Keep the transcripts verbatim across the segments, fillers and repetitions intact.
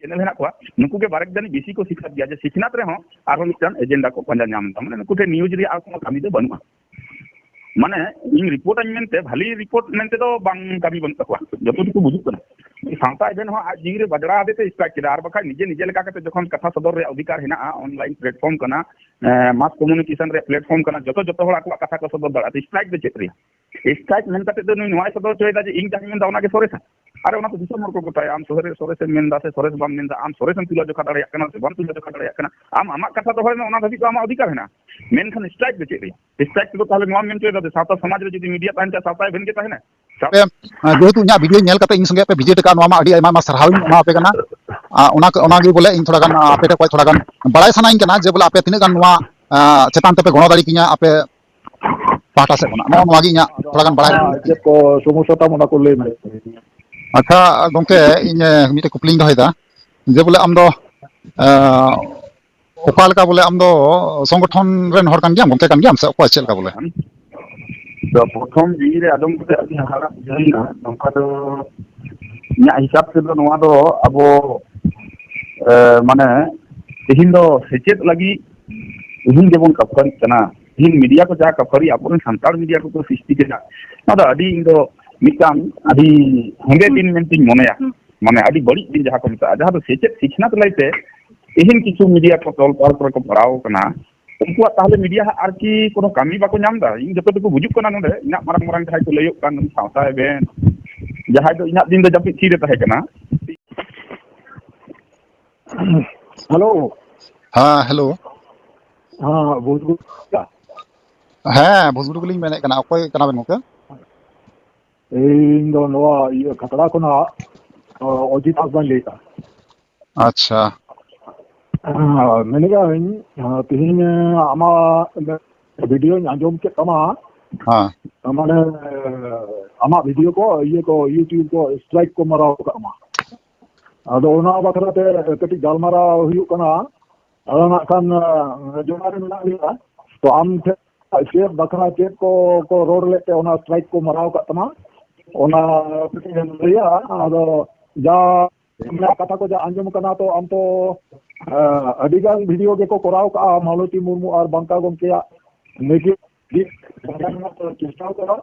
Channel ᱦᱮᱱᱟᱜ ᱠᱚᱣᱟ, ᱱᱩᱠᱩ ᱜᱮ ᱵᱟᱨᱮᱠ ᱡᱟᱹᱱᱤᱡ ᱵᱮᱥᱤ ᱠᱚ ᱥᱤᱠᱷᱱᱟᱹᱛ ᱜᱮᱭᱟ, ᱡᱮ ᱥᱤᱠᱷᱱᱟᱹᱛ ᱨᱮᱦᱚᱸ ᱟᱨᱦᱚᱸ ᱢᱤᱫᱴᱟᱝ ᱮᱡᱮᱱᱰᱟ ᱠᱚ ᱯᱟᱸᱡᱟ ᱧᱟᱢ ᱮᱫᱟ᱾ ᱢᱟᱱᱮ ᱱᱩᱠᱩ ᱴᱷᱮᱱ ᱱᱤᱭᱩᱡᱽ ᱨᱮᱭᱟᱜ ᱟᱨ ᱠᱳᱱᱳ ᱠᱟᱹᱢᱤ ᱫᱚ ᱵᱟᱹᱱᱩᱜᱼᱟ᱾ ᱢᱟᱱᱮ ᱤᱧ ᱨᱤᱯᱳᱨᱴ ᱟᱹᱧ ᱢᱮᱱᱛᱮ, ᱵᱷᱟᱞᱤ ᱨᱤᱯᱳᱨᱴ ᱢᱮᱱᱛᱮ ᱫᱚ ᱵᱟᱝ ᱠᱟᱹᱢᱤ ᱵᱟᱹᱱᱩᱜ ᱛᱟᱠᱚᱣᱟ, ᱡᱚᱛᱚ ᱴᱩᱠᱩ ᱵᱩᱡᱩᱜ ᱠᱟᱱᱟ᱾ ᱥᱟᱶᱛᱟ ᱮᱵᱷᱮᱱ ᱦᱚᱸ ᱟᱡ ᱡᱤᱣᱤ ᱨᱮ ᱵᱟᱡᱽᱲᱟ ᱟᱫᱮ ᱛᱮ ᱥᱴᱨᱟᱭᱤᱠ ᱠᱮᱫᱟ, ᱟᱨ ᱵᱟᱠᱷᱟᱡ ᱱᱤᱡᱮ ᱱᱤᱡᱮ ᱞᱮᱠᱟ ᱠᱟᱛᱮ ᱡᱚᱠᱷᱚᱱ ᱠᱟᱛᱷᱟ ᱥᱚᱫᱚᱨ ᱨᱮᱭᱟᱜ ᱚᱫᱷᱤᱠᱟᱨ ᱦᱮᱱᱟᱜᱼᱟ, ᱚᱱᱞᱟᱭᱤᱱ ᱯᱞᱟᱴᱯᱷᱚᱨᱢ ᱠᱟᱱᱟ, ᱢᱟᱥ ᱠᱚᱢᱩᱱᱤᱠᱮᱥᱚᱱ ᱨᱮᱭᱟᱜ ᱯᱞᱟᱴᱯᱷᱚᱨᱢ ᱠᱟᱱᱟ, ᱡᱚᱛᱚ ᱡᱚᱛᱚ ᱦᱚᱲ ᱟᱠᱚᱣᱟᱜ ᱠᱟᱛᱷᱟ ᱠᱚ ᱥᱚᱫᱚᱨ ᱫᱟᱲᱮᱭᱟᱜᱼᱟ᱾ ᱥᱴᱨᱟᱭᱤᱠ ᱫᱚ ᱪᱮᱫ ᱨᱮᱭᱟᱜ? ᱥᱴᱨᱟᱭᱤᱠ ᱢᱮᱱ ᱠᱟᱛᱮ ᱫᱚ ᱱᱩᱭ ᱱᱚᱣᱟᱭ ᱥᱚᱫᱚᱨ ᱦᱚᱪᱚᱭᱮᱫᱟ ᱡᱮ ᱤᱧ ᱡᱟᱦᱟᱸᱧ ᱢᱮᱱᱫᱟ ᱚᱱᱟᱜᱮ ᱥᱚᱨᱮᱥᱟ᱾ ᱟᱨ ᱚᱱᱟ ᱫᱚ ᱫᱤᱥᱚᱢ ᱦᱚᱲ ᱠᱚ ᱜᱚᱴᱟᱭᱟ, ᱟᱢ ᱥᱚᱨᱮᱥ, ᱥᱚᱨᱮᱥᱮᱢ ᱢᱮᱱᱫᱟ ᱥᱮ ᱥᱚᱨᱮᱥ ᱵᱟᱢ ᱢᱮᱱᱫᱟ, ᱟᱢ ᱥᱚᱨᱮᱥᱮᱢ ᱛᱩᱞᱟᱹ ᱡᱚᱠᱷᱟ ᱫᱟᱲᱮᱭᱟᱜ ᱠᱟᱱᱟ ᱥᱮ ᱵᱟᱢ ᱛᱩᱞᱟᱹ ᱡᱚᱠᱷᱟ ᱫᱟᱲᱮᱭᱟᱜ ᱠᱟᱱᱟ, ᱟᱢ ᱟᱢᱟᱜ ᱠᱟᱛᱷᱟ ᱫᱚᱦᱚᱭ ᱢᱮ, ᱚᱱᱟ ᱫᱷᱟᱹᱵᱤᱡ ᱫᱚ ᱟᱢᱟᱜ ᱚᱫᱷᱤᱠᱟᱨ ᱦᱮᱱᱟᱜᱼᱟ᱾ ᱢᱮᱱᱠᱷᱟᱱ ᱥᱴᱨᱟᱭᱤᱠ ᱫᱚ ᱪᱮᱫ ᱨᱮᱭᱟᱜ? ᱥᱴᱨᱟᱭᱤᱠ ᱛᱮᱫᱚ ᱛᱟᱦᱚᱞᱮ ᱱᱚᱣᱟᱢ ᱢᱮᱱ ᱦᱚᱪᱚᱭᱮᱫᱟ ᱡᱮ ᱥᱟᱶᱛᱟ ᱥᱚᱢᱟᱡᱽ ᱨᱮ ᱡᱩᱫᱤ ᱢᱤᱰᱤᱭᱟ ᱛᱟᱦᱮᱱ ᱠᱷᱟᱱ ᱥᱟᱶᱛᱟ ᱮᱵᱷᱮᱱ ᱜᱮ ᱛᱟᱦᱮᱱᱟ? ᱥᱟᱶ- ᱟᱯᱮ, ᱟᱸ, ᱡᱮᱦᱮᱛᱩ ᱤᱧᱟᱹᱜ ᱵᱷᱤᱰᱤᱭᱳ ᱧᱮᱞ ᱠᱟᱛᱮ ᱤᱧ ᱥᱚᱸᱜᱮ ᱯᱮ ᱵᱷᱤᱡᱤᱴ ᱟᱠᱟᱫ, ᱱᱚᱣᱟ ᱢᱟ ᱟᱹᱰᱤ ᱟᱭᱢᱟ ᱟᱭᱢᱟ ᱥᱟᱨᱦᱟᱣ ᱤᱧ ᱮᱢᱟ ᱟᱯᱮ ᱠᱟᱱᱟ᱾ ᱟᱸ, ᱚᱱᱟ ᱠᱚ, ᱚᱱᱟ ᱜᱮ ᱵᱚᱞᱮ ᱤᱧ ᱛᱷᱚᱲᱟ ᱜᱟᱱ, ᱟᱸ, ᱟᱯᱮ ᱴᱷᱮᱱ ᱠᱷᱚᱱ ᱛᱷᱚᱲᱟ ᱜᱟᱱ ᱵᱟᱲᱟᱭ ᱥᱟᱱᱟᱧ ᱠᱟᱱᱟ ᱡᱮ ᱵᱚᱞᱮ ᱟᱯᱮ ᱛᱤᱱᱟᱹᱜ ᱜᱟᱱ ᱱᱚᱣᱟ, ᱟᱸ, ᱪᱮᱛᱟᱱ ᱛᱮᱯᱮ ᱜᱚᱲᱚ ᱫᱟᱲᱮ ᱠᱤᱧᱟ ᱟᱯᱮ ᱯᱟᱦᱴᱟ ᱥᱮᱫ ᱠᱷᱚᱱᱟᱜ, ᱱᱚᱜᱼᱚ ᱱᱚᱣᱟ ᱜᱮ ᱤᱧᱟᱹᱜ ᱟᱫᱚ ᱛᱷᱚᱲᱟ ᱜᱟᱱ ᱵᱟᱲᱟᱭ ᱟᱢᱟᱜ ᱥᱟᱱᱟᱧ ᱠᱟᱱᱟ᱾ ᱪᱮᱫ ᱠᱚ ᱥᱚᱢᱚᱥᱥᱟ ᱛᱟᱢ ᱚᱱᱟ ᱠᱚ ᱞᱟᱹᱭ ᱢᱮ᱾ ᱟᱪᱪᱷᱟ ᱜᱚᱝᱠᱮ, ᱤᱧ, ᱟᱸ, ᱢᱤᱫᱴᱮᱡ ᱠᱩᱠᱞᱤᱧ ᱫᱚᱦᱚᱭᱮᱫᱟ ᱡᱮ ᱵᱚᱞᱮ ᱟᱢ ᱫᱚ, ᱟᱸ, ᱚᱠᱟ ᱞᱮᱠᱟ ᱵᱚᱞᱮ ᱟᱢ ᱫᱚ ᱥᱚᱝᱜᱚᱴᱷᱚᱱ ᱨᱮᱱ ᱦᱚᱲ ᱠᱟᱱ ᱜᱮᱭᱟᱢ, ᱜᱚᱝᱠᱮ ᱠᱟᱱ ᱜᱮᱭᱟᱢ ᱥᱮ ᱚᱠᱚᱭ, ᱪᱮᱫ ᱞᱮᱠᱟ ᱵᱚᱞᱮ? ᱛᱚ ᱯᱨᱚᱛᱷᱚᱢ ᱡᱤᱣᱤ ᱨᱮ ᱟᱸᱡᱚᱢ ᱠᱟᱛᱮ ᱟᱹᱰᱤ ᱦᱟᱦᱟᱲᱟ ᱵᱩᱡᱷᱟᱹᱣ ᱮᱱᱟ᱾ ᱱᱚᱝᱠᱟ ᱫᱚ ᱤᱧᱟᱹᱜ ᱦᱤᱥᱟᱹᱵ ᱛᱮᱫᱚ ᱱᱚᱣᱟ ᱫᱚ ᱟᱵᱚ, ᱮ, ᱢᱟᱱᱮ ᱛᱮᱦᱮᱧ ᱫᱚ ᱥᱮᱪᱮᱫ ᱞᱟᱹᱜᱤᱫ ᱛᱮᱦᱮᱧ ᱡᱮᱵᱚᱱ ᱠᱟᱹᱯᱷᱟᱹᱨᱤᱜ ᱠᱟᱱᱟ, ᱛᱮᱦᱮᱧ ᱢᱤᱰᱤᱭᱟ ᱠᱚ ᱡᱟᱦᱟᱸ ᱠᱟᱹᱯᱷᱟᱹᱨᱤ ᱟᱵᱚᱨᱮᱱ ᱥᱟᱱᱛᱟᱲ ᱢᱤᱰᱤᱭᱟ ᱠᱚᱠᱚ ᱥᱨᱤᱥᱴᱤ ᱠᱮᱫᱟ, ᱱᱚᱣᱟ ᱫᱚ ᱟᱹᱰᱤ ᱤᱧ ᱫᱚ ᱢᱤᱫᱴᱟᱝ ᱟᱹᱰᱤ ᱦᱮᱸᱫᱮ ᱫᱤᱱ ᱢᱮᱱᱛᱮᱧ ᱢᱚᱱᱮᱭᱟ᱾ ᱢᱟᱱᱮ ᱟᱹᱰᱤ ᱵᱟᱹᱲᱤᱡ ᱫᱤᱱ ᱡᱟᱦᱟᱸ ᱠᱚ ᱢᱮᱛᱟᱜᱼᱟ, ᱡᱟᱦᱟᱸ ᱫᱚ ᱥᱮᱪᱮᱫ ᱥᱤᱠᱷᱱᱟᱹᱛ ᱞᱟᱹᱭᱛᱮ ᱛᱮᱦᱮᱧ ᱠᱤᱪᱷᱩ ᱢᱤᱰᱤᱭᱟ ᱠᱚ ᱛᱚᱞ ᱯᱟᱲ ᱠᱚᱨᱮ ᱠᱚ ᱯᱟᱲᱟᱣ ᱠᱟᱱᱟ, ᱩᱱᱠᱩᱣᱟᱜ ᱛᱟᱦᱚᱞᱮ ᱢᱤᱰᱤᱭᱟ ᱦᱟᱸᱜ ᱟᱨᱠᱤ ᱠᱳᱱᱳ ᱠᱟᱹᱢᱤ ᱵᱟᱠᱚ ᱧᱟᱢ ᱮᱫᱟ᱾ ᱤᱧ ᱡᱚᱛᱚ ᱴᱩᱠᱩ ᱵᱩᱡᱩᱜ ᱠᱟᱱᱟ ᱱᱚᱰᱮ ᱤᱧᱟᱹᱜ ᱢᱟᱨᱟᱝ ᱢᱟᱨᱟᱝ ᱡᱟᱦᱟᱸᱭ ᱠᱚ ᱞᱟᱹᱭᱚᱜ ᱠᱟᱱ ᱥᱟᱶᱛᱟ ᱮᱵᱷᱮᱱ, ᱡᱟᱦᱟᱸᱭ ᱫᱚ ᱤᱧᱟᱹᱜ ᱫᱤᱱ ᱫᱚ ᱡᱟᱹᱯᱤᱫ ᱛᱷᱤᱨ ᱨᱮ ᱛᱟᱦᱮᱸ ᱠᱟᱱᱟ᱾ ᱦᱮᱞᱳ᱾ ᱦᱮᱸ ᱦᱮᱞᱳ᱾ ᱦᱮᱸ ᱵᱩᱡᱽ ᱜᱚᱫ᱾ ᱦᱮᱸ ᱵᱷᱩᱥᱜᱩᱲ ᱜᱮᱞᱤᱧ ᱢᱮᱱᱮᱫ ᱠᱟᱱᱟ, ᱚᱠᱚᱭ ᱠᱟᱱᱟ ᱵᱮᱱ ᱜᱚᱝᱠᱮ? ᱤᱧ ᱫᱚ ᱱᱚᱣᱟ ᱤᱭᱟᱹ ᱠᱷᱟᱛᱲᱟ ᱠᱷᱚᱱᱟᱜ ᱚᱡᱤᱛ ᱦᱟᱸᱥᱫᱟᱧ ᱞᱟᱹᱭᱮᱫᱼᱟ᱾ ᱟᱪᱪᱷᱟ᱾ ᱦᱮᱸ, ᱢᱮᱱᱮᱫ ᱟᱹᱧ, ᱛᱮᱦᱮᱧ ᱟᱢᱟᱜ ᱵᱷᱤᱰᱤᱭᱳᱧ ᱟᱸᱡᱚᱢ ᱠᱮᱫ ᱛᱟᱢᱟ᱾ ᱦᱮᱸ᱾ ᱢᱟᱱᱮ ᱟᱢᱟᱜ ᱵᱷᱤᱰᱤᱭᱳ ᱠᱚ ᱤᱭᱟᱹ ᱠᱚ YouTube ᱠᱚ ᱥᱴᱨᱟᱭᱤᱠ ᱠᱚ ᱢᱟᱨᱟᱣ ᱟᱠᱟᱫ ᱢᱟ᱾ ᱟᱫᱚ ᱚᱱᱟ ᱵᱟᱠᱷᱨᱟ ᱛᱮ ᱠᱟᱹᱴᱤᱡ ᱜᱟᱞᱢᱟᱨᱟᱣ ᱦᱩᱭᱩᱜ ᱠᱟᱱᱟ᱾ ᱟᱫᱚ ᱱᱟᱜ ᱠᱷᱟᱱ ᱡᱚᱲᱟᱣ ᱨᱮ ᱢᱮᱱᱟᱜ ᱞᱮᱭᱟ᱾ ᱛᱚ ᱟᱢ ᱴᱷᱮᱱ ᱪᱮᱫ ᱵᱟᱠᱷᱨᱟ ᱪᱮᱫ ᱠᱚ ᱠᱚ ᱨᱚᱲ ᱞᱮᱫ ᱛᱮ ᱚᱱᱟ ᱥᱴᱨᱟᱭᱤᱠ ᱠᱚ ᱢᱟᱨᱟᱣ ᱟᱠᱟᱫ ᱛᱟᱢᱟ, ᱚᱱᱟ ᱠᱟᱹᱴᱤᱡ ᱮᱢ ᱞᱟᱹᱭᱟ᱾ ᱟᱫᱚ ᱡᱟ ᱨᱮᱱᱟᱜ ᱠᱟᱛᱷᱟ ᱠᱚ ᱡᱟ ᱟᱸᱡᱚᱢ ᱠᱟᱱᱟ, ᱛᱚ ᱟᱢ ᱛᱚ, ᱟᱸ, ᱟᱹᱰᱤ ᱜᱟᱱ video ᱜᱮᱠᱚ ᱠᱚᱨᱟᱣ ᱠᱟᱜᱼᱟ ᱢᱟᱞᱚᱛᱤ ᱢᱩᱨᱢᱩ ᱟᱨ ᱵᱟᱝᱠᱟ ᱜᱚᱢᱠᱮᱭᱟᱜ negative ᱵᱟᱝᱠᱟ ᱨᱮᱱᱟᱜ ᱠᱚ ᱪᱮᱥᱴᱟᱣ ᱠᱟᱫᱟ᱾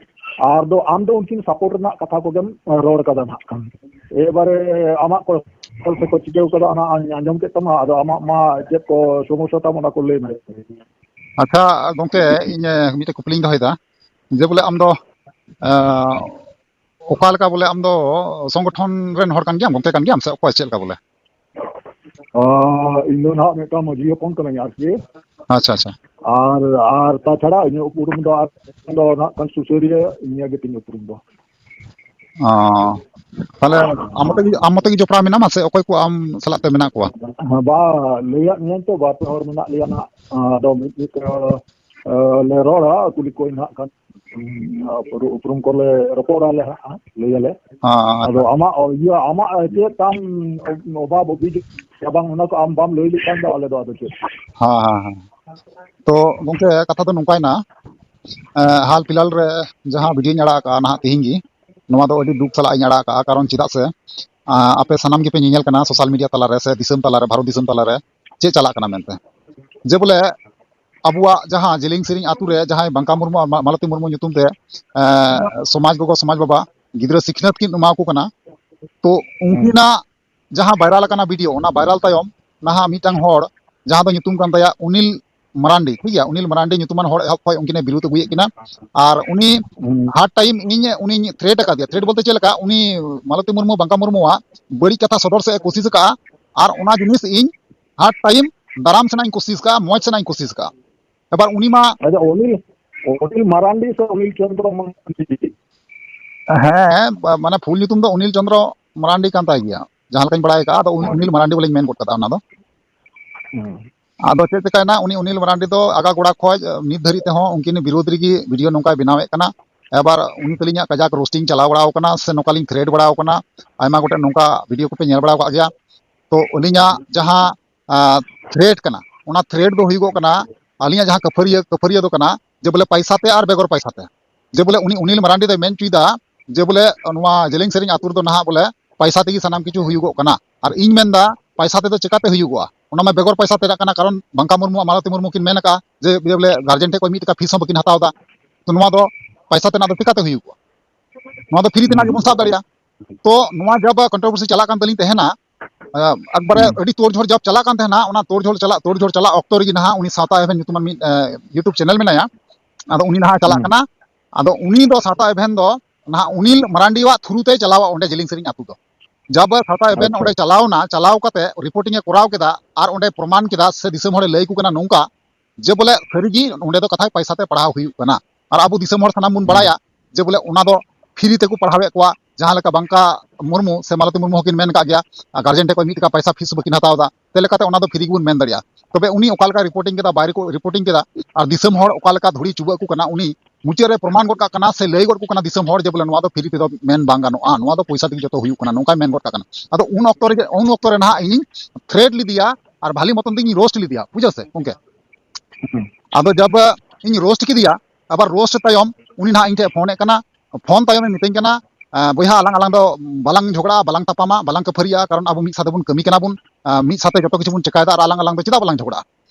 ᱟᱨ ᱫᱚ ᱟᱢ ᱫᱚ ᱩᱱᱠᱤᱱ support ᱨᱮᱱᱟᱜ ᱠᱟᱛᱷᱟ ᱠᱚᱜᱮᱢ ᱨᱚᱲ ᱠᱟᱫᱟ ᱱᱟᱦᱟᱜ ᱠᱷᱟᱱ᱾ ᱮᱵᱟᱨᱮ ᱟᱢᱟᱜ ᱠᱚ ᱥᱮ ᱠᱚ ᱪᱤᱠᱟᱹᱣ ᱠᱟᱫᱟ, ᱚᱱᱟ ᱟᱸᱡᱚᱢ ᱠᱮᱫ ᱛᱟᱢᱟ᱾ ᱟᱫᱚ ᱟᱢᱟᱜ ᱢᱟ ᱪᱮᱫ ᱠᱚ ᱥᱚᱢᱚᱥᱥᱟ ᱛᱟᱢ, ᱚᱱᱟ ᱠᱚ ᱞᱟᱹᱭ ᱢᱮ᱾ ᱟᱪᱪᱷᱟ ᱜᱚᱢᱠᱮ, ᱤᱧ ᱢᱤᱫᱴᱮᱡ ᱠᱩᱠᱞᱤᱧ ᱫᱚᱦᱚᱭᱮᱫᱟ, ᱡᱮ ᱵᱚᱞᱮ ᱟᱢ ᱫᱚ, ᱟᱸ, ᱚᱠᱟ ᱞᱮᱠᱟ ᱵᱚᱞᱮ ᱟᱢ ᱫᱚ ᱥᱚᱝᱜᱚᱴᱷᱚᱱ ᱨᱮᱱ ᱦᱚᱲ ᱠᱟᱱ ᱜᱮᱭᱟᱢ, ᱜᱚᱢᱠᱮ ᱠᱟᱱ ᱜᱮᱭᱟᱢ ᱥᱮ ᱚᱠᱚᱭ, ᱪᱮᱫ ᱞᱮᱠᱟ ᱵᱚᱞᱮ? ᱟᱸ, ᱤᱧ ᱫᱚ ᱱᱟᱦᱟᱜ ᱢᱤᱫᱴᱟᱝ ᱢᱟᱹᱡᱷᱤ ᱦᱚᱯᱚᱱ ᱠᱟᱹᱱᱟᱹᱧ ᱟᱨᱠᱤ᱾ ᱟᱪᱪᱷᱟ, ᱟᱪᱪᱷᱟ᱾ ᱟᱨ, ᱟᱨ ᱛᱟᱪᱷᱟᱲᱟ ᱤᱧᱟᱹᱜ ᱩᱯᱨᱩᱢ ᱫᱚ ᱟᱨ ᱫᱚ ᱱᱟᱦᱟᱜ ᱠᱷᱟᱱ ᱥᱩᱥᱟᱹᱨᱤᱭᱟᱹ, ᱤᱧᱟᱹᱜ ᱜᱮ ᱛᱤᱧ ᱩᱯᱨᱩᱢ ᱫᱚ᱾ ᱚ, ᱛᱟᱦᱞᱮ ᱟᱢ ᱢᱚᱛᱚ ᱜᱮ, ᱟᱢ ᱢᱚᱛᱚ ᱜᱮ ᱡᱚᱯᱲᱟᱣ ᱢᱮᱱᱟᱢᱟ ᱥᱮ ᱚᱠᱚᱭ ᱠᱚ ᱟᱢ ᱥᱟᱞᱟᱜ ᱛᱮ ᱢᱮᱱᱟᱜ ᱠᱚᱣᱟ? ᱦᱮᱸ, ᱵᱟ, ᱞᱟᱹᱭᱟᱫ ᱢᱮᱭᱟᱹᱧ ᱛᱚ, ᱵᱟᱨ ᱯᱮ ᱦᱚᱲ ᱢᱮᱱᱟᱜ ᱞᱮᱭᱟ ᱱᱟᱦᱟᱜ᱾ ᱟᱫᱚ ᱢᱤᱫ ᱢᱤᱫ ᱛᱮ, ᱮ, ᱞᱮ ᱨᱚᱲᱟ, ᱠᱩᱞᱤ ᱠᱚᱣᱟᱧ ᱱᱟᱦᱟᱜ ᱠᱷᱟᱱ᱾ ᱩᱯᱨᱩᱢ ᱠᱚᱞᱮ ᱨᱚᱯᱚᱲ ᱟᱞᱮ ᱦᱟᱸᱜ, ᱞᱟᱹᱭ ᱟᱞᱮ᱾ ᱦᱮᱸ, ᱟᱫᱚ ᱟᱪᱪᱷᱟ᱾ ᱟᱢᱟᱜ ᱤᱭᱟᱹ, ᱟᱢᱟᱜ ᱪᱮᱫ ᱛᱟᱢ ᱚᱵᱷᱟᱵ ᱚᱵᱷᱤᱡᱳᱜᱽ ᱥᱮ ᱵᱟᱝ, ᱚᱱᱟ ᱠᱚ ᱟᱢ ᱵᱟᱢ ᱞᱟᱹᱭ ᱞᱮᱠᱷᱟᱱ ᱫᱚ ᱟᱞᱮ ᱫᱚ ᱟᱫᱚ ᱪᱮᱫ? ᱦᱮᱸ, ᱦᱮᱸ, ᱦᱮᱸ᱾ ᱛᱚ ᱜᱚᱝᱠᱮ, ᱠᱟᱛᱷᱟ ᱫᱚ ᱱᱚᱝᱠᱟᱭᱮᱱᱟ, ᱮ, ᱦᱟᱞ ᱯᱷᱤᱞᱦᱟᱞ ᱨᱮ ᱡᱟᱦᱟᱸ video ᱧ ᱟᱲᱟᱜ ᱟᱠᱟᱫᱼᱟ ᱱᱟᱦᱟᱜ ᱛᱤᱦᱤᱧ ᱜᱮ, ᱱᱚᱣᱟ ᱫᱚ ᱟᱹᱰᱤ ᱫᱩᱠ ᱥᱟᱞᱟᱜ ᱤᱧ ᱟᱲᱟᱜ ᱟᱠᱟᱫᱼᱟ᱾ ᱠᱟᱨᱚᱱ ᱪᱮᱫᱟᱜ ᱥᱮ, ᱟ, ᱟᱯᱮ ᱥᱟᱱᱟᱢ ᱜᱮᱯᱮ ᱧᱮᱧᱮᱞ ᱠᱟᱱᱟ social media ᱛᱟᱞᱟᱨᱮ ᱥᱮ ᱫᱤᱥᱚᱢ ᱛᱟᱞᱟᱨᱮ, ᱵᱷᱟᱨᱚᱛ ᱫᱤᱥᱚᱢ ᱛᱟᱞᱟᱨᱮ ᱪᱮᱫ ᱪᱟᱞᱟᱜ ᱠᱟᱱᱟ ᱢᱮᱱᱛᱮ᱾ ᱡᱮ ᱵᱚᱞᱮ ᱟᱵᱚᱣᱟᱜ ᱡᱟᱦᱟᱸ ᱡᱮᱞᱮᱧ ᱥᱮᱨᱮᱧ ᱟᱛᱳ ᱨᱮ ᱡᱟᱦᱟᱸᱭ ᱵᱟᱝᱠᱟ ᱢᱩᱨᱢᱩ ᱟᱨ ᱢᱟ-, ᱢᱟᱞᱚᱛᱤ ᱢᱩᱨᱢᱩ ᱧᱩᱛᱩᱢ ᱛᱮ, ᱮ, ᱥᱚᱢᱟᱡᱽ ᱜᱚᱜᱚ, ᱥᱚᱢᱟᱡᱽ ᱵᱟᱵᱟ ᱜᱤᱫᱽᱨᱟᱹ ᱥᱤᱠᱷᱱᱟᱹᱛ ᱠᱤᱱ ᱮᱢᱟ ᱠᱚ ᱠᱟᱱᱟ, ᱛᱚ ᱦᱩᱸ᱾ ᱩᱱᱠᱤᱱᱟᱜ ᱡᱟᱦᱟᱸ viral ᱟᱠᱟᱱᱟ video, ᱚᱱᱟ viral ᱛᱟᱭᱚᱢ ᱱᱟᱦᱟᱜ ᱢᱤᱫᱴᱟᱝ ᱦᱚᱲ ᱡᱟᱦᱟᱸ ᱫᱚ ᱧᱩᱛᱩᱢ ᱠᱟᱱ ᱛᱟᱭᱟ ᱚᱱᱤᱞ ᱢᱟᱨᱟᱱᱰᱤ, ᱴᱷᱤᱠ ᱜᱮᱭᱟ, ᱚᱱᱤᱞ ᱢᱟᱨᱟᱱᱰᱤ ᱧᱩᱛᱩᱢᱟᱱ ᱦᱚᱲ ᱮᱦᱚᱵ ᱠᱷᱚᱱ ᱩᱱᱠᱤᱱᱮ ᱵᱤᱨᱳᱫ ᱟᱹᱜᱩᱭᱮᱫ ᱠᱤᱱᱟ᱾ ᱟᱨ ᱩᱱᱤ ᱦᱩᱸ᱾ Hard time ᱤᱧ ᱩᱱᱤᱧ threat ᱟᱠᱟᱫᱮᱭᱟ᱾ Threat ᱵᱚᱞᱛᱮ ᱪᱮᱫ ᱞᱮᱠᱟ, ᱩᱱᱤ ᱢᱟᱞᱚᱛᱤ ᱢᱩᱨᱢᱩ, ᱵᱟᱝᱠᱟ ᱢᱩᱨᱢᱩᱣᱟᱜ ᱵᱟᱹᱲᱤᱡ ᱠᱟᱛᱷᱟ ᱥᱚᱫᱚᱨ ᱥᱮᱫ ᱮ ᱠᱳᱥᱤᱥ ᱟᱠᱟᱫᱼᱟ, ᱟᱨ ᱚᱱᱟ ᱡᱤᱱᱤᱥ ᱤᱧ hard time ᱫᱟᱨᱟᱢ ᱥᱮᱱᱟᱜ ᱤᱧ ᱠᱳᱥᱤᱥ ᱟᱠᱟᱫᱼᱟ, ᱢᱚᱡᱽ ᱥᱮᱱᱟᱜ ᱤᱧ ᱠᱳᱥᱤᱥ ᱟᱠᱟᱫᱼᱟ᱾ ᱮᱵᱟᱨ ᱩᱱᱤ ᱢᱟ ᱟᱪᱪᱷᱟ, ᱚᱱᱤᱞ, ᱚᱱᱤᱞ ᱢᱟᱨᱟᱱᱰᱤ ᱥᱮ ᱚᱱᱤᱞ ᱪᱚᱱᱫᱨᱚ ᱢᱟᱨᱟᱱᱰᱤ? ᱦᱮᱸ, ᱵᱟ-, ᱢᱟᱱᱮ full ᱧᱩᱛᱩᱢ ᱫᱚ ᱚᱱᱤᱞ ᱪᱚᱱᱫᱨᱚ ᱢᱟᱨᱟᱱᱰᱤ ᱠᱟᱱ ᱛᱟᱭ ᱜᱮᱭᱟ, ᱡᱟᱦᱟᱸ ᱞᱮᱠᱟᱧ ᱵᱟᱲᱟᱭ ᱟᱠᱟᱫᱼᱟ᱾ ᱟᱫᱚ ᱩᱱᱤ ᱦᱮᱸ᱾ ᱚᱱᱤᱞ ᱢᱟᱨᱟᱱᱰᱤ ᱵᱚᱞᱮᱧ ᱢᱮᱱ ᱜᱚᱫ ᱠᱟᱫᱟ ᱚᱱᱟ ᱫᱚ᱾ ᱦᱮᱸ᱾ ᱟᱫᱚ ᱪᱮᱫ ᱪᱤᱠᱟᱹᱭᱮᱱᱟ, ᱩᱱᱤ ᱚᱱᱤᱞ ᱢᱟᱨᱟᱱᱰᱤ ᱫᱚ ᱟᱜᱟᱜᱳᱲᱟ ᱠᱷᱚᱡ ᱱᱤᱛ ᱫᱷᱟᱹᱨᱤᱡ ᱛᱮᱦᱚᱸ ᱩᱱᱠᱤᱱ ᱵᱤᱨᱳᱫᱷ ᱨᱮᱜᱮ video ᱱᱚᱝᱠᱟᱭ ᱵᱮᱱᱟᱣᱮᱫ ᱠᱟᱱᱟ᱾ ᱮᱵᱟᱨ ᱩᱱᱤ ᱛᱟᱹᱞᱤᱧᱟᱜ ᱠᱟᱡᱟᱠ roasting ᱪᱟᱞᱟᱣ ᱵᱟᱲᱟᱣ ᱠᱟᱱᱟ, ᱥᱮ ᱱᱚᱝᱠᱟᱞᱤᱧ threat ᱵᱟᱲᱟᱣ ᱠᱟᱱᱟ᱾ ᱟᱭᱢᱟ ᱜᱚᱴᱮᱱ ᱱᱚᱝᱠᱟ video ᱠᱚᱯᱮ ᱧᱮᱞ ᱵᱟᱲᱟ ᱟᱠᱟᱫ ᱜᱮᱭᱟ᱾ ᱛᱚ ᱟᱹᱞᱤᱧᱟᱜ ᱡᱟᱦᱟᱸ, ᱟ, threat ᱠᱟᱱᱟ, ᱚᱱᱟ threat ᱫᱚ ᱦᱩᱭᱩᱜᱚᱜ ᱠᱟᱱᱟ, ᱟᱹᱞᱤᱧᱟᱜ ᱡᱟᱦᱟᱸ ᱠᱟᱹᱯᱷᱟᱹᱨᱤᱭᱟᱹ, ᱠᱟᱹᱯᱷᱟᱹᱨᱤᱭᱟᱹ ᱫᱚ ᱠᱟᱱᱟ ᱡᱮ ᱵᱚᱞᱮ ᱯᱟᱭᱥᱟ ᱛᱮ ᱟᱨ ᱵᱮᱜᱚᱨ ᱯᱟᱭᱥᱟ ᱛᱮ, ᱡᱮ ᱵᱚᱞᱮ ᱩᱱᱤ ᱚᱱᱤᱞ ᱢᱟᱨᱟᱱᱰᱤ ᱫᱚᱭ ᱢᱮᱱ ᱦᱚᱪᱚᱭᱮᱫᱟ ᱡᱮ ᱵᱚᱞᱮ ᱱᱚᱣᱟ ᱡᱮᱞᱮᱧ ᱥᱮᱨᱮᱧ ᱟᱛᱳ ᱨᱮᱫᱚ ᱱᱟᱦᱟᱜ ᱵᱚᱞᱮ ᱯᱟᱭᱥᱟ ᱛᱮᱜᱮ ᱥᱟᱱᱟᱢ ᱠᱤᱪᱷᱩ ᱦᱩᱭᱩᱜᱚᱜ ᱠᱟᱱᱟ᱾ ᱟᱨ ᱤᱧ ᱢᱮᱱᱫᱟ, ᱯᱟᱭᱥᱟ ᱛᱮᱫᱚ ᱪᱮᱠᱟᱛᱮ ᱦᱩᱭᱩᱜᱚᱜᱼᱟ? ᱚᱱᱟ ᱢᱟ ᱵᱮᱜᱚᱨ ᱯᱟᱭᱥᱟ ᱛᱮ ᱪᱟᱞᱟᱜ ᱠᱟᱱᱟ, ᱠᱟᱨᱚᱱ ᱵᱟᱝᱠᱟ ᱢᱩᱨᱢᱩ ᱟᱨ ᱢᱟᱞᱚᱛᱤ ᱢᱩᱨᱢᱩ ᱠᱤᱱ ᱢᱮᱱ ᱟᱠᱟᱫᱼᱟ ᱡᱮ, ᱡᱮ ᱵᱚᱞᱮ ᱜᱟᱨᱡᱮᱱ ᱴᱷᱮᱱ ᱠᱷᱚᱱ ᱢᱤᱫ ᱴᱟᱠᱟ ᱯᱷᱤᱥ ᱦᱚᱸ ᱵᱟᱹᱠᱤᱱ ᱦᱟᱛᱟᱣ ᱮᱫᱟ᱾ ᱛᱚ ᱱᱚᱣᱟ ᱫᱚ ᱯᱟᱭᱥᱟ ᱛᱮᱱᱟᱜ ᱫᱚ ᱪᱮᱠᱟᱛᱮ ᱦᱩᱭᱩᱜᱚᱜᱼᱟ? ᱱᱚᱣᱟ ᱫᱚ ᱯᱷᱨᱤ ᱛᱮᱱᱟᱜ ᱜᱮᱵᱚᱱ ᱥᱟᱵ ᱫᱟᱲᱮᱭᱟᱜᱼᱟ᱾ ᱛᱚ ᱱᱚᱣᱟ ᱡᱟᱵ ᱠᱚᱱᱴᱨᱳᱵᱷᱟᱨᱥᱤ ᱪᱟᱞᱟᱜ ᱠᱟᱱ ᱛᱟᱹᱞᱤᱧ ᱛᱟᱦᱮᱱᱟ, ᱟᱸ, ᱮᱠᱵᱟᱨᱮ ᱦᱩᱸ᱾ ᱟᱹᱰᱤ ᱛᱳᱲᱡᱷᱳᱲ ᱡᱟᱵ ᱪᱟᱞᱟᱜ ᱠᱟᱱ ᱛᱟᱦᱮᱱᱟ, ᱚᱱᱟ ᱛᱳᱲᱡᱷᱳᱲ ᱪᱟᱞᱟᱜ, ᱛᱳᱲᱡᱷᱳᱲ ᱪᱟᱞᱟᱜ ᱚᱠᱛᱚ ᱨᱮᱜᱮ ᱱᱟᱦᱟᱜ ᱩᱱᱤ ᱥᱟᱶᱛᱟ ᱮᱵᱷᱮᱱ ᱧᱩᱛᱩᱢᱟᱱ ᱢᱤᱫ, ᱮ, YouTube ᱪᱮᱱᱮᱞ ᱢᱮᱱᱟᱭᱟ, ᱟᱫᱚ ᱩᱱᱤ ᱱᱟᱦᱟᱜ ᱪᱟᱞᱟᱜ ᱦᱩᱸ᱾ ᱠᱟᱱᱟ᱾ ᱟᱫᱚ ᱩᱱᱤ ᱫᱚ ᱥᱟᱶᱛᱟ ᱮᱵᱷᱮᱱ ᱫᱚ ᱱᱟᱦᱟᱜ ᱩᱱᱤ ᱢᱟᱨᱟᱱᱰᱤᱣᱟᱜ ᱛᱷᱨᱩ ᱛᱮᱭ ᱪᱟᱞᱟᱣᱟ ᱚᱸᱰᱮ ᱡᱮᱞᱮᱧ ᱥᱮᱨᱮᱧ ᱟᱹᱛᱩ ᱫᱚ᱾ ᱡᱟᱵ ᱥᱟᱶᱛᱟ ᱮᱵᱷᱮᱱ ᱟᱪᱪᱷᱟ᱾ ᱚᱸᱰᱮ ᱪᱟᱞᱟᱣᱱᱟ, ᱪᱟᱞᱟᱣ ᱠᱟᱛᱮ ᱨᱤᱯᱳᱨᱴᱤᱝ ᱮ ᱠᱚᱨᱟᱣ ᱠᱮᱫᱟ ᱟᱨ ᱚᱸᱰᱮ ᱯᱨᱚᱢᱟᱱ ᱠᱮᱫᱟ ᱥᱮ ᱫᱤᱥᱚᱢ ᱦᱚᱲᱮ ᱞᱟᱹᱭ ᱟᱠᱚ ᱠᱟᱱᱟ ᱱᱚᱝᱠᱟ ᱡᱮ ᱵᱚᱞᱮ ᱥᱟᱹᱨᱤᱜᱮ ᱚᱸᱰᱮ ᱫᱚ ᱠᱟᱛᱷᱟᱭ ᱯᱟᱭᱥᱟ ᱛᱮ ᱯᱟᱲᱦᱟᱣ ᱦᱩᱭᱩᱜ ᱠᱟᱱᱟ᱾ ᱟᱨ ᱟᱵᱚ ᱫᱤᱥᱚᱢ ᱦᱚᱲ ᱥᱟᱱᱟᱢ ᱵᱚᱱ ᱦᱩᱸ᱾ ᱵᱟᱲᱟᱭᱟ ᱡᱮ ᱵᱚᱞᱮ ᱚᱱᱟ ᱫᱚ ᱯᱷᱨᱤ ᱛᱮᱠᱚ ᱯᱟᱲᱦᱟᱣᱮᱫ ᱠᱚᱣᱟ, ᱡᱟᱦᱟᱸ ᱞᱮᱠᱟ ᱵᱟᱝᱠᱟ ᱢᱩᱨᱢᱩ ᱥᱮ ᱢᱟᱞᱚᱛᱤ ᱢᱩᱨᱢᱩ ᱦᱚᱸᱠᱤᱱ ᱢᱮᱱ ᱟᱠᱟᱫ ᱜᱮᱭᱟ, ᱟᱨ ᱜᱟᱨᱡᱮᱱ ᱴᱷᱮᱱ ᱠᱷᱚᱱ ᱢᱤᱫ ᱴᱟᱠᱟ ᱯᱟᱭᱥᱟ ᱯᱷᱤᱥ ᱵᱟᱹᱠᱤᱱ ᱦᱟᱛᱟᱣ ᱮᱫᱟ, ᱛᱮ ᱞᱮᱠᱟᱛᱮ ᱚᱱᱟ ᱫᱚ ᱯᱷᱨᱤ ᱜᱮᱵᱚᱱ ᱢᱮᱱ ᱫᱟᱲᱮᱭᱟᱜᱼᱟ᱾ ᱛᱚᱵᱮ ᱩᱱᱤ ᱚᱠᱟ ᱞᱮᱠᱟᱭ ᱨᱤᱯᱳᱨᱴᱤᱝ ᱠᱮᱫᱟ, ᱵᱟᱭ ᱨᱤᱯᱳᱨᱴᱤᱝ ᱠᱮᱫᱟ, ᱟᱨ ᱫᱤᱥᱚᱢ ᱦᱚᱲ ᱚᱠᱟ ᱞᱮᱠᱟ ᱫᱷᱩᱲᱤ ᱪᱩᱵᱟᱹᱜ ᱟᱠᱚ ᱠᱟᱱᱟ, ᱩᱱᱤ ᱢᱩᱪᱟᱹᱫ ᱨᱮ ᱯᱨᱚᱢᱟᱱ ᱜᱚᱫ ᱠᱟᱜ ᱠᱟᱱᱟ ᱥᱮ ᱞᱟᱹᱭ ᱜᱚᱫ ᱟᱠᱚ ᱠᱟᱱᱟ ᱫᱤᱥᱚᱢ ᱦᱚᱲ ᱡᱮ ᱵᱚᱞᱮ ᱱᱚᱣᱟ ᱫᱚ ᱯᱷᱨᱤ ᱛᱮᱫᱚ ᱢᱮᱱ ᱵᱟᱝ ᱜᱟᱱᱚᱜᱼᱟ, ᱱᱚᱣᱟ ᱫᱚ ᱯᱚᱭᱥᱟ ᱛᱮᱜᱮ ᱡᱚᱛᱚ ᱦᱩᱭᱩᱜ ᱠᱟᱱᱟ, ᱱᱚᱝᱠᱟᱭ ᱢᱮᱱ ᱜᱚᱫ ᱠᱟᱜ ᱠᱟᱱᱟ᱾ ᱟᱫᱚ ᱩᱱ ᱚᱠᱛᱚ ᱨᱮᱜᱮ, ᱩᱱ ᱚᱠᱛᱚ ᱨᱮ ᱱᱟᱦᱟᱜ ᱤᱧᱤᱧ ᱛᱷᱨᱮᱴ ᱞᱮᱫᱮᱭᱟ ᱟᱨ ᱵᱷᱟᱞᱤ ᱢᱚᱛᱚᱱ ᱛᱮᱧ ᱨᱳᱥᱴ ᱞᱮᱫᱮᱭᱟ, ᱵᱩᱡᱷᱟᱹᱣ ᱥᱮ ᱜᱚᱝᱠᱮ? ᱦᱩᱸ᱾ ᱟᱫᱚ ᱡᱟᱵ ᱤᱧ ᱨᱳᱥᱴ ᱠᱮᱫᱮᱭᱟ, ᱟᱵᱟᱨ ᱨᱳᱥᱴ ᱛᱟᱭᱚᱢ ᱩᱱᱤ ᱱᱟᱦᱟᱜ ᱤᱧ ᱴᱷᱮᱱ ᱯᱷᱳᱱᱮᱫ ᱠᱟᱱᱟ᱾ ᱯᱷᱳᱱ ᱛᱟᱭᱚᱢᱮ ᱢᱤᱛᱟᱹᱧ ᱠᱟᱱᱟ, "ᱮᱸ, ᱵᱚᱭᱦᱟ, ᱟᱞᱟᱝ, ᱟᱞᱟᱝ ᱫᱚ ᱵᱟᱞᱟᱝ ᱡᱷᱚᱜᱽᱲᱟᱜᱼᱟ, ᱵᱟᱞᱟᱝ ᱛᱟᱯᱟᱢᱟ, ᱵᱟᱞᱟᱝ ᱠᱷᱟᱹᱯᱟᱹᱨᱤᱜᱼᱟ, ᱠᱟᱨᱚᱱ ᱟᱵᱚ ᱢᱤᱫ ᱥᱟᱶ ᱛᱮᱵᱚᱱ ᱠᱟᱹᱢᱤ ᱠᱟᱱᱟ ᱵᱚᱱ, ᱮᱸ, ᱢᱤᱫ ᱥᱟᱶᱛᱮ ᱡᱚᱛᱚ ᱠᱤᱪᱷᱩ ᱵᱚᱱ ᱪᱮᱠᱟᱭᱮᱫᱟ, ᱟᱨ ᱟᱞᱟᱝ, ᱟᱞᱟᱝ ᱫᱚ ᱪᱮᱫᱟᱜ ᱵᱟᱞᱟᱝ ᱡᱷᱚᱜᱽᱲᱟᱜᱼᱟ?"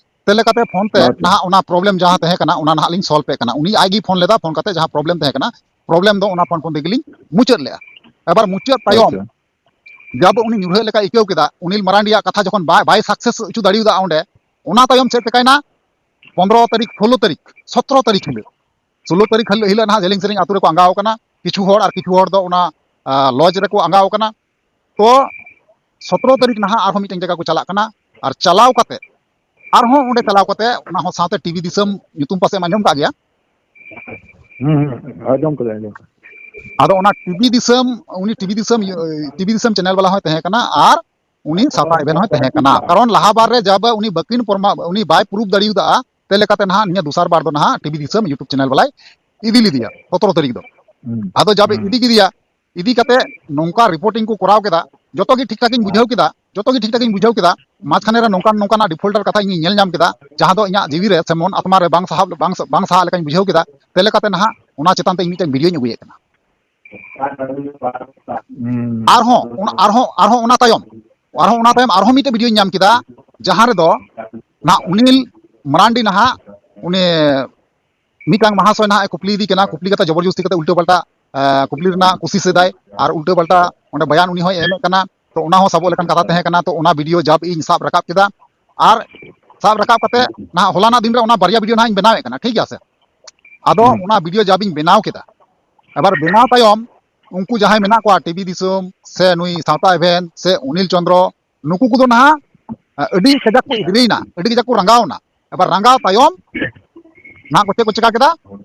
ᱛᱮ ᱞᱮᱠᱟᱛᱮ ᱯᱷᱳᱱ ᱛᱮ ᱟᱪᱪᱷᱟ᱾ ᱱᱟᱦᱟᱜ ᱚᱱᱟ ᱯᱨᱚᱵᱞᱮᱢ ᱡᱟᱦᱟᱸ ᱛᱟᱦᱮᱸ ᱠᱟᱱᱟ, ᱚᱱᱟ ᱱᱟᱦᱟᱜ ᱞᱤᱧ ᱥᱚᱞᱵᱷ ᱮᱫ ᱠᱟᱱᱟ᱾ ᱩᱱᱤ ᱟᱡ ᱜᱮ ᱯᱷᱳᱱ ᱞᱮᱫᱟ, ᱯᱷᱳᱱ ᱠᱟᱛᱮ ᱡᱟᱦᱟᱸ ᱯᱨᱚᱵᱞᱮᱢ ᱛᱟᱦᱮᱸ ᱠᱟᱱᱟ, ᱯᱨᱚᱵᱞᱮᱢ ᱫᱚ ᱚᱱᱟ ᱯᱷᱳᱱ, ᱯᱷᱳᱱ ᱛᱮᱜᱮ ᱞᱤᱧ ᱢᱩᱪᱟᱹᱫ ᱞᱮᱫᱼᱟ᱾ ᱮᱵᱟᱨ ᱢᱩᱪᱟᱹᱫ ᱛᱟᱭᱚᱢ ᱟᱪᱪᱷᱟ᱾ ᱡᱟᱵ ᱩᱱᱤ ᱧᱩᱨᱦᱟᱹᱜ ᱞᱮᱠᱟᱭ ᱟᱹᱭᱠᱟᱹᱣ ᱠᱮᱫᱟ, ᱚᱱᱤᱞ ᱢᱟᱨᱟᱱᱰᱤᱭᱟᱜ ᱠᱟᱛᱷᱟ ᱡᱚᱠᱷᱚᱱ ᱵᱟᱭ, ᱵᱟᱭ ᱥᱟᱠᱥᱮᱥ ᱦᱚᱪᱚ ᱫᱟᱲᱮᱭᱟᱫᱟ ᱚᱸᱰᱮ, ᱚᱱᱟ ᱛᱟᱭᱚᱢ ᱪᱮᱫ ᱪᱮᱠᱟᱭᱱᱟ? ᱯᱚᱱᱨᱚ ᱛᱟᱹᱨᱤᱠᱷ, ᱥᱳᱞᱳ ᱛᱟᱹᱨᱤᱠᱷ, ᱥᱚᱛᱨᱚ ᱛᱟᱹᱨᱤᱠᱷ ᱦᱤᱞᱳᱜ, ᱥᱳᱞᱳ ᱛᱟᱹᱨᱤᱠᱷ ᱦᱤᱞᱳᱜ, ᱦᱤᱞᱳᱜ ᱱᱟᱦᱟᱜ ᱡᱮᱞᱮᱧ ᱥᱮᱨᱮᱧ ᱟᱛᱳ ᱨᱮᱠᱚ ᱟᱸᱜᱟᱣ ᱠᱟᱱᱟ᱾ ᱠᱤᱪᱷᱩ ᱦᱚᱲ ᱟᱨ ᱠᱤᱪᱷᱩ ᱦᱚᱲ ᱫᱚ ᱚᱱᱟ, ᱟ, ᱞᱚᱡᱽ ᱨᱮᱠᱚ ᱟᱸᱜᱟᱣ ᱠᱟᱱᱟ᱾ ᱛᱚ ᱥᱚᱛᱨᱚ ᱛᱟᱹᱨᱤᱠᱷ ᱱᱟᱦᱟᱜ ᱟᱨᱦᱚᱸ ᱢᱤᱫᱴᱮᱱ ᱡᱟᱭᱜᱟ ᱠᱚ ᱪᱟᱞᱟᱜ ᱠᱟᱱᱟ᱾ ᱟᱨ ᱪᱟᱞᱟᱣ ᱠᱟᱛᱮ ᱟᱨᱦᱚᱸ ᱚᱸᱰᱮ ᱪᱟᱞᱟᱣ ᱠᱟᱛᱮ, ᱚᱱᱟ ᱦᱚᱸ ᱥᱟᱶᱛᱮ ᱴᱤᱵᱷᱤ ᱫᱤᱥᱚᱢ ᱧᱩᱛᱩᱢ ᱯᱟᱥᱮᱡ ᱮᱢ ᱟᱸᱡᱚᱢ ᱠᱟᱜ ᱜᱮᱭᱟ᱾ ᱦᱩᱸ, ᱦᱩᱸ, ᱟᱸᱡᱚᱢ ᱠᱟᱫᱟᱧ, ᱟᱸᱡᱚᱢ ᱠᱟᱫᱟᱧ᱾ ᱟᱫᱚ ᱚᱱᱟ ᱴᱤᱵᱷᱤ ᱫᱤᱥᱚᱢ, ᱩᱱᱤ ᱴᱤᱵᱷᱤ ᱫᱤᱥᱚᱢ, ᱴᱤᱵᱷᱤ ᱫᱤᱥᱚᱢ ᱪᱮᱱᱮᱞ ᱵᱟᱞᱟ ᱦᱚᱸᱭ ᱛᱟᱦᱮᱸ ᱠᱟᱱᱟ ᱟᱨ ᱩᱱᱤ ᱥᱟᱶᱛᱟ ᱮᱵᱷᱮᱱ ᱦᱚᱸᱭ ᱛᱟᱦᱮᱸ ᱠᱟᱱᱟ᱾ ᱠᱟᱨᱚᱱ ᱞᱟᱦᱟ ᱵᱟᱨ ᱨᱮ ᱡᱟᱵ ᱩᱱᱤ ᱵᱟᱹᱠᱤᱱ ᱯᱨᱚᱢᱟ-, ᱩᱱᱤ ᱵᱟᱭ ᱯᱨᱩᱵᱷ ᱫᱟᱲᱮᱭᱟᱫᱟ, ᱛᱮ ᱞᱮᱠᱟᱛᱮ ᱱᱟᱦᱟᱜ ᱱᱤᱭᱟᱹ ᱫᱚᱥᱟᱨ ᱵᱟᱨ ᱫᱚ ᱱᱟᱦᱟᱜ ᱴᱤᱵᱷᱤ ᱫᱤᱥᱚᱢ YouTube ᱪᱮᱱᱮᱞ ᱵᱟᱞᱟᱭ ᱤᱫᱤ ᱞᱮᱫᱮᱭᱟ ᱥᱚᱛᱨᱚ ᱛᱟᱹᱨᱤᱠᱷ ᱫᱚ᱾ ᱦᱩᱸ, ᱟᱫᱚ ᱡᱟᱵ ᱦᱩᱸ᱾ ᱤᱫᱤ ᱠᱮᱫᱮᱭᱟ, ᱤᱫᱤ ᱠᱟᱛᱮ ᱱᱚᱝᱠᱟ ᱨᱤᱯᱳᱨᱴᱤᱝ ᱠᱚ ᱠᱚᱨᱟᱣ ᱠᱮᱫᱟ, ᱡᱚᱛᱚ ᱜᱮ ᱴᱷᱤᱠ ᱴᱷᱟᱠ ᱤᱧ ᱵᱩᱡᱷᱟᱹᱣ ᱠᱮᱫᱟ, ᱡᱚᱛᱚ ᱜᱮ ᱴᱷᱤᱠ ᱴᱷᱟᱠ ᱤᱧ ᱵᱩᱡᱷᱟᱹᱣ ᱠᱮᱫᱟ᱾ ᱢᱟᱡᱷᱠᱷᱟᱱᱮ ᱨᱮ ᱱᱚᱝᱠᱟᱱ, ᱱᱚᱝᱠᱟᱱᱟᱜ ᱰᱤᱯᱷᱚᱞᱴᱟᱨ ᱠᱟᱛᱷᱟ ᱤᱧ ᱧᱮᱞ ᱧᱟᱢ ᱠᱮᱫᱟ, ᱡᱟᱦᱟᱸ ᱫᱚ ᱤᱧᱟᱹᱜ ᱡᱤᱣᱤ ᱨᱮ ᱥᱮ ᱢᱚᱱ ᱟᱛᱢᱟ ᱨᱮ ᱵᱟᱝ ᱥᱟᱦᱟᱣ, ᱵᱟᱝ, ᱵᱟᱝ ᱥᱟᱦᱟᱜ ᱞᱮᱠᱟᱧ ᱵᱩᱡᱷᱟᱹᱣ ᱠᱮᱫᱟ᱾ ᱛᱮ ᱞᱮᱠᱟᱛᱮ ᱱᱟᱦᱟᱜ ᱚᱱᱟ ᱪᱮᱛᱟᱱ ᱛᱮ ᱤᱧ ᱢᱤᱫᱴᱮᱱ ᱵᱷᱤᱰᱤᱭᱳᱧ ᱟᱹᱜᱩᱭᱮᱫ ᱠᱟᱱᱟ᱾ ᱦᱩᱸ᱾ ᱟᱨᱦᱚᱸ ᱚᱱᱟ, ᱟᱨᱦᱚᱸ, ᱟᱨᱦᱚᱸ ᱚᱱᱟ ᱛᱟᱭᱚᱢ, ᱟᱨᱦᱚᱸ ᱚᱱᱟ ᱛᱟᱭᱚᱢ ᱟᱨᱦᱚᱸ ᱢᱤᱫᱴᱮᱱ ᱵᱷᱤᱰᱤᱭᱳᱧ ᱧᱟᱢ ᱠᱮᱫᱟ, ᱡᱟᱦᱟᱸ ᱨᱮᱫᱚ ᱱᱟᱦᱟᱜ ᱩᱱᱤᱞ ᱢᱟᱨᱟᱱᱰᱤ ᱱᱟᱦᱟᱜ ᱩᱱᱤ ᱢᱤᱫᱴᱟᱝ ᱢᱟᱦᱟᱥᱚᱭ ᱱᱟᱦᱟᱜ ᱮ ᱠᱩᱠᱞᱤᱭᱮᱫᱮ ᱠᱟᱱᱟ, ᱠᱩᱠᱞᱤ ᱠᱟᱛᱮ ᱡᱚᱵᱚᱨ ᱡᱚᱥᱛᱤ ᱠᱟᱛᱮ ᱩᱞᱴᱟᱹ ᱯᱟᱞᱴᱟ, ᱮ, ᱠᱩᱠᱞᱤ ᱨᱮᱱᱟᱜ ᱠᱩᱥᱤᱥ ᱮᱫᱟᱭ ᱟᱨ ᱩᱞᱴᱟᱹ ᱯᱟᱞᱴᱟ ᱚᱸᱰᱮ ᱵᱟᱭᱟᱱ ᱩᱱᱤ ᱦᱚᱸᱭ ᱮᱢᱮᱫ ᱠᱟᱱᱟ᱾ ᱛᱚ ᱚᱱᱟ ᱦᱚᱸ ᱥᱟᱵᱚᱜ ᱞᱮᱠᱟᱱ ᱠᱟᱛᱷᱟ ᱛᱟᱦᱮᱸ ᱠᱟᱱᱟ᱾ ᱛᱚ ᱚᱱᱟ ᱵᱷᱤᱰᱤᱭᱳ ᱡᱟᱵ ᱤᱧ ᱥᱟᱵ ᱨᱟᱠᱟᱵ ᱠᱮᱫᱟ ᱟᱨ ᱥᱟᱵ ᱨᱟᱠᱟᱵ ᱠᱟᱛᱮ ᱱᱟᱦᱟᱜ ᱦᱚᱞᱟᱱᱟᱜ ᱫᱤᱱ ᱨᱮ ᱚᱱᱟ ᱵᱟᱨᱭᱟ ᱵᱷᱤᱰᱤᱭᱳ ᱱᱟᱦᱟᱜ ᱤᱧ ᱵᱮᱱᱟᱣᱮᱫ ᱠᱟᱱᱟ, ᱴᱷᱤᱠ ᱜᱮᱭᱟ ᱥᱮ? ᱟᱫᱚ ᱦᱩᱸ᱾ ᱚᱱᱟ ᱵᱷᱤᱰᱤᱭᱳ ᱡᱟᱵ ᱤᱧ ᱵᱮᱱᱟᱣ ᱠᱮᱫᱟ, ᱮᱵᱟᱨ ᱵᱮᱱᱟᱣ ᱛᱟᱭᱚᱢ ᱩᱱᱠᱩ ᱡᱟᱦᱟᱸᱭ ᱢᱮᱱᱟᱜ ᱠᱚᱣᱟ, ᱴᱤᱵᱷᱤ ᱫᱤᱥᱚᱢ ᱥᱮ ᱱᱩᱭ ᱥᱟᱶᱛᱟ ᱮᱵᱷᱮᱱ ᱥᱮ ᱚᱱᱤᱞ ᱪᱚᱸᱫᱽᱨᱚ, ᱱᱩᱠᱩ ᱠᱚᱫᱚ ᱱᱟᱦᱟᱜ, ᱟ, ᱟᱹᱰᱤ ᱠᱟᱡᱟᱠ ᱠᱚ ᱮᱜᱽᱨᱤᱭᱮᱱᱟ, ᱟᱹᱰᱤ ᱠᱟᱡᱟᱠ ᱠᱚ ᱨᱟᱸᱜᱟᱣᱱᱟ᱾ ᱮᱵᱟᱨ ᱨᱟᱸᱜᱟᱣ ᱛᱟᱭᱚᱢ ᱱᱟᱦᱟᱜ ᱠᱚ ᱪᱮᱫ ᱠᱚ ᱪᱮᱠᱟ ᱠᱮᱫᱟ?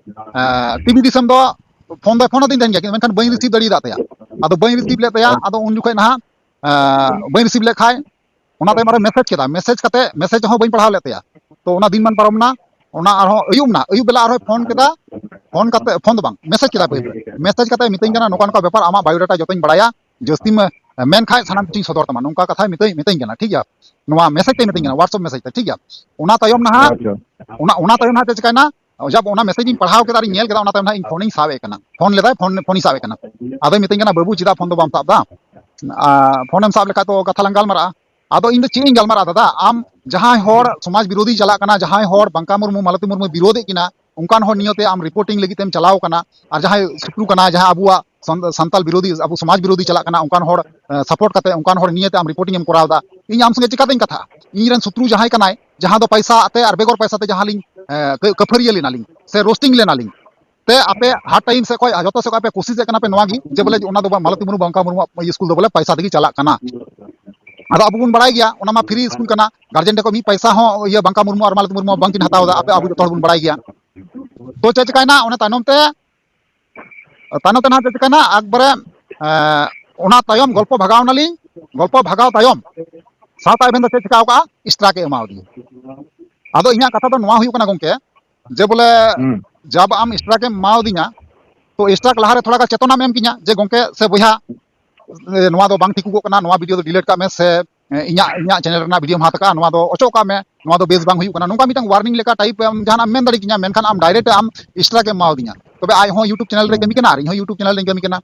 ᱟ, ᱴᱤᱵᱷᱤ ᱫᱤᱥᱚᱢ ᱫᱚ ᱯᱷᱳᱱ ᱫᱚᱭ ᱯᱷᱳᱱ ᱟᱹᱫᱤᱧ ᱛᱟᱦᱮᱱ ᱜᱮᱭᱟ, ᱢᱮᱱᱠᱷᱟᱱ ᱵᱟᱹᱧ ᱨᱤᱥᱤᱵᱷ ᱫᱟᱲᱮᱭᱟᱫ ᱛᱟᱭᱟ᱾ ᱟᱫᱚ ᱵᱟᱹᱧ ᱨᱤᱥᱤᱵᱷ ᱞᱮᱫ ᱛᱟᱭᱟ, ᱟᱫᱚ ᱩᱱ ᱡᱚᱠᱷᱚᱱ ᱱᱟᱦᱟᱜ, ᱟ, ᱵᱟᱹᱧ ᱨᱤᱥᱤᱵᱷ ᱞᱮᱫ ᱠᱷᱟᱡ, ᱚᱱᱟ ᱛᱟᱭᱚᱢ ᱟᱨᱚ ᱢᱮᱥᱮᱡᱽ ᱠᱮᱫᱟ, ᱢᱮᱥᱮᱡᱽ ᱠᱟᱛᱮ ᱢᱮᱥᱮᱡᱽ ᱦᱚᱸ ᱵᱟᱹᱧ ᱯᱟᱲᱦᱟᱣ ᱞᱮᱫ ᱛᱟᱭᱟ᱾ ᱛᱚ ᱚᱱᱟ ᱫᱤᱱ ᱢᱟᱱ ᱯᱟᱨᱚᱢ ᱮᱱᱟ, ᱚᱱᱟ ᱟᱨᱦᱚᱸ ᱟᱹᱭᱩᱵ ᱮᱱᱟ, ᱟᱹᱭᱩᱵ ᱵᱮᱞᱟ ᱟᱨᱦᱚᱸᱭ ᱯᱷᱳᱱ ᱠᱮᱫᱟ, ᱯᱷᱳᱱ ᱠᱟᱛᱮ, ᱯᱷᱳᱱ ᱫᱚ ᱵᱟᱝ, ᱢᱮᱥᱮᱡᱽ ᱠᱮᱫᱟ, ᱯᱟᱹᱦᱤᱞ ᱢᱮᱥᱮᱡᱽ ᱠᱟᱛᱮ ᱢᱤᱛᱟᱹᱧ ᱠᱟᱱᱟ, "ᱱᱚᱝᱠᱟ ᱱᱚᱝᱠᱟ ᱵᱮᱯᱟᱨ, ᱟᱢᱟᱜ ᱵᱟᱭᱳᱰᱟᱴᱟ ᱡᱚᱛᱚᱧ ᱵᱟᱲᱟᱭᱟ, ᱡᱟᱹᱥᱛᱤᱢ ᱢᱮᱱ ᱠᱷᱟᱡ ᱥᱟᱱᱟᱢ ᱠᱤᱪᱷᱩᱧ ᱥᱚᱫᱚᱨ ᱛᱟᱢᱟ", ᱱᱚᱝᱠᱟ ᱠᱟᱛᱷᱟᱭ ᱢᱤᱛᱟᱹᱧ, ᱢᱤᱛᱟᱹᱧ ᱠᱟᱱᱟ, ᱴᱷᱤᱠ ᱜᱮᱭᱟ᱾ ᱱᱚᱣᱟ ᱢᱮᱥᱮᱡᱽ ᱛᱮ ᱢᱤᱛᱟᱹᱧ ᱠᱟᱱᱟ, WhatsApp ᱢᱮᱥᱮᱡᱽ ᱛᱮ, ᱴᱷᱤᱠ ᱜᱮᱭᱟ᱾ ᱚᱱᱟ ᱛᱟᱭᱚᱢ ᱱᱟᱦᱟᱜ, ᱟᱪᱪᱷᱟ᱾ ᱚᱱᱟ, ᱚᱱᱟ ᱛᱟᱭᱚᱢ ᱱᱟᱦᱟᱜ ᱪᱮᱫ ᱪᱤᱠᱟᱹᱭᱮᱱᱟ, ᱡᱟᱵ ᱚᱱᱟ ᱢᱮᱥᱮᱡᱽ ᱤᱧ ᱯᱟᱲᱦᱟᱣ ᱠᱮᱫᱟ ᱟᱨᱤᱧ ᱧᱮᱞ ᱠᱮᱫᱟ, ᱚᱱᱟ ᱛᱟᱭᱚᱢ ᱱᱟᱦᱟᱜ ᱤᱧ ᱯᱷᱳᱱᱤᱧ ᱥᱟᱵ ᱮᱫ ᱠᱟᱱᱟ, ᱯᱷᱳᱱ ᱞᱮᱫᱟᱭ, ᱯᱷᱳᱱ, ᱯᱷᱳᱱᱤᱧ ᱥᱟᱵ ᱮᱫ ᱠᱟᱱᱟ᱾ ᱟᱫᱚᱭ ᱢᱤᱛᱟᱹᱧ ᱠᱟᱱᱟ, "ᱵᱟᱹᱵᱩ, ᱪᱮᱫᱟᱜ ᱯᱷᱳᱱ ᱫᱚ ᱵᱟᱢ ᱥᱟᱵ ᱮᱫᱟ? ᱟᱨ ᱯᱷᱳᱱᱮᱢ ᱥᱟᱵ ᱞᱮᱠᱷᱟᱡ ᱛᱚ ᱠᱟᱛᱷᱟ ᱞᱟᱝ ᱜᱟᱞᱢᱟᱨᱟᱜᱼᱟ᱾" ᱟᱫᱚ ᱤᱧ ᱫᱚ ᱪᱮᱫ ᱤᱧ ᱜᱟᱞᱢᱟᱨᱟᱜᱼᱟ ᱫᱟᱫᱟ? ᱟᱢ ᱡᱟᱦᱟᱸᱭ ᱦᱚᱲ ᱥᱚᱢᱟᱡᱽ ᱵᱤᱨᱳᱫᱷᱤ ᱪᱟᱞᱟᱜ ᱠᱟᱱᱟ, ᱡᱟᱦᱟᱸᱭ ᱦᱚᱲ ᱵᱟᱝᱠᱟ ᱢᱩᱨᱢᱩ, ᱢᱟᱞᱚᱛᱤ ᱢᱩᱨᱢᱩ ᱵᱤᱨᱳᱫᱷᱮᱫ ᱠᱤᱱᱟ, ᱚᱱᱠᱟᱱ ᱦᱚᱲ ᱱᱤᱭᱟᱹᱛᱮ ᱟᱢ ᱨᱤᱯᱳᱨᱴᱤᱝ ᱞᱟᱹᱜᱤᱫ ᱛᱮᱢ ᱪᱟᱞᱟᱣ ᱠᱟᱱᱟ, ᱟᱨ ᱡᱟᱦᱟᱸᱭ ᱥᱚᱛᱨᱩ ᱠᱟᱱᱟᱭ, ᱡᱟᱦᱟᱸᱭ ᱟᱵᱚᱣᱟᱜ ᱥᱟᱱ-, ᱥᱟᱱᱛᱟᱞ ᱵᱤᱨᱳᱫᱷᱤ, ᱟᱵᱚ ᱥᱚᱢᱟᱡᱽ ᱵᱤᱨᱳᱫᱷᱤ ᱪᱟᱞᱟᱜ ᱠᱟᱱᱟ, ᱚᱱᱠᱟᱱ ᱦᱚᱲ, ᱮ, ᱥᱟᱯᱳᱨᱴ ᱠᱟᱛᱮ ᱚᱱᱠᱟᱱ ᱦᱚᱲ ᱱᱤᱭᱟᱹᱛᱮ ᱟᱢ ᱨᱤᱯᱳᱨᱴᱤᱝ ᱮᱢ ᱠᱚᱨᱟᱣ ᱮᱫᱟ, ᱤᱧ ᱟᱢ ᱥᱚᱸᱜᱮ ᱪᱤᱠᱟᱛᱤᱧ ᱠᱟᱛᱷᱟᱜᱼᱟ? ᱤᱧ ᱨᱮᱱ ᱥᱚᱛᱨᱩ ᱡᱟᱦᱟᱸᱭ ᱠᱟᱱᱟᱭ, ᱡᱟᱦᱟᱸ ᱫᱚ ᱯᱟᱭᱥᱟ ᱟᱛᱮ ᱟᱨ ᱵᱮᱜᱚᱨ ᱯᱟᱭᱥᱟ ᱛᱮ ᱡᱟᱦᱟᱸ ᱞᱤᱧ, ᱮ, ᱠᱟᱹ-, ᱠᱟᱹᱯᱷᱟᱹᱨᱤᱭᱟᱹ ᱞᱮᱱᱟᱞᱤᱧ ᱥᱮ ᱨᱳᱥᱴᱤᱝ ᱞᱮᱱᱟᱞᱤᱧ, ᱛᱮ ᱟᱯᱮ ᱦᱟᱨ ᱴᱟᱭᱤᱢ ᱥᱮᱫ ᱠᱷᱚᱱ ᱡᱚᱛᱚ ᱥᱮᱫ ᱠᱷᱚᱱ ᱯᱮ ᱠᱳᱥᱤᱥᱮᱫ ᱠᱟᱱᱟ ᱯᱮ ᱱᱚᱣᱟ ᱜᱮ ᱡᱮ ᱵᱚᱞᱮ ᱚᱱᱟ ᱫᱚ ᱢᱟᱞᱚᱛᱤ ᱢᱩᱨᱢᱩ, ᱵᱟᱝᱠᱟ ᱢᱩᱨᱢᱩ ᱤᱥᱠᱩᱞ ᱫᱚ ᱵᱚᱞᱮ ᱯᱟᱭᱥᱟ ᱛᱮᱜᱮ ᱪᱟᱞᱟᱜ ᱠᱟᱱᱟ᱾ ᱟᱫᱚ ᱟᱵᱚ ᱵᱚᱱ ᱵᱟᱲᱟᱭ ᱜᱮᱭᱟ ᱚᱱᱟ ᱢᱟ ᱯᱷᱨᱤ ᱤᱥᱠᱩᱞ ᱠᱟᱱᱟ, ᱜᱟᱨᱡᱮᱱ ᱴᱷᱮᱱ ᱠᱷᱚᱱ ᱢᱤᱫ ᱯᱟᱭᱥᱟ ᱦᱚᱸ ᱤᱭᱟᱹ ᱵᱟᱝᱠᱟ ᱢᱩᱨᱢᱩ ᱟᱨ ᱢᱟᱞᱚᱛᱤ ᱢᱩᱨᱢᱩ ᱵᱟᱝᱠᱤᱱ ᱦᱟᱛᱟᱣ ᱮᱫᱟ, ᱟᱯᱮ ᱟᱵᱚ ᱡᱚᱛᱚ ᱦᱚᱲ ᱵᱚᱱ ᱵᱟᱲᱟᱭ ᱜᱮᱭᱟ᱾ ᱛᱚ ᱪᱮᱫ ᱪᱤᱠᱟᱭᱱᱟ, ᱚᱱᱟ ᱛᱟᱭᱱᱚᱢ ᱛᱮ, ᱛᱟᱭᱱᱚᱢ ᱛᱮ ᱱᱟᱦᱟᱜ ᱪᱮᱫ ᱪᱤᱠᱟᱭᱱᱟ, ᱮᱠᱵᱟᱨᱮ, ᱮᱸ, ᱚᱱᱟ ᱛᱟᱭᱚᱢ ᱜᱚᱞᱯᱚ ᱵᱷᱟᱜᱟᱣ ᱱᱟᱞᱤᱧ, ᱜᱚᱞᱯᱚ ᱵᱷᱟᱜᱟᱣ ᱛᱟᱭᱚᱢ ᱥᱟᱶᱛᱟ ᱮᱵᱷᱮᱱ ᱫᱚ ᱪᱮᱫ ᱪᱤᱠᱟᱣ ᱠᱟᱜᱼᱟ, ᱮᱠᱥᱴᱨᱟ ᱠᱮ ᱮᱢᱟᱣ ᱫᱤᱧᱟ᱾ ᱟᱫᱚ ᱤᱧᱟᱹᱜ ᱠᱟᱛᱷᱟ ᱫᱚ ᱱᱚᱣᱟ ᱦᱩᱭᱩᱜ ᱠᱟᱱᱟ ᱜᱚᱝᱠᱮ, ᱡᱮ ᱵᱚᱞᱮ ᱦᱩᱸ᱾ ᱡᱟᱵ ᱟᱢ ᱮᱠᱥᱴᱨᱟ ᱠᱮᱢ ᱮᱢᱟᱣ ᱫᱤᱧᱟ, ᱛᱚ ᱮᱠᱥᱴᱨᱟ ᱞᱟᱦᱟᱨᱮ ᱛᱷᱚᱲᱟ ᱜᱟᱱ ᱪᱮᱛᱚᱱᱟᱢ ᱮᱢ ᱠᱤᱧᱟ ᱡᱮ, "ᱜᱚᱝᱠᱮ ᱥᱮ ᱵᱚᱭᱦᱟ, ᱮ, ᱱᱚᱣᱟ ᱫᱚ ᱵᱟᱝ ᱴᱷᱤᱠᱚᱜᱚᱜ ᱠᱟᱱᱟ, ᱱᱚᱣᱟ ᱵᱷᱤᱰᱤᱭᱳ ᱫᱚ ᱰᱤᱞᱤᱴ ᱠᱟᱜ ᱢᱮ, ᱥᱮ, ᱮ, ᱤᱧᱟᱹᱜ, ᱤᱧᱟᱹᱜ ᱪᱮᱱᱮᱞ ᱨᱮᱱᱟᱜ ᱵᱷᱤᱰᱤᱭᱳᱢ ᱦᱟᱛ ᱠᱟᱜᱼᱟ, ᱱᱚᱣᱟ ᱫᱚ ᱚᱪᱚᱜ ᱠᱟᱜ ᱢᱮ, ᱱᱚᱣᱟ ᱫᱚ ᱵᱮᱥ ᱵᱟᱝ ᱦᱩᱭᱩᱜ ᱠᱟᱱᱟ", ᱱᱚᱝᱠᱟ ᱢᱤᱫᱴᱟᱝ ᱣᱟᱨᱱᱤᱝ ᱞᱮᱠᱟ ᱴᱟᱭᱤᱯ ᱮᱢ ᱡᱟᱦᱟᱱᱟᱜ ᱮᱢ ᱢᱮᱱ ᱫᱟᱲᱮ ᱠᱤᱧᱟ, ᱢᱮᱱᱠᱷᱟᱱ ᱟᱢ ᱰᱟᱭᱨᱮᱠᱴ ᱟᱢ ᱮᱠᱥᱴᱨᱟ ᱜᱮᱢ ᱮᱢᱟᱣ ᱫᱤᱧᱟ᱾ ᱛᱚᱵᱮ ᱟᱡ ᱦᱚᱸ YouTube ᱪᱮᱱᱮᱞ ᱨᱮ ᱠᱟᱹᱢᱤ ᱠᱟᱱᱟ ᱟᱨ ᱤᱧ ᱦᱚᱸ YouTube ᱪᱮᱱᱮᱞ ᱨᱮᱧ ᱠᱟᱹᱢᱤ ᱠᱟᱱᱟ᱾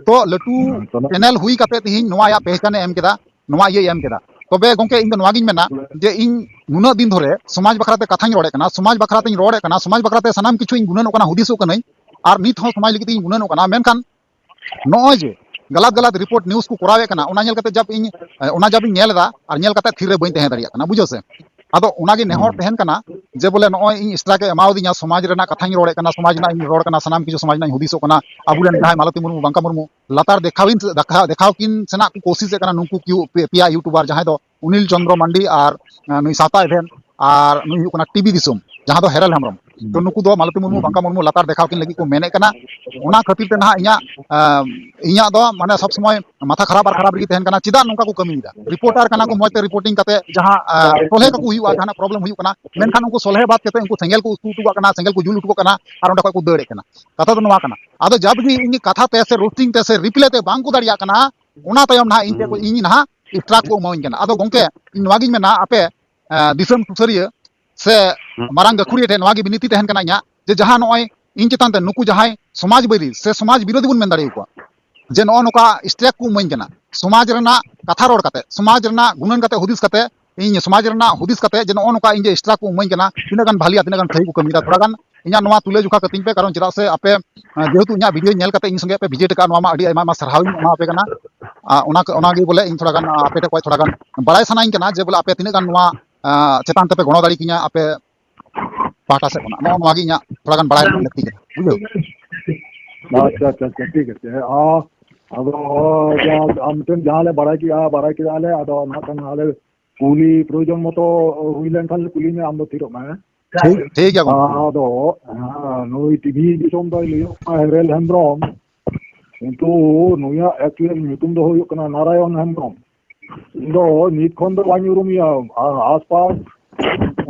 ᱛᱚ ᱞᱟᱹᱴᱩ ᱦᱮᱸ, ᱛᱚ ᱱᱚ- ᱪᱮᱱᱮᱞ ᱦᱩᱭ ᱠᱟᱛᱮ ᱛᱮᱦᱮᱧ ᱱᱚᱣᱟ ᱟᱭᱟᱜ ᱯᱮᱦᱪᱟᱱᱮ ᱮᱢ ᱠᱮᱫᱟ, ᱱᱚᱣᱟ ᱤᱭᱟᱹᱭ ᱮᱢ ᱠᱮᱫᱟ᱾ ᱛᱚᱵᱮ ᱜᱚᱝᱠᱮ, ᱤᱧ ᱫᱚ ᱱᱚᱣᱟ ᱜᱤᱧ ᱢᱮᱱᱟ ᱡᱮ ᱤᱧ ᱱᱩᱱᱟᱹᱜ ᱫᱤᱱ ᱫᱷᱚᱨᱮ ᱥᱚᱢᱟᱡᱽ ᱵᱟᱠᱷᱨᱟ ᱛᱮ ᱠᱟᱛᱷᱟᱧ ᱨᱚᱲᱮᱫ ᱠᱟᱱᱟ, ᱥᱚᱢᱟᱡᱽ ᱵᱟᱠᱷᱨᱟ ᱛᱮᱧ ᱨᱚᱲᱮᱫ ᱠᱟᱱᱟ, ᱥᱚᱢᱟᱡᱽ ᱵᱟᱠᱷᱨᱟ ᱛᱮ ᱥᱟᱱᱟᱢ ᱠᱤᱪᱷᱩ ᱤᱧ ᱜᱩᱱᱟᱹᱱᱚᱜ ᱠᱟᱱᱟ, ᱦᱩᱫᱤᱥᱚᱜ ᱠᱟᱹᱱᱟᱹᱧ, ᱟᱨ ᱱᱤᱛ ᱦᱚᱸ ᱥᱚᱢᱟᱡᱽ ᱞᱟᱹᱜᱤᱫ ᱤᱧ ᱜᱩᱱᱟᱹᱱᱚᱜ ᱠᱟᱱᱟ᱾ ᱢᱮᱱᱠᱷᱟᱱ ᱱᱚᱜᱼᱚᱭ ᱡᱮ ᱜᱟᱞᱟᱛ ᱜᱟᱞᱟᱛ ᱨᱤᱯᱳᱨᱴ ᱱᱤᱭᱩᱡᱽ ᱠᱚ ᱠᱚᱨᱟᱣᱮᱫ ᱠᱟᱱᱟ, ᱚᱱᱟ ᱧᱮᱞ ᱠᱟᱛᱮ ᱡᱟᱵ ᱤᱧ, ᱚᱱᱟ ᱡᱟᱵ ᱤᱧ ᱧᱮᱞ ᱮᱫᱟ ᱟᱨ ᱧᱮᱞ ᱠᱟᱛᱮ ᱛᱷᱤᱨ ᱨᱮ ᱵᱟᱹᱧ ᱛᱟᱦᱮᱸ ᱫᱟᱲᱮᱭᱟᱜ ᱠᱟᱱᱟ, ᱵᱩᱡᱷᱟᱹᱣ ᱥᱮ? ᱟᱫᱚ ᱚᱱᱟᱜᱮ ᱱᱮᱦᱚᱨ ᱛᱟᱦᱮᱱ ᱠᱟᱱᱟ ᱡᱮ ᱵᱚᱞᱮ ᱱᱚᱜᱼᱚᱭ ᱤᱧ ᱥᱴᱨᱟᱭᱤᱠ ᱮ ᱮᱢᱟᱣᱫᱤᱧᱟ, ᱥᱚᱢᱟᱡᱽ ᱨᱮᱱᱟᱜ ᱠᱟᱛᱷᱟᱧ ᱨᱚᱲᱮᱫ ᱠᱟᱱᱟ, ᱥᱚᱢᱟᱡᱽ ᱨᱮᱱᱟᱜ ᱤᱧ ᱨᱚᱲ ᱠᱟᱱᱟ, ᱥᱟᱱᱟᱢ ᱠᱤᱪᱷᱩ ᱥᱚᱢᱟᱡᱽ ᱨᱮᱱᱟᱜ ᱤᱧ ᱦᱩᱫᱤᱥᱚᱜ ᱠᱟᱱᱟ᱾ ᱟᱵᱚᱨᱮᱱ ᱡᱟᱦᱟᱸᱭ ᱢᱟᱞᱚᱛᱤ ᱢᱩᱨᱢᱩ, ᱵᱟᱝᱠᱟ ᱢᱩᱨᱢᱩ ᱞᱟᱛᱟᱨ ᱫᱮᱠᱷᱟᱣᱤᱧ ᱫᱮᱠᱷᱟᱣ, ᱫᱮᱠᱷᱟᱣ ᱠᱤᱱ ᱥᱮᱱᱟᱜ ᱠᱚ ᱠᱳᱥᱤᱥᱮᱫ ᱠᱟᱱᱟ ᱱᱩᱠᱩ ᱠᱤᱭᱩ ᱯᱮ-, ᱯᱮᱭᱟ ᱤᱭᱩᱴᱩᱵᱟᱨ, ᱡᱟᱦᱟᱸᱭ ᱫᱚ ᱩᱱᱤᱞ ᱪᱚᱱᱫᱨᱚ ᱢᱟᱱᱰᱤ ᱟᱨ, ᱟᱸ, ᱱᱩᱭ ᱥᱟᱶᱛᱟ ᱮᱵᱷᱮᱱ ᱟᱨ ᱱᱩᱭ ᱦᱩᱭᱩᱜ ᱠᱟᱱᱟ ᱴᱤᱵᱤ ᱫᱤᱥᱚᱢ, ᱡᱟᱦᱟᱸ ᱫᱚ ᱦᱮᱨᱮᱞ ᱦᱮᱢᱵᱨᱚᱢ᱾ ᱛᱚ ᱱᱩᱠᱩ ᱫᱚ ᱢᱟᱞᱚᱛᱤ ᱢᱩᱨᱢᱩ, ᱵᱟᱝᱠᱟ ᱢᱩᱨᱢᱩ ᱞᱟᱛᱟᱨ ᱫᱮᱠᱷᱟᱣ ᱠᱤᱱ ᱞᱟᱹᱜᱤᱫ ᱠᱚ ᱢᱮᱱᱮᱫ ᱠᱟᱱᱟ᱾ ᱚᱱᱟ ᱠᱷᱟᱹᱛᱤᱨ ᱛᱮ ᱱᱟᱦᱟᱜ ᱤᱧᱟᱹᱜ, ᱟᱸ, ᱤᱧᱟᱹᱜ ᱫᱚ ᱢᱟᱱᱮ ᱥᱚᱵ ᱥᱚᱢᱚᱭ ᱢᱟᱛᱷᱟ ᱠᱷᱟᱨᱟᱯ ᱟᱨ ᱠᱷᱟᱨᱟᱯ ᱨᱮᱜᱮ ᱛᱟᱦᱮᱱ ᱠᱟᱱᱟ᱾ ᱪᱮᱫᱟᱜ ᱱᱚᱝᱠᱟ ᱠᱚ ᱠᱟᱹᱢᱤᱭᱮᱫᱟ? ᱨᱤᱯᱳᱨᱴᱟᱨ ᱠᱟᱱᱟ ᱠᱚ, ᱢᱚᱡᱽ ᱛᱮ ᱨᱤᱯᱳᱨᱴᱤᱝ ᱠᱟᱛᱮ ᱡᱟᱦᱟᱸ, ᱟᱸ, ᱥᱚᱞᱦᱮ ᱠᱚᱠᱚ ᱦᱩᱭᱩᱜᱼᱟ, ᱡᱟᱦᱟᱱᱟᱜ ᱯᱨᱚᱵᱞᱮᱢ ᱦᱩᱭᱩᱜ ᱠᱟᱱᱟ, ᱢᱮᱱᱠᱷᱟᱱ ᱩᱱᱠᱩ ᱥᱚᱞᱦᱮ ᱵᱟᱫ ᱠᱟᱛᱮ ᱩᱱᱠᱩ ᱥᱮᱸᱜᱮᱞ ᱠᱚ ᱩᱥᱩᱞ ᱦᱚᱴᱚ ᱠᱟᱜ ᱠᱟᱱᱟ, ᱥᱮᱸᱜᱮᱞ ᱠᱚ ᱡᱩᱞ ᱦᱚᱴᱚ ᱠᱟᱜ ᱠᱟᱱᱟ ᱟᱨ ᱚᱸᱰᱮ ᱠᱷᱚᱡ ᱠᱚ ᱫᱟᱹᱲᱮᱫ ᱠᱟᱱᱟ᱾ ᱠᱟᱛᱷᱟ ᱫᱚ ᱱᱚᱣᱟ ᱠᱟᱱᱟ᱾ ᱟᱫᱚ ᱡᱟᱵᱜᱮ ᱤᱧ ᱠᱟᱛᱷᱟ ᱛᱮ ᱥᱮ ᱨᱳᱥᱴᱤᱝ ᱛᱮ ᱥᱮ ᱨᱤᱯᱞᱟᱭ ᱛᱮ ᱵᱟᱝ ᱠᱚ ᱫᱟᱲᱮᱭᱟᱜ ᱠᱟᱱᱟ, ᱚᱱᱟ ᱛᱟᱭᱚᱢ ᱱᱟᱦᱟᱜ ᱤᱧ ᱴᱷᱮᱱ ᱠᱷᱚᱡ ᱤᱧ ᱱᱟᱦᱟᱜ ᱥᱴᱨᱟᱭᱤᱠ ᱠᱚ ᱮᱢᱟᱣᱟᱹᱧ ᱠᱟᱱᱟ᱾ ᱟᱫᱚ ᱜᱚᱝᱠᱮ, ᱤᱧ ᱱᱚᱣᱟ ᱜᱤᱧ ᱢᱮᱱᱟ, ᱟᱯᱮ, ᱮ, ᱫᱤᱥᱚᱢ ᱥᱩᱥᱟᱹᱨᱤᱭᱟᱹ ᱥᱮ ᱢᱟᱨᱟᱝ ᱜᱟᱹᱠᱷᱩᱲᱤᱭᱟᱹ ᱴᱷᱮᱱ ᱱᱚᱣᱟ ᱜᱮ ᱵᱤᱱᱤᱛᱤ ᱛᱟᱦᱮᱱ ᱠᱟᱱᱟ ᱤᱧᱟᱹᱜ, ᱡᱮ ᱡᱟᱦᱟᱸ ᱱᱚᱜᱼᱚᱭ ᱤᱧ ᱪᱮᱛᱟᱱ ᱛᱮ ᱱᱩᱠᱩ ᱡᱟᱦᱟᱸᱭ ᱥᱚᱢᱟᱡᱽ ᱵᱟᱹᱭᱨᱤ ᱥᱮ ᱥᱚᱢᱟᱡᱽ ᱵᱤᱨᱳᱫᱷᱤ ᱵᱚᱱ ᱢᱮᱱ ᱫᱟᱲᱮᱭᱟᱠᱚᱣᱟ, ᱡᱮ ᱱᱚᱜᱼᱚ ᱱᱚᱝᱠᱟ ᱥᱴᱨᱟᱭᱤᱠ ᱠᱚ ᱮᱢᱟᱹᱧ ᱠᱟᱱᱟ, ᱥᱚᱢᱟᱡᱽ ᱨᱮᱱᱟᱜ ᱠᱟᱛᱷᱟ ᱨᱚᱲ ᱠᱟᱛᱮ, ᱥᱚᱢᱟᱡᱽ ᱨᱮᱱᱟᱜ ᱜᱩᱱᱟᱹᱱ ᱠᱟᱛᱮ, ᱦᱩᱫᱤᱥ ᱠᱟᱛᱮ, ᱤᱧ ᱥᱚᱢᱟᱡᱽ ᱨᱮᱱᱟᱜ ᱦᱩᱫᱤᱥ ᱠᱟᱛᱮ ᱡᱮ ᱱᱚᱜᱼᱚ ᱱᱚᱝᱠᱟ ᱤᱧ ᱡᱮ ᱥᱴᱨᱟᱭᱤᱠ ᱠᱚ ᱮᱢᱟᱹᱧ ᱠᱟᱱᱟ, ᱛᱤᱱᱟᱹᱜ ᱜᱟᱱ ᱵᱷᱟᱹᱞᱤᱭᱟ, ᱛᱤᱱᱟᱹᱜ ᱜᱟᱱ ᱥᱟᱹᱦᱤ ᱠᱚ ᱠᱟᱹᱢᱤᱭᱮᱫᱟ, ᱛᱷᱚᱲᱟ ᱜᱟᱱ ᱤᱧᱟᱹᱜ ᱱᱚᱣᱟ ᱛᱩᱞᱟᱹ ᱡᱚᱠᱷᱟ ᱠᱟᱹᱛᱤᱧ ᱯᱮ, ᱠᱟᱨᱚᱱ ᱪᱮᱫᱟᱜ ᱥᱮ ᱟᱯᱮ, ᱟᱸ, ᱡᱮᱦᱮᱛᱩ ᱤᱧᱟᱹᱜ ᱵᱷᱤᱰᱤᱭᱳ ᱧᱮᱞ ᱠᱟᱛᱮ ᱤᱧ ᱥᱚᱸᱜᱮ ᱯᱮ ᱵᱷᱤᱡᱤᱴ ᱟᱠᱟᱫ, ᱱᱚᱣᱟ ᱢᱟ ᱟᱹᱰᱤ ᱟᱭᱢᱟ ᱟᱭᱢᱟ ᱥᱟᱨᱦᱟᱣ ᱤᱧ ᱮᱢᱟ ᱯᱮ ᱠᱟᱱᱟ᱾ ᱟᱸ, ᱚᱱᱟ ᱠᱚ, ᱚᱱᱟ ᱜᱮ ᱵᱚᱞᱮ ᱤᱧ ᱛᱷᱚᱲᱟ ᱜᱟᱱ, ᱟᱸ, ᱟᱯᱮ ᱴᱷᱮᱱ ᱠᱷᱚᱱ ᱛᱷᱚᱲᱟ ᱜᱟᱱ ᱵᱟᱲᱟᱭ ᱥᱟᱱᱟᱧ ᱠᱟᱱᱟ ᱡᱮ ᱵᱚᱞᱮ ᱟᱯᱮ ᱛᱤᱱᱟᱹᱜ ᱜᱟᱱ ᱱᱚᱣᱟ, ᱟᱸ, ᱪᱮᱛᱟᱱ ᱛᱮᱯᱮ ᱜᱚᱲᱚ ᱫᱟᱲᱮ ᱠᱤᱧᱟ ᱟᱯᱮ ᱯᱟᱦᱴᱟ ᱥᱮᱫ ᱠᱷᱚᱱᱟᱜ᱾ ᱱᱚᱜᱼᱚ ᱱᱚᱣᱟ ᱜᱮ ᱤᱧᱟᱹᱜ ᱛᱷᱚᱲᱟ ᱜᱟᱱ ᱵᱟᱲᱟᱭ ᱨᱮᱱᱟᱜ ᱞᱟᱹᱠᱛᱤ ᱠᱟᱱᱟ, ᱵᱩᱡᱷᱟᱹᱣ? ᱟᱪᱪᱷᱟ, ᱟᱪᱪᱷᱟ, ᱟᱪᱪᱷᱟ, ᱴᱷᱤᱠ ᱟᱪᱷᱮ᱾ ᱦᱮᱸ, ᱟ-, ᱟᱫᱚ ᱡᱟ-, ᱟᱢ ᱴᱷᱮᱱ ᱡᱟᱦᱟᱸ ᱞᱮ ᱵᱟᱲᱟᱭ ᱠᱮᱜᱼᱟ, ᱵᱟᱲᱟᱭ ᱠᱮᱫᱟ ᱞᱮ, ᱟᱫᱚ ᱱᱟᱜ ᱠᱷᱟᱱ ᱟᱞᱮ ᱠᱩᱞᱤ ᱯᱨᱚᱭᱳᱡᱚᱱ ᱢᱚᱛᱚ ᱦᱩᱭ ᱞᱮᱱᱠᱷᱟᱱ ᱞᱮ ᱠᱩᱞᱤ ᱢᱮᱭᱟ, ᱟᱢ ᱫᱚ ᱛᱷᱤᱨᱚᱜ ᱢᱮ, ᱦᱮᱸ? ᱴᱷᱤᱠ, ᱴᱷᱤᱠ ᱜᱮᱭᱟ ᱜᱚᱢᱠᱮ᱾ ᱟᱫᱚ, ᱦᱮᱸ, ᱱᱩᱭ ᱴᱤᱵᱷᱤ ᱫᱤᱥᱚᱢ ᱫᱚᱭ ᱞᱟᱹᱭᱚᱜ ᱠᱟᱱᱟ ᱦᱮᱨᱮᱞ ᱦᱮᱢᱵᱨᱚᱢ, ᱠᱤᱱᱛᱩ ᱱᱩᱭᱟᱜ actual ᱧᱩᱛᱩᱢ ᱫᱚ ᱦᱩᱭᱩᱜ ᱠᱟᱱᱟ ᱱᱟᱨᱟᱭᱚᱱ ᱦᱮᱢᱵᱨᱚᱢ᱾ ᱤᱧ ᱫᱚ ᱱᱤᱛ ᱠᱷᱚᱱ ᱫᱚ ᱵᱟᱹᱧ ᱩᱨᱩᱢᱮᱭᱟ, ᱟ-, ᱟᱥᱯᱟᱥ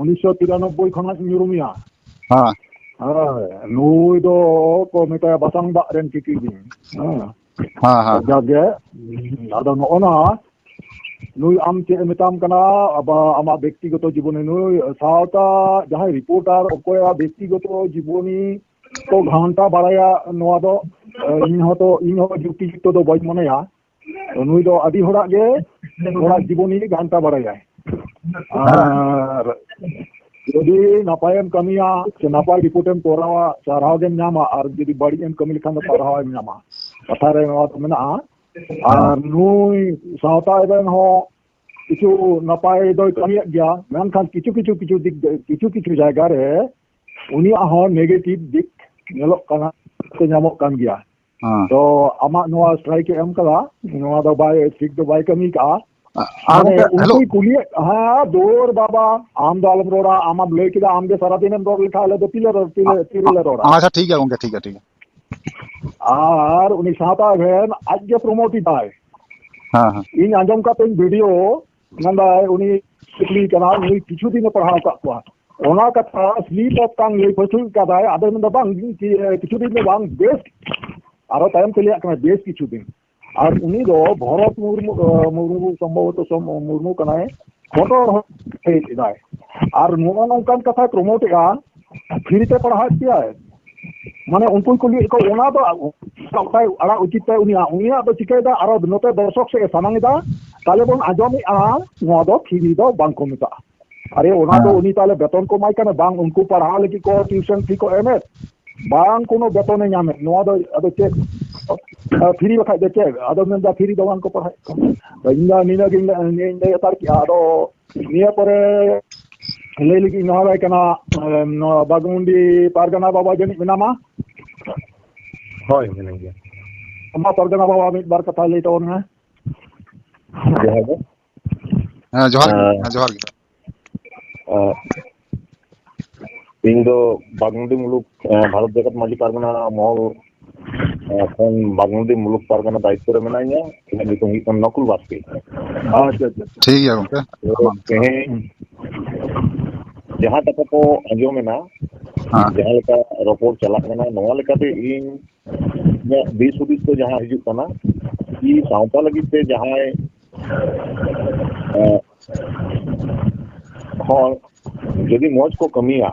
ᱩᱱᱤᱥᱥᱚ ᱛᱤᱨᱟᱱᱚᱵᱵᱳᱭ ᱠᱷᱚᱱᱟᱜ ᱤᱧ ᱩᱨᱩᱢᱮᱭᱟ᱾ ᱦᱮᱸ᱾ ᱦᱮᱸ, ᱱᱩᱭ ᱫᱚ ᱠᱚ ᱢᱮᱛᱟᱭᱟ ᱵᱟᱥᱟᱝ ᱫᱟᱜ ᱨᱮᱱ ᱠᱤᱠᱤ ᱜᱮ᱾ ᱦᱮᱸ᱾ ᱦᱮᱸ, ᱦᱮᱸ᱾ ᱡᱟᱜᱮ, ᱟᱫᱚ ᱱᱚᱜᱼᱚ ᱱᱟ ᱱᱩᱭ ᱟᱢ ᱪᱮᱫ ᱮ ᱢᱮᱛᱟᱢ ᱠᱟᱱᱟ, ᱟᱵᱟ-, ᱟᱢᱟᱜ ᱵᱮᱠᱛᱤᱜᱚᱛᱚ ᱡᱤᱵᱚᱱᱤ, ᱱᱩᱭ ᱥᱟᱶᱛᱟ ᱡᱟᱦᱟᱸᱭ ᱨᱤᱯᱳᱨᱴᱟᱨ ᱚᱠᱚᱭᱟᱜ ᱵᱮᱠᱛᱤᱜᱚᱛᱚ ᱡᱤᱵᱚᱱᱤ ᱠᱚ ᱜᱷᱟᱱᱴᱟ ᱵᱟᱲᱟᱭᱟ, ᱱᱚᱣᱟ ᱫᱚ, ᱮ, ᱤᱧ ᱦᱚᱸᱛᱚ, ᱤᱧ ᱦᱚᱸ ᱡᱩᱠᱛᱤ ᱡᱩᱠᱛᱚ ᱫᱚ ᱵᱟᱹᱧ ᱢᱚᱱᱮᱭᱟ᱾ ᱱᱩᱭ ᱫᱚ ᱟᱹᱰᱤ ᱦᱚᱲᱟᱜ ᱜᱮ, ᱦᱚᱲᱟᱜ ᱡᱤᱵᱚᱱᱤ ᱜᱷᱟᱱᱴᱟ ᱵᱟᱲᱟᱭᱟᱭ᱾ ᱟᱨ ᱡᱩᱫᱤ ᱱᱟᱯᱟᱭᱮᱢ ᱠᱟᱹᱢᱤᱭᱟ, ᱥᱮ ᱱᱟᱯᱟᱭ ᱨᱤᱯᱳᱨᱴ ᱮᱢ ᱠᱚᱨᱟᱣᱟ, ᱥᱟᱨᱦᱟᱣ ᱜᱮᱢ ᱧᱟᱢᱟ, ᱟᱨ ᱡᱩᱫᱤ ᱵᱟᱹᱲᱤᱡ ᱮᱢ ᱠᱟᱹᱢᱤ ᱞᱮᱠᱷᱟᱱ ᱫᱚ ᱥᱟᱨᱦᱟᱣ ᱮᱢ ᱧᱟᱢᱟ᱾ ᱠᱟᱛᱷᱟ ᱨᱮ ᱱᱚᱣᱟ ᱫᱚ ᱢᱮᱱᱟᱜᱼᱟ᱾ ᱟᱨ ᱱᱩᱭ ᱥᱟᱶᱛᱟ ᱨᱮᱱ ᱦᱚᱸ ᱠᱤᱪᱷᱩ ᱱᱟᱯᱟᱭ ᱫᱚᱭ ᱠᱟᱹᱢᱤᱭᱮᱫ ᱜᱮᱭᱟ, ᱢᱮᱱᱠᱷᱟᱱ ᱠᱤᱪᱷᱩ ᱠᱤᱪᱷᱩ, ᱠᱤᱪᱷᱩ ᱫᱤᱠ, ᱠᱤᱪᱷᱩ ᱠᱤᱪᱷᱩ ᱡᱟᱭᱜᱟ ᱨᱮ ᱩᱱᱤᱭᱟᱜ ᱦᱚᱸ ᱱᱮᱜᱮᱴᱤᱵᱷ ᱫᱤᱠ ᱧᱮᱞᱚᱜ ᱠᱟᱱᱟ, ᱥᱮ ᱧᱟᱢᱚᱜ ᱠᱟᱱ ᱜᱮᱭᱟ᱾ ᱦᱮᱸ᱾ ᱛᱚ ᱟᱢᱟᱜ ᱱᱚᱣᱟ ᱥᱴᱨᱟᱭᱤᱠ ᱮ ᱮᱢ ᱠᱟᱫᱟ, ᱱᱚᱣᱟ ᱫᱚ ᱵᱟᱭ, ᱴᱷᱤᱠ ᱫᱚ ᱵᱟᱭ ᱠᱟᱹᱢᱤ ᱠᱟᱜᱼᱟ᱾ ᱟ-, ᱟᱨ ᱢᱟᱱᱮ ᱜᱚᱝᱠᱮ, ᱦᱮᱞᱳ᱾ ᱩᱱᱠᱩᱭ ᱠᱩᱞᱤᱭᱮᱫ, ᱦᱮᱸ, ᱫᱩᱨ ᱵᱟᱵᱟ, ᱟᱢ ᱫᱚ ᱟᱞᱚᱢ ᱨᱚᱲᱟ, ᱟᱢᱟᱢ ᱞᱟᱹᱭ ᱠᱮᱫᱟ, ᱟᱢ ᱜᱮ ᱥᱟᱨᱟᱫᱤᱱᱮᱢ ᱨᱚᱲ ᱞᱮᱠᱷᱟᱱ ᱟᱞᱮ ᱫᱚ ᱛᱤᱨᱮ ᱨᱚᱲ, ᱛᱤᱨᱮ, ᱛᱤᱨᱮᱞᱮ ᱨᱚᱲᱟ? ᱟᱪᱪᱷᱟ, ᱴᱷᱤᱠ ᱜᱮᱭᱟ ᱜᱚᱝᱠᱮ, ᱴᱷᱤᱠ ᱜᱮᱭᱟ, ᱴᱷᱤᱠ ᱜᱮᱭᱟ᱾ ᱟᱨ ᱩᱱᱤ ᱥᱟᱶᱛᱟ ᱮᱵᱷᱮᱱ ᱟᱡ ᱜᱮ ᱯᱨᱚᱢᱳᱴ ᱮᱫᱟᱭ᱾ ᱦᱮᱸ, ᱦᱮᱸ᱾ ᱤᱧ ᱟᱸᱡᱚᱢ ᱠᱟᱛᱮᱧ ᱵᱷᱤᱰᱤᱭᱳ, ᱢᱮᱱᱫᱟᱭ ᱩᱱᱤ ᱠᱩᱠᱞᱤ ᱠᱟᱱᱟ, ᱱᱩᱭ ᱠᱤᱪᱷᱩ ᱫᱤᱱᱮ ᱯᱟᱲᱦᱟᱣ ᱟᱠᱟᱫ ᱠᱚᱣᱟ᱾ ᱚᱱᱟ ᱠᱟᱛᱷᱟ ᱥᱞᱤᱯ ᱚᱯ ᱠᱟᱱ ᱞᱟᱹᱭ ᱯᱟᱹᱪᱷᱩ ᱠᱟᱫᱟᱭ, ᱟᱫᱚᱭ ᱢᱮᱱᱫᱟ, "ᱵᱟᱝ, ᱤᱧ ᱠᱤ-, ᱠᱤᱪᱷᱩ ᱫᱤᱱ ᱫᱚ ᱵᱟᱝ, ᱵᱮᱥ", ᱟᱨᱚ ᱛᱟᱭᱚᱢ ᱛᱮ ᱞᱟᱹᱭᱟᱜ ᱠᱟᱱᱟ, "ᱵᱮᱥ ᱠᱤᱪᱷᱩ ᱫᱤᱱ᱾" ᱟᱨ ᱩᱱᱤ ᱫᱚ ᱵᱷᱚᱨᱚᱛ ᱢᱩᱨᱢᱩ, ᱟᱸ, ᱢᱩᱨᱢᱩ ᱥᱚᱢᱵᱷᱚᱵᱚᱛᱚ ᱥᱚᱢ-, ᱢᱩᱨᱢᱩ ᱠᱟᱱᱟᱭ, ᱦᱚᱴᱚᱜ ᱦᱚᱸ ᱦᱮᱡ ᱮᱫᱟᱭ᱾ ᱟᱨ ᱱᱚᱜᱼᱚ ᱱᱚᱝᱠᱟᱱ ᱠᱟᱛᱷᱟᱭ ᱯᱨᱚᱢᱳᱴ ᱮᱫᱼᱟ, ᱯᱷᱨᱤ ᱛᱮ ᱯᱟᱲᱦᱟᱣᱮᱫ ᱯᱮᱭᱟᱭ᱾ ᱢᱟᱱᱮ ᱩᱱᱠᱩᱭ ᱠᱩᱞᱤᱭᱮᱫ ᱠᱚ, ᱚᱱᱟ ᱫᱚ ᱚᱠᱟᱭ ᱟᱲᱟᱜ ᱩᱪᱤᱛ ᱛᱟᱭ ᱩᱱᱤᱭᱟᱜ? ᱩᱱᱤᱭᱟᱜ ᱫᱚ ᱪᱤᱠᱟᱹᱭᱮᱫᱟ, ᱟᱨᱚ ᱱᱚᱛᱮ ᱫᱚᱨᱥᱚᱠ ᱥᱮᱫ ᱮ ᱥᱟᱢᱟᱝ ᱮᱫᱟ, ᱛᱟᱦᱞᱮ ᱵᱚᱱ ᱟᱸᱡᱚᱢᱮᱫᱼᱟ, ᱱᱚᱣᱟ ᱫᱚ ᱯᱷᱨᱤ ᱫᱚ ᱵᱟᱝ ᱠᱚ ᱢᱮᱛᱟᱜᱼᱟ᱾ ᱟᱨᱮ, ᱚᱱᱟ ᱫᱚ ᱦᱮᱸ᱾ ᱩᱱᱤ ᱛᱟᱦᱞᱮ ᱵᱮᱛᱚᱱ ᱠᱚ ᱮᱢᱟᱭ ᱠᱟᱱᱟ ᱵᱟᱝ? ᱩᱱᱠᱩ ᱯᱟᱲᱦᱟᱣ ᱞᱟᱹᱜᱤᱫ ᱠᱚ ᱴᱤᱭᱩᱥᱚᱱ ᱯᱷᱤ ᱠᱚ ᱮᱢᱮᱫ ᱵᱟᱝ, ᱠᱳᱱᱳ ᱵᱮᱛᱚᱱᱮ ᱧᱟᱢᱮᱫ, ᱱᱚᱣᱟ ᱫᱚ ᱟᱫᱚ ᱪᱮᱫ? ᱯᱷᱨᱤ ᱵᱟᱠᱷᱟᱡ ᱫᱚ ᱪᱮᱫ? ᱟᱫᱚ ᱢᱮᱱᱫᱟ ᱯᱷᱨᱤ ᱫᱚ ᱵᱟᱝ ᱠᱚ ᱯᱟᱲᱦᱟᱣᱮᱫ ᱠᱚᱣᱟ᱾ ᱤᱧ ᱫᱚ ᱱᱤᱱᱟᱹᱜ ᱜᱤᱧ ᱞᱟᱹᱭ, ᱤᱧ ᱞᱟᱹᱭ ᱦᱟᱛᱟᱲ ᱠᱮᱜᱼᱟ᱾ ᱟᱫᱚ ᱱᱤᱭᱟᱹ ᱯᱚᱨᱮ ᱞᱟᱹᱭ ᱞᱟᱹᱜᱤᱫ ᱤᱧ ᱦᱚᱦᱚᱣᱟᱭ ᱠᱟᱱᱟ, ᱮ, ᱱᱚᱣᱟ ᱵᱟᱜᱽᱢᱩᱱᱰᱤ ᱯᱟᱨᱜᱟᱱᱟ ᱵᱟᱵᱟ ᱡᱟᱹᱱᱤᱡ ᱢᱮᱱᱟᱢᱟ? ᱦᱳᱭ, ᱢᱮᱱᱟᱜ ᱜᱮᱭᱟ᱾ ᱟᱢᱟ ᱯᱟᱨᱜᱟᱱᱟ ᱵᱟᱵᱟ ᱢᱤᱫ ᱵᱟᱨ ᱠᱟᱛᱷᱟ ᱞᱟᱹᱭ ᱛᱟᱵᱚᱱ ᱢᱮ᱾ ᱡᱚᱦᱟᱨ ᱜᱮ᱾ ᱦᱮᱸ, ᱡᱚᱦᱟᱨ ᱜᱮ᱾ ᱦᱮᱸ᱾ ᱦᱮᱸ, ᱡᱚᱦᱟᱨ ᱜᱮ᱾ ᱮᱸ, ᱤᱧ ᱫᱚ ᱵᱟᱜᱽᱢᱩᱱᱰᱤ ᱢᱩᱞᱩᱠ, ᱮᱸ, ᱵᱷᱟᱨᱚᱛ ᱡᱟᱠᱟᱛ ᱢᱟᱹᱡᱷᱤ ᱯᱟᱨᱜᱟᱱᱟ ᱢᱚᱦᱚᱞ, ᱮᱸ, ᱠᱷᱚᱱ ᱵᱟᱜᱽᱢᱩᱱᱰᱤ ᱢᱩᱞᱩᱠ ᱯᱟᱨᱜᱟᱱᱟ ᱫᱟᱭᱤᱛᱛᱚ ᱨᱮ ᱢᱮᱱᱟᱜᱼᱟ᱾ ᱤᱧᱟᱹᱜ ᱧᱩᱛᱩᱢ ᱦᱩᱭᱩᱜ ᱠᱟᱱᱟ ᱱᱚᱠᱩᱞ ᱵᱟᱥᱠᱮ᱾ ᱟᱪᱪᱷᱟ, ᱟᱪᱪᱷᱟ, ᱟᱪᱪᱷᱟ᱾ ᱴᱷᱤᱠ ᱜᱮᱭᱟ ᱜᱚᱝᱠᱮ᱾ ᱛᱚ, ᱢᱟ᱾ ᱛᱮᱦᱮᱧ ᱡᱟᱦᱟᱸ ᱠᱟᱛᱷᱟ ᱠᱚ ᱟᱸᱡᱚᱢ ᱮᱱᱟ, ᱦᱮᱸ᱾ ᱡᱟᱦᱟᱸ ᱞᱮᱠᱟ ᱨᱚᱯᱚᱲ ᱪᱟᱞᱟᱜ ᱠᱟᱱᱟ, ᱱᱚᱣᱟ ᱞᱮᱠᱟᱛᱮ ᱤᱧ, ᱤᱧᱟᱹᱜ ᱫᱤᱥ ᱦᱩᱫᱤᱥ ᱫᱚ ᱡᱟᱦᱟᱸ ᱦᱤᱡᱩᱜ ᱠᱟᱱᱟ, ᱠᱤ ᱥᱟᱶᱛᱟ ᱞᱟᱹᱜᱤᱫ ᱛᱮ ᱡᱟᱦᱟᱸᱭ, ᱮᱸ, ᱦᱚᱲ ᱡᱩᱫᱤ ᱢᱚᱡᱽ ᱠᱚ ᱠᱟᱹᱢᱤᱭᱟ,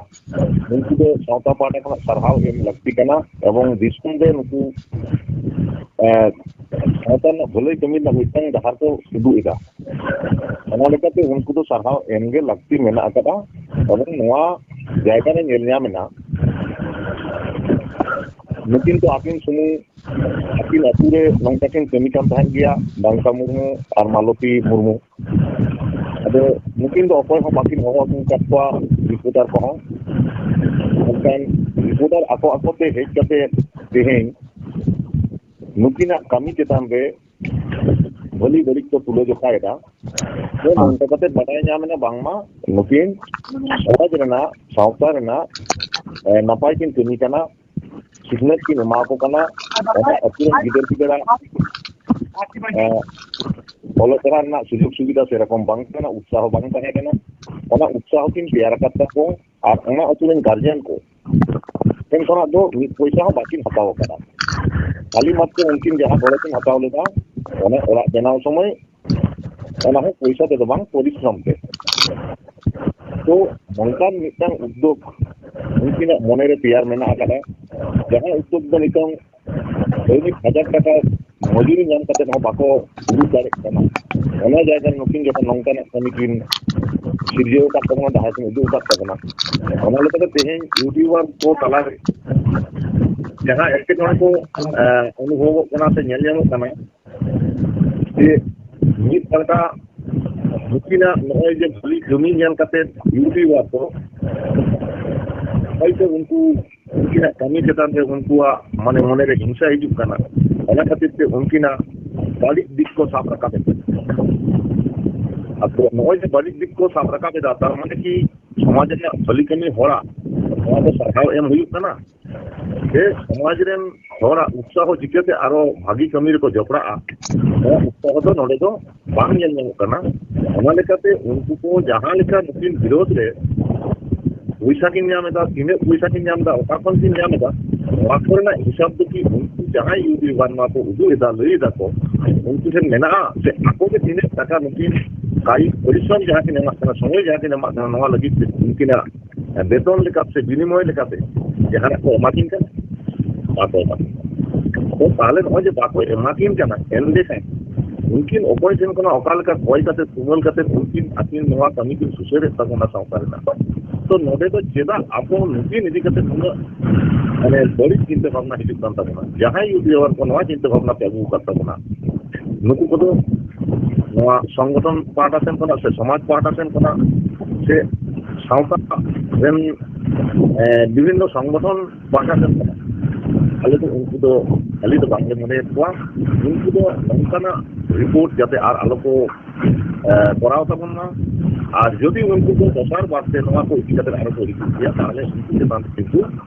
ᱩᱱᱠᱩ ᱫᱚ ᱥᱟᱶᱛᱟ ᱯᱟᱦᱴᱟ ᱠᱷᱚᱱᱟᱜ ᱥᱟᱨᱦᱟᱣ ᱮᱢ ᱞᱟᱹᱠᱛᱤ ᱠᱟᱱᱟ ᱮᱵᱚᱝ ᱫᱤᱥᱚᱢ ᱨᱮ ᱱᱩᱠᱩ ᱥᱟᱶᱛᱟ ᱨᱮᱱᱟᱜ ᱵᱷᱟᱹᱞᱟᱹᱭ ᱠᱟᱹᱢᱤ ᱨᱮᱱᱟᱜ ᱢᱤᱫᱴᱟᱝ ᱰᱟᱦᱟᱨ ᱠᱚ ᱩᱫᱩᱜ ᱮᱫᱟ᱾ ᱚᱱᱟ ᱞᱮᱠᱟᱛᱮ ᱩᱱᱠᱩ ᱫᱚ ᱥᱟᱨᱦᱟᱣ ᱮᱢᱜᱮ ᱞᱟᱹᱠᱛᱤ ᱢᱮᱱᱟᱜ ᱟᱠᱟᱫᱟ᱾ ᱮᱵᱚᱝ ᱱᱚᱣᱟ ᱡᱟᱭᱜᱟ ᱨᱮ ᱧᱮᱞ ᱧᱟᱢ ᱮᱱᱟ, ᱱᱩᱠᱤᱱ ᱫᱚ ᱟᱹᱠᱤᱱ ᱥᱩᱢᱩᱝ, ᱟᱹᱠᱤᱱ ᱟᱹᱛᱩ ᱨᱮ ᱱᱚᱝᱠᱟ ᱠᱤᱱ ᱠᱟᱹᱢᱤ ᱠᱟᱱ ᱛᱟᱦᱮᱸᱫ ᱜᱮᱭᱟ, ᱰᱟᱝᱠᱟ ᱢᱩᱨᱢᱩ ᱟᱨ ᱢᱟᱞᱚᱛᱤ ᱢᱩᱨᱢᱩ᱾ ᱟᱫᱚ ᱱᱩᱠᱤᱱ ᱫᱚ ᱚᱠᱚᱭ ᱦᱚᱸ ᱵᱟᱹᱠᱤᱱ ᱦᱚᱦᱚ ᱟᱹᱜᱩ ᱟᱠᱟᱫ ᱠᱚᱣᱟ, ᱨᱤᱯᱳᱨᱴᱟᱨ ᱠᱚᱦᱚᱸ᱾ ᱢᱮᱱᱠᱷᱟᱱ ᱨᱤᱯᱳᱨᱴᱟᱨ ᱟᱠᱚ ᱟᱠᱚ ᱛᱮ ᱦᱮᱡ ᱠᱟᱛᱮ ᱛᱮᱦᱮᱧ ᱱᱩᱠᱤᱱᱟᱜ ᱠᱟᱹᱢᱤ ᱪᱮᱛᱟᱱ ᱨᱮ ᱵᱷᱟᱹᱞᱤ ᱵᱟᱹᱲᱤᱡ ᱠᱚ ᱛᱩᱞᱟᱹ ᱡᱚᱠᱷᱟᱭᱮᱫᱟ᱾ ᱛᱚ ᱱᱚᱝᱠᱟ ᱠᱟᱛᱮ ᱵᱟᱰᱟᱭ ᱧᱟᱢ ᱮᱱᱟ ᱵᱟᱝᱢᱟ ᱱᱩᱠᱤᱱ ᱥᱚᱢᱟᱡᱽ ᱨᱮᱱᱟᱜ, ᱥᱟᱶᱛᱟ ᱨᱮᱱᱟᱜ ᱱᱟᱯᱟᱭ ᱠᱤᱱ ᱠᱟᱹᱢᱤ ᱠᱟᱱᱟ, ᱥᱤᱠᱷᱱᱟᱹᱛ ᱠᱤᱱ ᱮᱢᱟ ᱠᱚ ᱠᱟᱱᱟ, ᱚᱱᱟ ᱟᱹᱛᱩ ᱨᱮᱱ ᱜᱤᱫᱟᱹᱨ ᱯᱤᱫᱟᱹᱨᱟᱜ ᱚᱞᱚᱜ ᱯᱟᱲᱦᱟᱜ ᱨᱮᱱᱟᱜ ᱥᱩᱡᱳᱜᱽ ᱥᱩᱵᱤᱫᱷᱟ ᱥᱮᱨᱚᱠᱚᱢ ᱵᱟᱝ ᱛᱟᱦᱮᱸ ᱠᱟᱱᱟ, ᱩᱛᱥᱟᱦᱚ ᱵᱟᱝ ᱛᱟᱦᱮᱸ ᱠᱟᱱᱟ᱾ ᱚᱱᱟ ᱩᱛᱥᱟᱦᱚ ᱠᱤᱱ ᱛᱮᱭᱟᱨ ᱟᱠᱟᱫ ᱛᱟᱠᱚ ᱟᱨ ᱚᱱᱟ ᱟᱹᱛᱩ ᱨᱮᱱ ᱜᱟᱨᱡᱮᱱ ᱠᱚ ᱴᱷᱮᱱ ᱠᱷᱚᱱᱟᱜ ᱫᱚ ᱢᱤᱫ ᱯᱚᱭᱥᱟ ᱦᱚᱸ ᱵᱟᱹᱠᱤᱱ ᱦᱟᱛᱟᱣ ᱟᱠᱟᱫᱟ᱾ ᱠᱷᱟᱹᱞᱤ ᱢᱟᱛᱨᱚ ᱩᱱᱠᱤᱱ ᱡᱟᱦᱟᱸ ᱜᱚᱲᱚ ᱠᱤᱱ ᱦᱟᱛᱟᱣ ᱞᱮᱫᱟ, ᱚᱱᱟ ᱚᱲᱟᱜ ᱵᱮᱱᱟᱣ ᱥᱚᱢᱚᱭ ᱚᱱᱟ ᱦᱚᱸ ᱯᱚᱭᱥᱟ ᱛᱮᱫᱚ ᱵᱟᱝ, ᱯᱚᱨᱤᱥᱨᱚᱢ ᱛᱮ᱾ ᱛᱚ ᱱᱚᱝᱠᱟᱱ ᱢᱤᱫᱴᱟᱝ ᱩᱫᱽᱫᱳᱜᱽ ᱩᱱᱠᱤᱱᱟᱜ ᱢᱚᱱᱮᱨᱮ ᱛᱮᱭᱟᱨ ᱢᱮᱱᱟᱜ ᱟᱠᱟᱫᱟ, ᱡᱟᱦᱟᱸ ᱩᱫᱽᱫᱳᱜᱽ ᱫᱚ ᱱᱤᱛᱚᱝ ᱫᱳᱭᱱᱤᱠ ᱦᱟᱡᱟᱨ ᱴᱟᱠᱟ ᱢᱚᱡᱩᱨᱤ ᱧᱟᱢ ᱠᱟᱛᱮ ᱦᱚᱸ ᱵᱟᱠᱚ ᱩᱫᱩᱜ ᱫᱟᱲᱮᱭᱟᱜ ᱠᱟᱱᱟ᱾ ᱚᱱᱟ ᱡᱟᱭᱜᱟ ᱨᱮ ᱱᱩᱠᱤᱱ ᱡᱚᱠᱷᱚᱱ ᱱᱚᱝᱠᱟᱱᱟᱜ ᱠᱟᱹᱢᱤ ᱠᱤᱱ ᱥᱤᱨᱡᱟᱹᱣ ᱟᱠᱟᱫ ᱛᱟᱵᱚᱱᱟ, ᱰᱟᱦᱟᱨ ᱠᱤᱱ ᱩᱫᱩᱜ ᱟᱠᱟᱫ ᱛᱟᱵᱚᱱᱟ, ᱚᱱᱟ ᱞᱮᱠᱟᱛᱮ ᱛᱮᱦᱮᱧ ᱤᱭᱩᱴᱤᱭᱩᱵᱟᱨ ᱠᱚ ᱛᱟᱞᱟᱨᱮ ᱡᱟᱦᱟᱸ ᱮᱴᱠᱮᱴᱚᱬᱮ ᱠᱚ, ᱮ, ᱚᱱᱩᱵᱷᱚᱵᱚᱜ ᱠᱟᱱᱟ ᱥᱮ ᱧᱮᱞ ᱧᱟᱢᱚᱜ ᱠᱟᱱᱟ, ᱡᱮ ᱢᱤᱫ ᱯᱟᱦᱴᱟ ᱱᱩᱠᱤᱱᱟᱜ ᱱᱚᱜᱼᱚᱭ ᱡᱮ ᱵᱷᱟᱹᱞᱤ ᱠᱟᱹᱢᱤ ᱧᱮᱞ ᱠᱟᱛᱮ ᱤᱭᱩᱴᱤᱭᱩᱵᱟᱨ ᱠᱚ ᱦᱚᱭᱛᱳ ᱩᱱᱠᱩ, ᱩᱱᱠᱤᱱᱟᱜ ᱠᱟᱹᱢᱤ ᱪᱮᱛᱟᱱ ᱨᱮ ᱩᱱᱠᱩᱣᱟᱜ ᱢᱟᱱᱮ ᱢᱚᱱᱮᱨᱮ ᱦᱤᱝᱥᱟ ᱦᱤᱡᱩᱜ ᱠᱟᱱᱟ, ᱚᱱᱟ ᱠᱷᱟᱹᱛᱤᱨ ᱛᱮ ᱩᱱᱠᱤᱱᱟᱜ ᱵᱟᱹᱲᱤᱡ ᱫᱤᱠ ᱠᱚ ᱥᱟᱵ ᱨᱟᱠᱟᱵ ᱮᱫᱟ᱾ ᱟᱫᱚ ᱱᱚᱜᱼᱚᱭ ᱡᱮ ᱵᱟᱹᱲᱤᱡ ᱫᱤᱠ ᱠᱚ ᱥᱟᱵ ᱨᱟᱠᱟᱵ ᱮᱫᱟ, ᱛᱟᱨ ᱢᱟᱱᱮ ᱠᱤ ᱥᱚᱢᱟᱡᱽ ᱨᱮᱭᱟᱜ ᱵᱷᱟᱹᱞᱤ ᱠᱟᱹᱢᱤ ᱦᱚᱲᱟᱜ ᱱᱚᱣᱟ ᱫᱚ ᱥᱟᱨᱦᱟᱣ ᱮᱢ ᱦᱩᱭᱩᱜ ᱠᱟᱱᱟ? ᱥᱮ ᱥᱚᱢᱟᱡᱽ ᱨᱮᱱ ᱦᱚᱲᱟᱜ ᱩᱛᱥᱟᱦᱚ ᱪᱤᱠᱟᱹᱛᱮ ᱟᱨᱚ ᱵᱷᱟᱹᱜᱤ ᱠᱟᱹᱢᱤ ᱨᱮᱠᱚ ᱡᱚᱯᱲᱟᱜᱼᱟ, ᱱᱚᱣᱟ ᱩᱛᱥᱟᱦᱚ ᱫᱚ ᱱᱚᱰᱮ ᱫᱚ ᱵᱟᱝ ᱧᱮᱞ ᱧᱟᱢᱚᱜ ᱠᱟᱱᱟ᱾ ᱚᱱᱟ ᱞᱮᱠᱟᱛᱮ ᱩᱱᱠᱩ ᱠᱚ ᱡᱟᱦᱟᱸ ᱞᱮᱠᱟ ᱱᱩᱠᱤᱱ ᱵᱤᱨᱳᱫᱷ ᱨᱮ ᱯᱚᱭᱥᱟ ᱠᱤᱱ ᱧᱟᱢ ᱮᱫᱟ, ᱛᱤᱱᱟᱹᱜ ᱯᱚᱭᱥᱟ ᱠᱤᱱ ᱧᱟᱢ ᱮᱫᱟ, ᱚᱠᱟ ᱠᱷᱚᱱ ᱠᱤᱱ ᱧᱟᱢ ᱮᱫᱟ, ᱱᱚᱣᱟ ᱠᱚᱨᱮᱱᱟᱜ ᱦᱤᱥᱟᱹᱵ ᱫᱚ ᱠᱤ ᱩᱱᱠᱩ ᱡᱟᱦᱟᱸᱭ ᱤᱭᱩᱴᱤᱭᱩᱵᱟᱨ ᱱᱚᱣᱟ ᱠᱚ ᱩᱫᱩᱜ ᱮᱫᱟ, ᱞᱟᱹᱭ ᱮᱫᱟ ᱠᱚ, ᱩᱱᱠᱩ ᱴᱷᱮᱱ ᱢᱮᱱᱟᱜᱼᱟ? ᱥᱮ ᱟᱠᱚ ᱜᱮ ᱛᱤᱱᱟᱹᱜ ᱴᱟᱠᱟ ᱱᱩᱠᱤᱱ ᱠᱟᱭᱤᱠ ᱯᱚᱨᱤᱥᱨᱚᱢ ᱡᱟᱦᱟᱸ ᱠᱤᱱ ᱮᱢᱟᱜ ᱠᱟᱱᱟ, ᱥᱚᱢᱚᱭ ᱡᱟᱦᱟᱸ ᱠᱤᱱ ᱮᱢᱟᱜ ᱠᱟᱱᱟ, ᱱᱚᱣᱟ ᱞᱟᱹᱜᱤᱫ ᱛᱮ ᱩᱱᱠᱤᱱᱟᱜ ᱵᱮᱛᱚᱱ ᱞᱮᱠᱟᱛᱮ ᱥᱮ ᱵᱤᱱᱤᱢᱚᱭ ᱞᱮᱠᱟᱛᱮ ᱡᱟᱦᱟᱱᱟᱜ ᱠᱚ ᱮᱢᱟ ᱠᱤᱱ ᱠᱟᱱᱟ? ᱵᱟᱠᱚ ᱮᱢᱟ ᱠᱤᱱ ᱠᱟᱱᱟ᱾ ᱛᱚ ᱛᱟᱦᱞᱮ ᱱᱚᱜᱼᱚᱭ ᱡᱮ ᱵᱟᱠᱚ ᱮᱢᱟ ᱠᱤᱱ ᱠᱟᱱᱟ, ᱮᱱᱰᱮᱠᱷᱟᱱ ᱩᱱᱠᱤᱱ ᱚᱠᱚᱭ ᱴᱷᱮᱱ ᱠᱷᱚᱱᱟᱜ ᱚᱠᱟ ᱞᱮᱠᱟ ᱠᱚᱭ ᱠᱟᱛᱮ ᱛᱩᱢᱟᱹᱞ ᱠᱟᱛᱮ ᱩᱱᱠᱤᱱ ᱟᱹᱠᱤᱱ ᱱᱚᱣᱟ ᱠᱟᱹᱢᱤ ᱠᱤᱱ ᱥᱩᱥᱟᱹᱨᱮᱫ ᱛᱟᱵᱚᱱᱟ ᱥᱟᱶᱛᱟ ᱨᱮᱱᱟᱜ? ᱛᱚ ᱱᱚᱰᱮ ᱫᱚ ᱪᱮᱫᱟᱜ ᱟᱵᱚ ᱱᱩᱠᱤᱱ ᱤᱫᱤ ᱠᱟᱛᱮ ᱩᱱᱟᱹᱜ ᱢᱟᱱᱮ ᱵᱟᱹᱲᱤᱡ ᱪᱤᱱᱛᱟᱹ ᱵᱷᱟᱵᱽᱱᱟ ᱦᱤᱡᱩᱜ ᱠᱟᱱ ᱛᱟᱵᱚᱱᱟ? ᱡᱟᱦᱟᱸᱭ ᱤᱭᱩ ᱯᱤ ᱮ ᱟᱨ ᱠᱚ ᱱᱚᱣᱟ ᱪᱤᱱᱛᱟᱹ ᱵᱷᱟᱵᱽᱱᱟ ᱯᱮ ᱟᱹᱜᱩ ᱟᱠᱟᱫ ᱛᱟᱵᱚᱱᱟ, ᱱᱩᱠᱩ ᱠᱚᱫᱚ ᱱᱚᱣᱟ ᱥᱚᱝᱜᱚᱴᱷᱚᱱ ᱯᱟᱦᱴᱟ ᱥᱮᱱ ᱠᱷᱚᱱᱟᱜ ᱥᱮ ᱥᱚᱢᱟᱡᱽ ᱯᱟᱦᱴᱟ ᱥᱮᱱ ᱠᱷᱚᱱᱟᱜ ᱥᱮ ᱥᱟᱶᱛᱟ ᱨᱮᱱ, ᱮ, ᱵᱤᱵᱷᱤᱱᱱᱚ ᱥᱚᱝᱜᱚᱴᱷᱚᱱ ᱯᱟᱦᱴᱟ ᱥᱮᱱ ᱠᱷᱚᱱᱟᱜ ᱟᱞᱮ ᱫᱚ ᱩᱱᱠᱩ ᱫᱚ ᱠᱷᱟᱹᱞᱤ ᱫᱚ ᱵᱟᱝᱞᱮ ᱢᱚᱱᱮᱭᱮᱫ ᱠᱚᱣᱟ᱾ ᱩᱱᱠᱩ ᱫᱚ ᱱᱚᱝᱠᱟᱱᱟᱜ ᱨᱤᱯᱳᱨᱴ ᱡᱟᱛᱮ ᱟᱨ ᱟᱞᱚ ᱠᱚ, ᱮ, ᱠᱚᱨᱟᱣ ᱛᱟᱵᱚᱱ ᱢᱟ᱾ ᱟᱨ ᱡᱩᱫᱤ ᱩᱱᱠᱩ ᱠᱚ ᱫᱚᱥᱟᱨ ᱵᱟᱨ ᱛᱮ ᱱᱚᱣᱟ ᱠᱚ ᱤᱫᱤ ᱠᱟᱛᱮ ᱟᱨᱚ ᱠᱚ ᱦᱤᱡᱩᱜ ᱜᱮᱭᱟ, ᱛᱟᱦᱞᱮ ᱩᱱᱠᱩ ᱪᱮᱛᱟᱱ ᱨᱮ ᱠᱤᱱᱛᱩ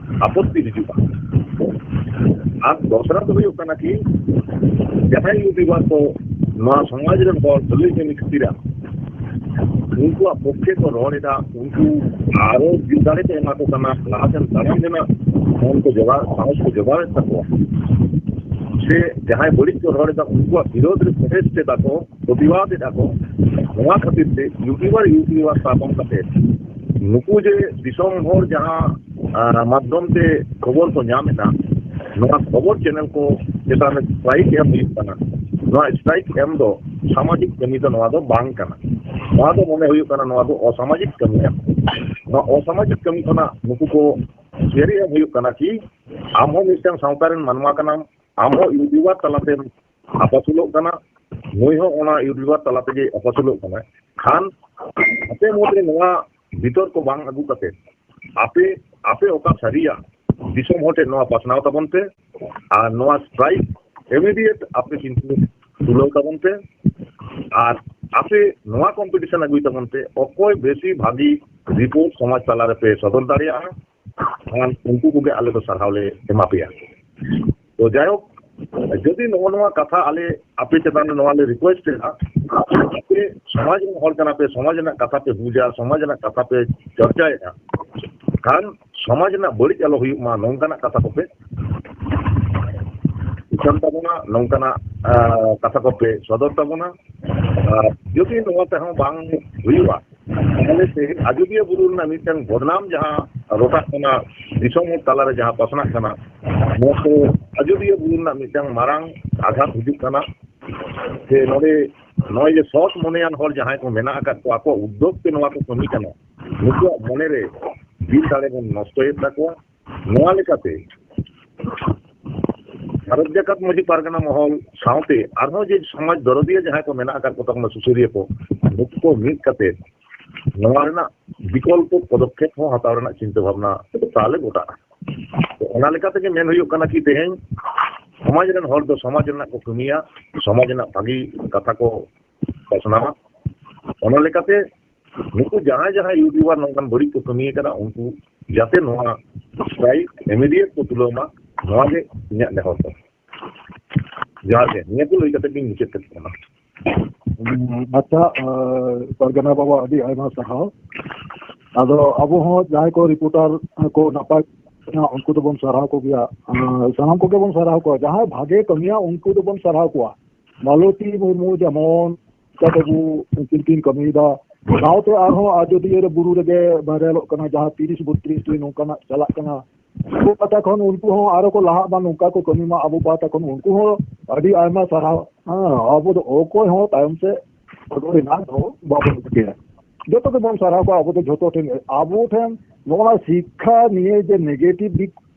ᱟᱯᱚᱛᱛᱤ ᱦᱤᱡᱩᱜᱼᱟ᱾ ᱟᱨ ᱫᱚᱥᱨᱟ ᱫᱚ ᱦᱩᱭᱩᱜ ᱠᱟᱱᱟ ᱠᱤ, ᱡᱟᱦᱟᱸᱭ ᱤᱭᱩᱴᱤᱭᱩᱵᱟᱨ ᱠᱚ ᱱᱚᱣᱟ ᱥᱚᱢᱟᱡᱽ ᱨᱮᱱ ᱦᱚᱲ ᱵᱷᱟᱹᱞᱟᱹᱭ ᱠᱟᱹᱢᱤ ᱠᱷᱟᱹᱛᱤᱨᱟᱜ ᱩᱱᱠᱩᱣᱟᱜ ᱯᱚᱠᱠᱷᱮ ᱠᱚ ᱨᱚᱲ ᱮᱫᱟ, ᱩᱱᱠᱩ ᱟᱨᱚ ᱡᱤᱞ ᱫᱟᱲᱮ ᱠᱚ ᱮᱢᱟ ᱠᱚ ᱠᱟᱱᱟ, ᱞᱟᱦᱟ ᱥᱮᱱ ᱛᱟᱲᱟᱢ ᱨᱮᱱᱟᱜ ᱢᱚᱱ ᱠᱚ ᱡᱚᱜᱟᱣ, ᱥᱟᱦᱚᱥ ᱠᱚ ᱡᱚᱜᱟᱣᱮᱫ ᱛᱟᱠᱚᱣᱟ᱾ ᱥᱮ ᱡᱟᱦᱟᱸᱭ ᱵᱟᱹᱲᱤᱡ ᱠᱚ ᱨᱚᱲ ᱮᱫᱟ, ᱩᱱᱠᱩᱣᱟᱜ ᱵᱤᱨᱳᱫᱷ ᱨᱮ ᱯᱨᱚᱴᱮᱥᱴ ᱮᱫᱟ ᱠᱚ, ᱯᱨᱚᱛᱤᱵᱟᱫ ᱮᱫᱟ ᱠᱚ᱾ ᱱᱚᱣᱟ ᱠᱷᱟᱹᱛᱤᱨ ᱛᱮ ᱤᱭᱩᱴᱤᱭᱩᱵᱟᱨ, ᱤᱭᱩᱴᱤᱭᱩᱵᱟᱨ ᱛᱷᱟᱯᱚᱱ ᱠᱟᱛᱮ ᱱᱩᱠᱩ ᱡᱮ ᱫᱤᱥᱚᱢ ᱦᱚᱲ ᱡᱟᱦᱟᱸ, ᱟ, ᱢᱟᱫᱽᱫᱷᱚᱢ ᱛᱮ ᱠᱷᱚᱵᱚᱨ ᱠᱚ ᱧᱟᱢ ᱮᱫᱟ, ᱱᱚᱣᱟ ᱠᱷᱚᱵᱚᱨ ᱪᱮᱱᱮᱞ ᱠᱚ ᱪᱮᱛᱟᱱ ᱨᱮ ᱥᱴᱨᱟᱭᱤᱠ ᱮᱢ ᱦᱩᱭᱩᱜ ᱠᱟᱱᱟ᱾ ᱱᱚᱣᱟ ᱥᱴᱨᱟᱭᱤᱠ ᱮᱢ ᱫᱚ ᱥᱟᱢᱟᱡᱤᱠ ᱠᱟᱹᱢᱤ ᱫᱚ ᱱᱚᱣᱟ ᱫᱚ ᱵᱟᱝ ᱠᱟᱱᱟ᱾ ᱱᱚᱣᱟ ᱫᱚ ᱢᱚᱱᱮ ᱦᱩᱭᱩᱜ ᱠᱟᱱᱟ ᱱᱚᱣᱟ ᱫᱚ ᱚᱥᱟᱢᱟᱡᱤᱠ ᱠᱟᱹᱢᱤ ᱠᱟᱱᱟ᱾ ᱱᱚᱣᱟ ᱚᱥᱟᱢᱟᱡᱤᱠ ᱠᱟᱹᱢᱤ ᱠᱷᱚᱱᱟᱜ ᱱᱩᱠᱩ ᱠᱚ ᱪᱮᱫ ᱮᱢ ᱦᱩᱭᱩᱜ ᱠᱟᱱᱟ ᱠᱤ ᱟᱢ ᱦᱚᱸ ᱢᱤᱫᱴᱟᱝ ᱥᱟᱶᱛᱟ ᱨᱮᱱ ᱢᱟᱱᱣᱟ ᱠᱟᱱᱟᱢ, ᱟᱢ ᱦᱚᱸ ᱤᱭᱩᱴᱤᱭᱩᱵᱟᱨ ᱛᱟᱞᱟᱛᱮᱢ ᱟᱯᱟᱥᱩᱞᱚᱜ ᱠᱟᱱᱟ, ᱱᱩᱭ ᱦᱚᱸ ᱚᱱᱟ ᱤᱭᱩᱴᱤᱭᱩᱵᱟᱨ ᱛᱟᱞᱟ ᱛᱮᱜᱮ ᱟᱯᱟᱥᱩᱞᱚᱜ ᱠᱟᱱᱟᱭ᱾ ᱠᱷᱟᱱ ᱟᱯᱮ ᱢᱩᱫᱽᱨᱮ ᱱᱚᱣᱟ ᱵᱤᱛᱚᱨᱠᱚ ᱵᱟᱝ ᱟᱹᱜᱩ ᱠᱟᱛᱮ ᱟᱯᱮ, ᱟᱯᱮ ᱚᱠᱟ ᱥᱟᱹᱨᱤᱭᱟ ᱫᱤᱥᱚᱢ ᱦᱚᱲ ᱴᱷᱮᱱ ᱱᱚᱣᱟ ᱯᱟᱥᱱᱟᱣ ᱛᱟᱵᱚᱱ ᱯᱮ᱾ ᱟᱨ ᱱᱚᱣᱟ ᱥᱴᱨᱟᱭᱤᱠ ᱤᱢᱤᱰᱤᱭᱮᱴ ᱟᱯᱮ ᱠᱤᱱᱛᱩ ᱛᱩᱞᱟᱹᱣ ᱛᱟᱵᱚᱱ ᱯᱮ᱾ ᱟᱨ ᱟᱯᱮ ᱱᱚᱣᱟ ᱠᱚᱢᱯᱤᱴᱤᱥᱚᱱ ᱟᱹᱜᱩᱭ ᱛᱟᱵᱚᱱ ᱯᱮ, ᱚᱠᱚᱭ ᱵᱮᱥᱤ ᱵᱷᱟᱹᱜᱤ ᱨᱤᱯᱳᱨᱴ ᱥᱚᱢᱟᱡᱽ ᱛᱟᱞᱟ ᱨᱮᱯᱮ ᱥᱚᱫᱚᱨ ᱫᱟᱲᱮᱭᱟᱜᱼᱟ, ᱠᱷᱟᱱ ᱩᱱᱠᱩ ᱠᱚᱜᱮ ᱟᱞᱮ ᱫᱚ ᱥᱟᱨᱦᱟᱣ ᱞᱮ ᱮᱢᱟ ᱯᱮᱭᱟ᱾ ᱛᱚ ᱡᱟᱭᱦᱳᱠ, ᱡᱩᱫᱤ ᱱᱚᱜᱼᱚ ᱱᱚᱣᱟ ᱠᱟᱛᱷᱟ ᱟᱞᱮ ᱟᱯᱮ ᱪᱮᱛᱟᱱ ᱨᱮ ᱱᱚᱣᱟ ᱞᱮ ᱨᱤᱠᱩᱭᱮᱥᱴ ᱮᱫᱟ, ᱟᱯᱮ ᱥᱚᱢᱟᱡᱽ ᱨᱮᱱ ᱦᱚᱲ ᱠᱟᱱᱟ ᱯᱮ, ᱥᱚᱢᱟᱡᱽ ᱨᱮᱱᱟᱜ ᱠᱟᱛᱷᱟ ᱯᱮ ᱵᱩᱡᱟ, ᱥᱚᱢᱟᱡᱽ ᱨᱮᱱᱟᱜ ᱠᱟᱛᱷᱟ ᱯᱮ ᱪᱚᱨᱪᱟᱭᱮᱫᱼᱟ, ᱠᱷᱟᱱ ᱥᱚᱢᱟᱡᱽ ᱨᱮᱱᱟᱜ ᱵᱟᱹᱲᱤᱡ ᱟᱞᱚ ᱦᱩᱭᱩᱜ ᱢᱟ, ᱱᱚᱝᱠᱟᱱᱟᱜ ᱠᱟᱛᱷᱟ ᱠᱚᱯᱮ ᱩᱪᱷᱟᱹᱱ ᱛᱟᱵᱚᱱᱟ, ᱱᱚᱝᱠᱟᱱᱟᱜ, ᱟᱸ, ᱠᱟᱛᱷᱟ ᱠᱚᱯᱮ ᱥᱚᱫᱚᱨ ᱛᱟᱵᱚᱱᱟ᱾ ᱟᱨ ᱡᱩᱫᱤ ᱱᱚᱣᱟ ᱛᱮᱦᱚᱸ ᱵᱟᱝ ᱦᱩᱭᱩᱜᱼᱟ, ᱛᱟᱦᱚᱞᱮ ᱥᱮ ᱟᱡᱚᱫᱤᱭᱟᱹ ᱵᱩᱨᱩ ᱨᱮᱱᱟᱜ ᱢᱤᱫᱴᱟᱝ ᱵᱚᱫᱱᱟᱢ ᱡᱟᱦᱟᱸ ᱨᱚᱴᱟᱜ ᱠᱟᱱᱟ, ᱫᱤᱥᱚᱢ ᱦᱚᱲ ᱛᱟᱞᱟᱨᱮ ᱡᱟᱦᱟᱸ ᱯᱟᱥᱱᱟᱜ ᱠᱟᱱᱟ, ᱱᱚᱣᱟ ᱠᱚ ᱟᱡᱚᱫᱤᱭᱟᱹ ᱵᱩᱨᱩ ᱨᱮᱱᱟᱜ ᱢᱤᱫᱴᱟᱝ ᱢᱟᱨᱟᱝ ᱟᱜᱷᱟᱛ ᱦᱤᱡᱩᱜ ᱠᱟᱱᱟ᱾ ᱥᱮ ᱱᱚᱰᱮ ᱱᱚᱜᱼᱚᱭ ᱡᱮ ᱥᱚᱛ ᱢᱚᱱᱮᱭᱟᱱ ᱦᱚᱲ ᱡᱟᱦᱟᱸᱭ ᱠᱚ ᱢᱮᱱᱟᱜ ᱟᱠᱟᱫ ᱠᱚᱣᱟ, ᱟᱠᱚᱣᱟᱜ ᱩᱫᱽᱫᱳᱜᱽ ᱛᱮ ᱱᱚᱣᱟ ᱠᱚ ᱠᱟᱹᱢᱤ ᱠᱟᱱᱟ, ᱱᱩᱠᱩᱣᱟᱜ ᱢᱚᱱᱮᱨᱮ ᱫᱤᱞ ᱫᱟᱲᱮ ᱵᱚᱱ ᱱᱚᱥᱴᱚᱭᱮᱫ ᱛᱟᱠᱚᱣᱟ᱾ ᱱᱚᱣᱟ ᱞᱮᱠᱟᱛᱮ ᱵᱷᱟᱨᱚᱛ ᱡᱟᱠᱟᱛ ᱢᱟᱹᱡᱷᱤ ᱯᱟᱨᱜᱟᱱᱟ ᱢᱚᱦᱚᱞ ᱥᱟᱶᱛᱮ ᱟᱨᱦᱚᱸ ᱡᱮ ᱥᱚᱢᱟᱡᱽ ᱫᱚᱨᱚᱫᱤᱭᱟᱹ ᱡᱟᱦᱟᱸᱭ ᱠᱚ ᱢᱮᱱᱟᱜ ᱟᱠᱟᱫ ᱠᱚ ᱛᱟᱵᱚᱱᱟ, ᱥᱩᱥᱟᱹᱨᱤᱭᱟᱹ ᱠᱚ, ᱱᱩᱠᱩ ᱠᱚ ᱢᱤᱫ ᱠᱟᱛᱮ ᱱᱚᱣᱟ ᱨᱮᱱᱟᱜ ᱵᱤᱠᱚᱞᱯᱚ ᱯᱚᱫᱚᱠᱷᱮᱯ ᱦᱚᱸ ᱦᱟᱛᱟᱣ ᱨᱮᱱᱟᱜ ᱪᱤᱱᱛᱟᱹ ᱵᱷᱟᱵᱽᱱᱟ ᱛᱟᱦᱞᱮ ᱜᱚᱴᱟᱜᱼᱟ᱾ ᱛᱚ, ᱚᱱᱟ ᱞᱮᱠᱟ ᱛᱮᱜᱮ ᱢᱮᱱ ᱦᱩᱭᱩᱜ ᱠᱟᱱᱟ ᱠᱤ ᱛᱮᱦᱮᱧ ᱥᱚᱢᱟᱡᱽ ᱨᱮᱱ ᱦᱚᱲ ᱫᱚ ᱥᱚᱢᱟᱡᱽ ᱨᱮᱱᱟᱜ ᱠᱚ ᱠᱟᱹᱢᱤᱭᱟ, ᱥᱚᱢᱟᱡᱽ ᱨᱮᱱᱟᱜ ᱵᱷᱟᱹᱜᱤ ᱠᱟᱛᱷᱟ ᱠᱚ ᱯᱟᱥᱱᱟᱣᱟ᱾ ᱚᱱᱟ ᱞᱮᱠᱟᱛᱮ ᱱᱩᱠᱩ ᱡᱟᱦᱟᱸᱭ ᱡᱟᱦᱟᱸᱭ ᱤᱭᱩᱴᱩᱵᱟᱨ ᱱᱚᱝᱠᱟᱱ ᱵᱟᱹᱲᱤᱡ ᱠᱚ ᱠᱟᱹᱢᱤᱭᱮ ᱠᱟᱱᱟ, ᱩᱱᱠᱩ ᱡᱟᱛᱮ ᱱᱚᱣᱟ ᱥᱴᱨᱟᱭᱤᱠ ᱤᱢᱤᱰᱤᱭᱮᱴ ᱠᱚ ᱛᱩᱞᱟᱹᱣ ᱢᱟ, ᱱᱚᱣᱟ ᱜᱮ ᱤᱧᱟᱹᱜ ᱱᱮᱦᱚᱨ ᱫᱚ᱾ ᱡᱚᱦᱟᱨ ᱜᱮ, ᱱᱤᱭᱟᱹ ᱠᱚ ᱞᱟᱹᱭ ᱠᱟᱛᱮ ᱜᱤᱧ ᱢᱩᱪᱟᱹᱫ ᱠᱟᱜ ᱠᱟᱱᱟ᱾ ᱦᱩᱸ, ᱟᱪᱪᱷᱟ, ᱟᱸ, ᱯᱟᱨᱜᱟᱱᱟ ᱵᱟᱵᱟ, ᱟᱹᱰᱤ ᱟᱭᱢᱟ ᱥᱟᱨᱦᱟᱣ᱾ ᱟᱫᱚ ᱟᱵᱚ ᱦᱚᱸ ᱡᱟᱦᱟᱸᱭ ᱠᱚ ᱨᱤᱯᱳᱨᱴᱟᱨ ᱠᱚ ᱱᱟᱯᱟᱭ ᱠᱟᱱᱟ, ᱩᱱᱠᱩ ᱫᱚᱵᱚᱱ ᱥᱟᱨᱦᱟᱣ ᱠᱚᱜᱮᱭᱟ᱾ ᱟᱸ, ᱥᱟᱱᱟᱢ ᱠᱚᱜᱮ ᱵᱚᱱ ᱥᱟᱨᱦᱟᱣ ᱠᱚᱣᱟ᱾ ᱡᱟᱦᱟᱸᱭ ᱵᱷᱟᱜᱮ ᱠᱟᱹᱢᱤᱭᱟ, ᱩᱱᱠᱩ ᱫᱚᱵᱚᱱ ᱥᱟᱨᱦᱟᱣ ᱠᱚᱣᱟ᱾ ᱢᱟᱞᱚᱛᱤ ᱢᱩᱨᱢᱩ ᱡᱮᱢᱚᱱ ᱠᱟᱛᱮ ᱵᱚ ᱩᱱᱠᱤᱱ ᱠᱤᱱ ᱠᱟᱹᱢᱤᱭᱮᱫᱟ᱾ ᱥᱟᱶᱛᱮ ᱟᱨᱦᱚᱸ ᱟᱡᱚᱫᱤᱭᱟᱹ ᱨᱮ ᱵᱩᱨᱩ ᱨᱮᱜᱮ ᱵᱷᱟᱭᱨᱟᱞᱚᱜ ᱠᱟᱱᱟ, ᱡᱟᱦᱟᱸ ᱛᱤᱨᱤᱥ ᱵᱚᱛᱨᱤᱥ ᱴᱤ ᱱᱚᱝᱠᱟᱱᱟᱜ ᱪᱟᱞᱟᱜ ᱠᱟᱱᱟ᱾ ᱟᱵᱚ ᱯᱟᱦᱴᱟ ᱠᱷᱚᱱ ᱩᱱᱠᱩ ᱦᱚᱸ ᱟᱨᱚ ᱠᱚ ᱞᱟᱦᱟᱜ ᱢᱟ, ᱱᱚᱝᱠᱟ ᱠᱚ ᱠᱟᱹᱢᱤ ᱢᱟ᱾ ᱟᱵᱚ ᱯᱟᱦᱴᱟ ᱠᱷᱚᱱ ᱩᱱᱠᱩ ᱦᱚᱸ ᱟᱹᱰᱤ ᱟᱭᱢᱟ ᱥᱟᱨᱦᱟᱣ᱾ ᱦᱮᱸ, ᱟᱵᱚ ᱫᱚ ᱚᱠᱚᱭ ᱦᱚᱸ ᱛᱟᱭᱚᱢ ᱥᱮᱫ ᱥᱚᱫᱚᱨ ᱨᱮᱱᱟᱜ ᱫᱚ ᱵᱟᱵᱚᱱ ᱨᱤᱠᱟᱹᱭᱟ᱾ ᱡᱚᱛᱚ ᱜᱮᱵᱚᱱ ᱥᱟᱨᱦᱟᱣ ᱠᱚᱣᱟ᱾ ᱟᱵᱚ ᱫᱚ ᱡᱷᱚᱛᱚ ᱴᱷᱮᱱ, ᱟᱵᱚ ᱴᱷᱮᱱ ᱱᱚᱜᱼᱚ ᱱᱟ ᱥᱤᱠᱠᱷᱟ ᱱᱤᱭᱮ ᱡᱮ ᱱᱮᱜᱮᱴᱤᱵᱷ ᱫᱤᱠ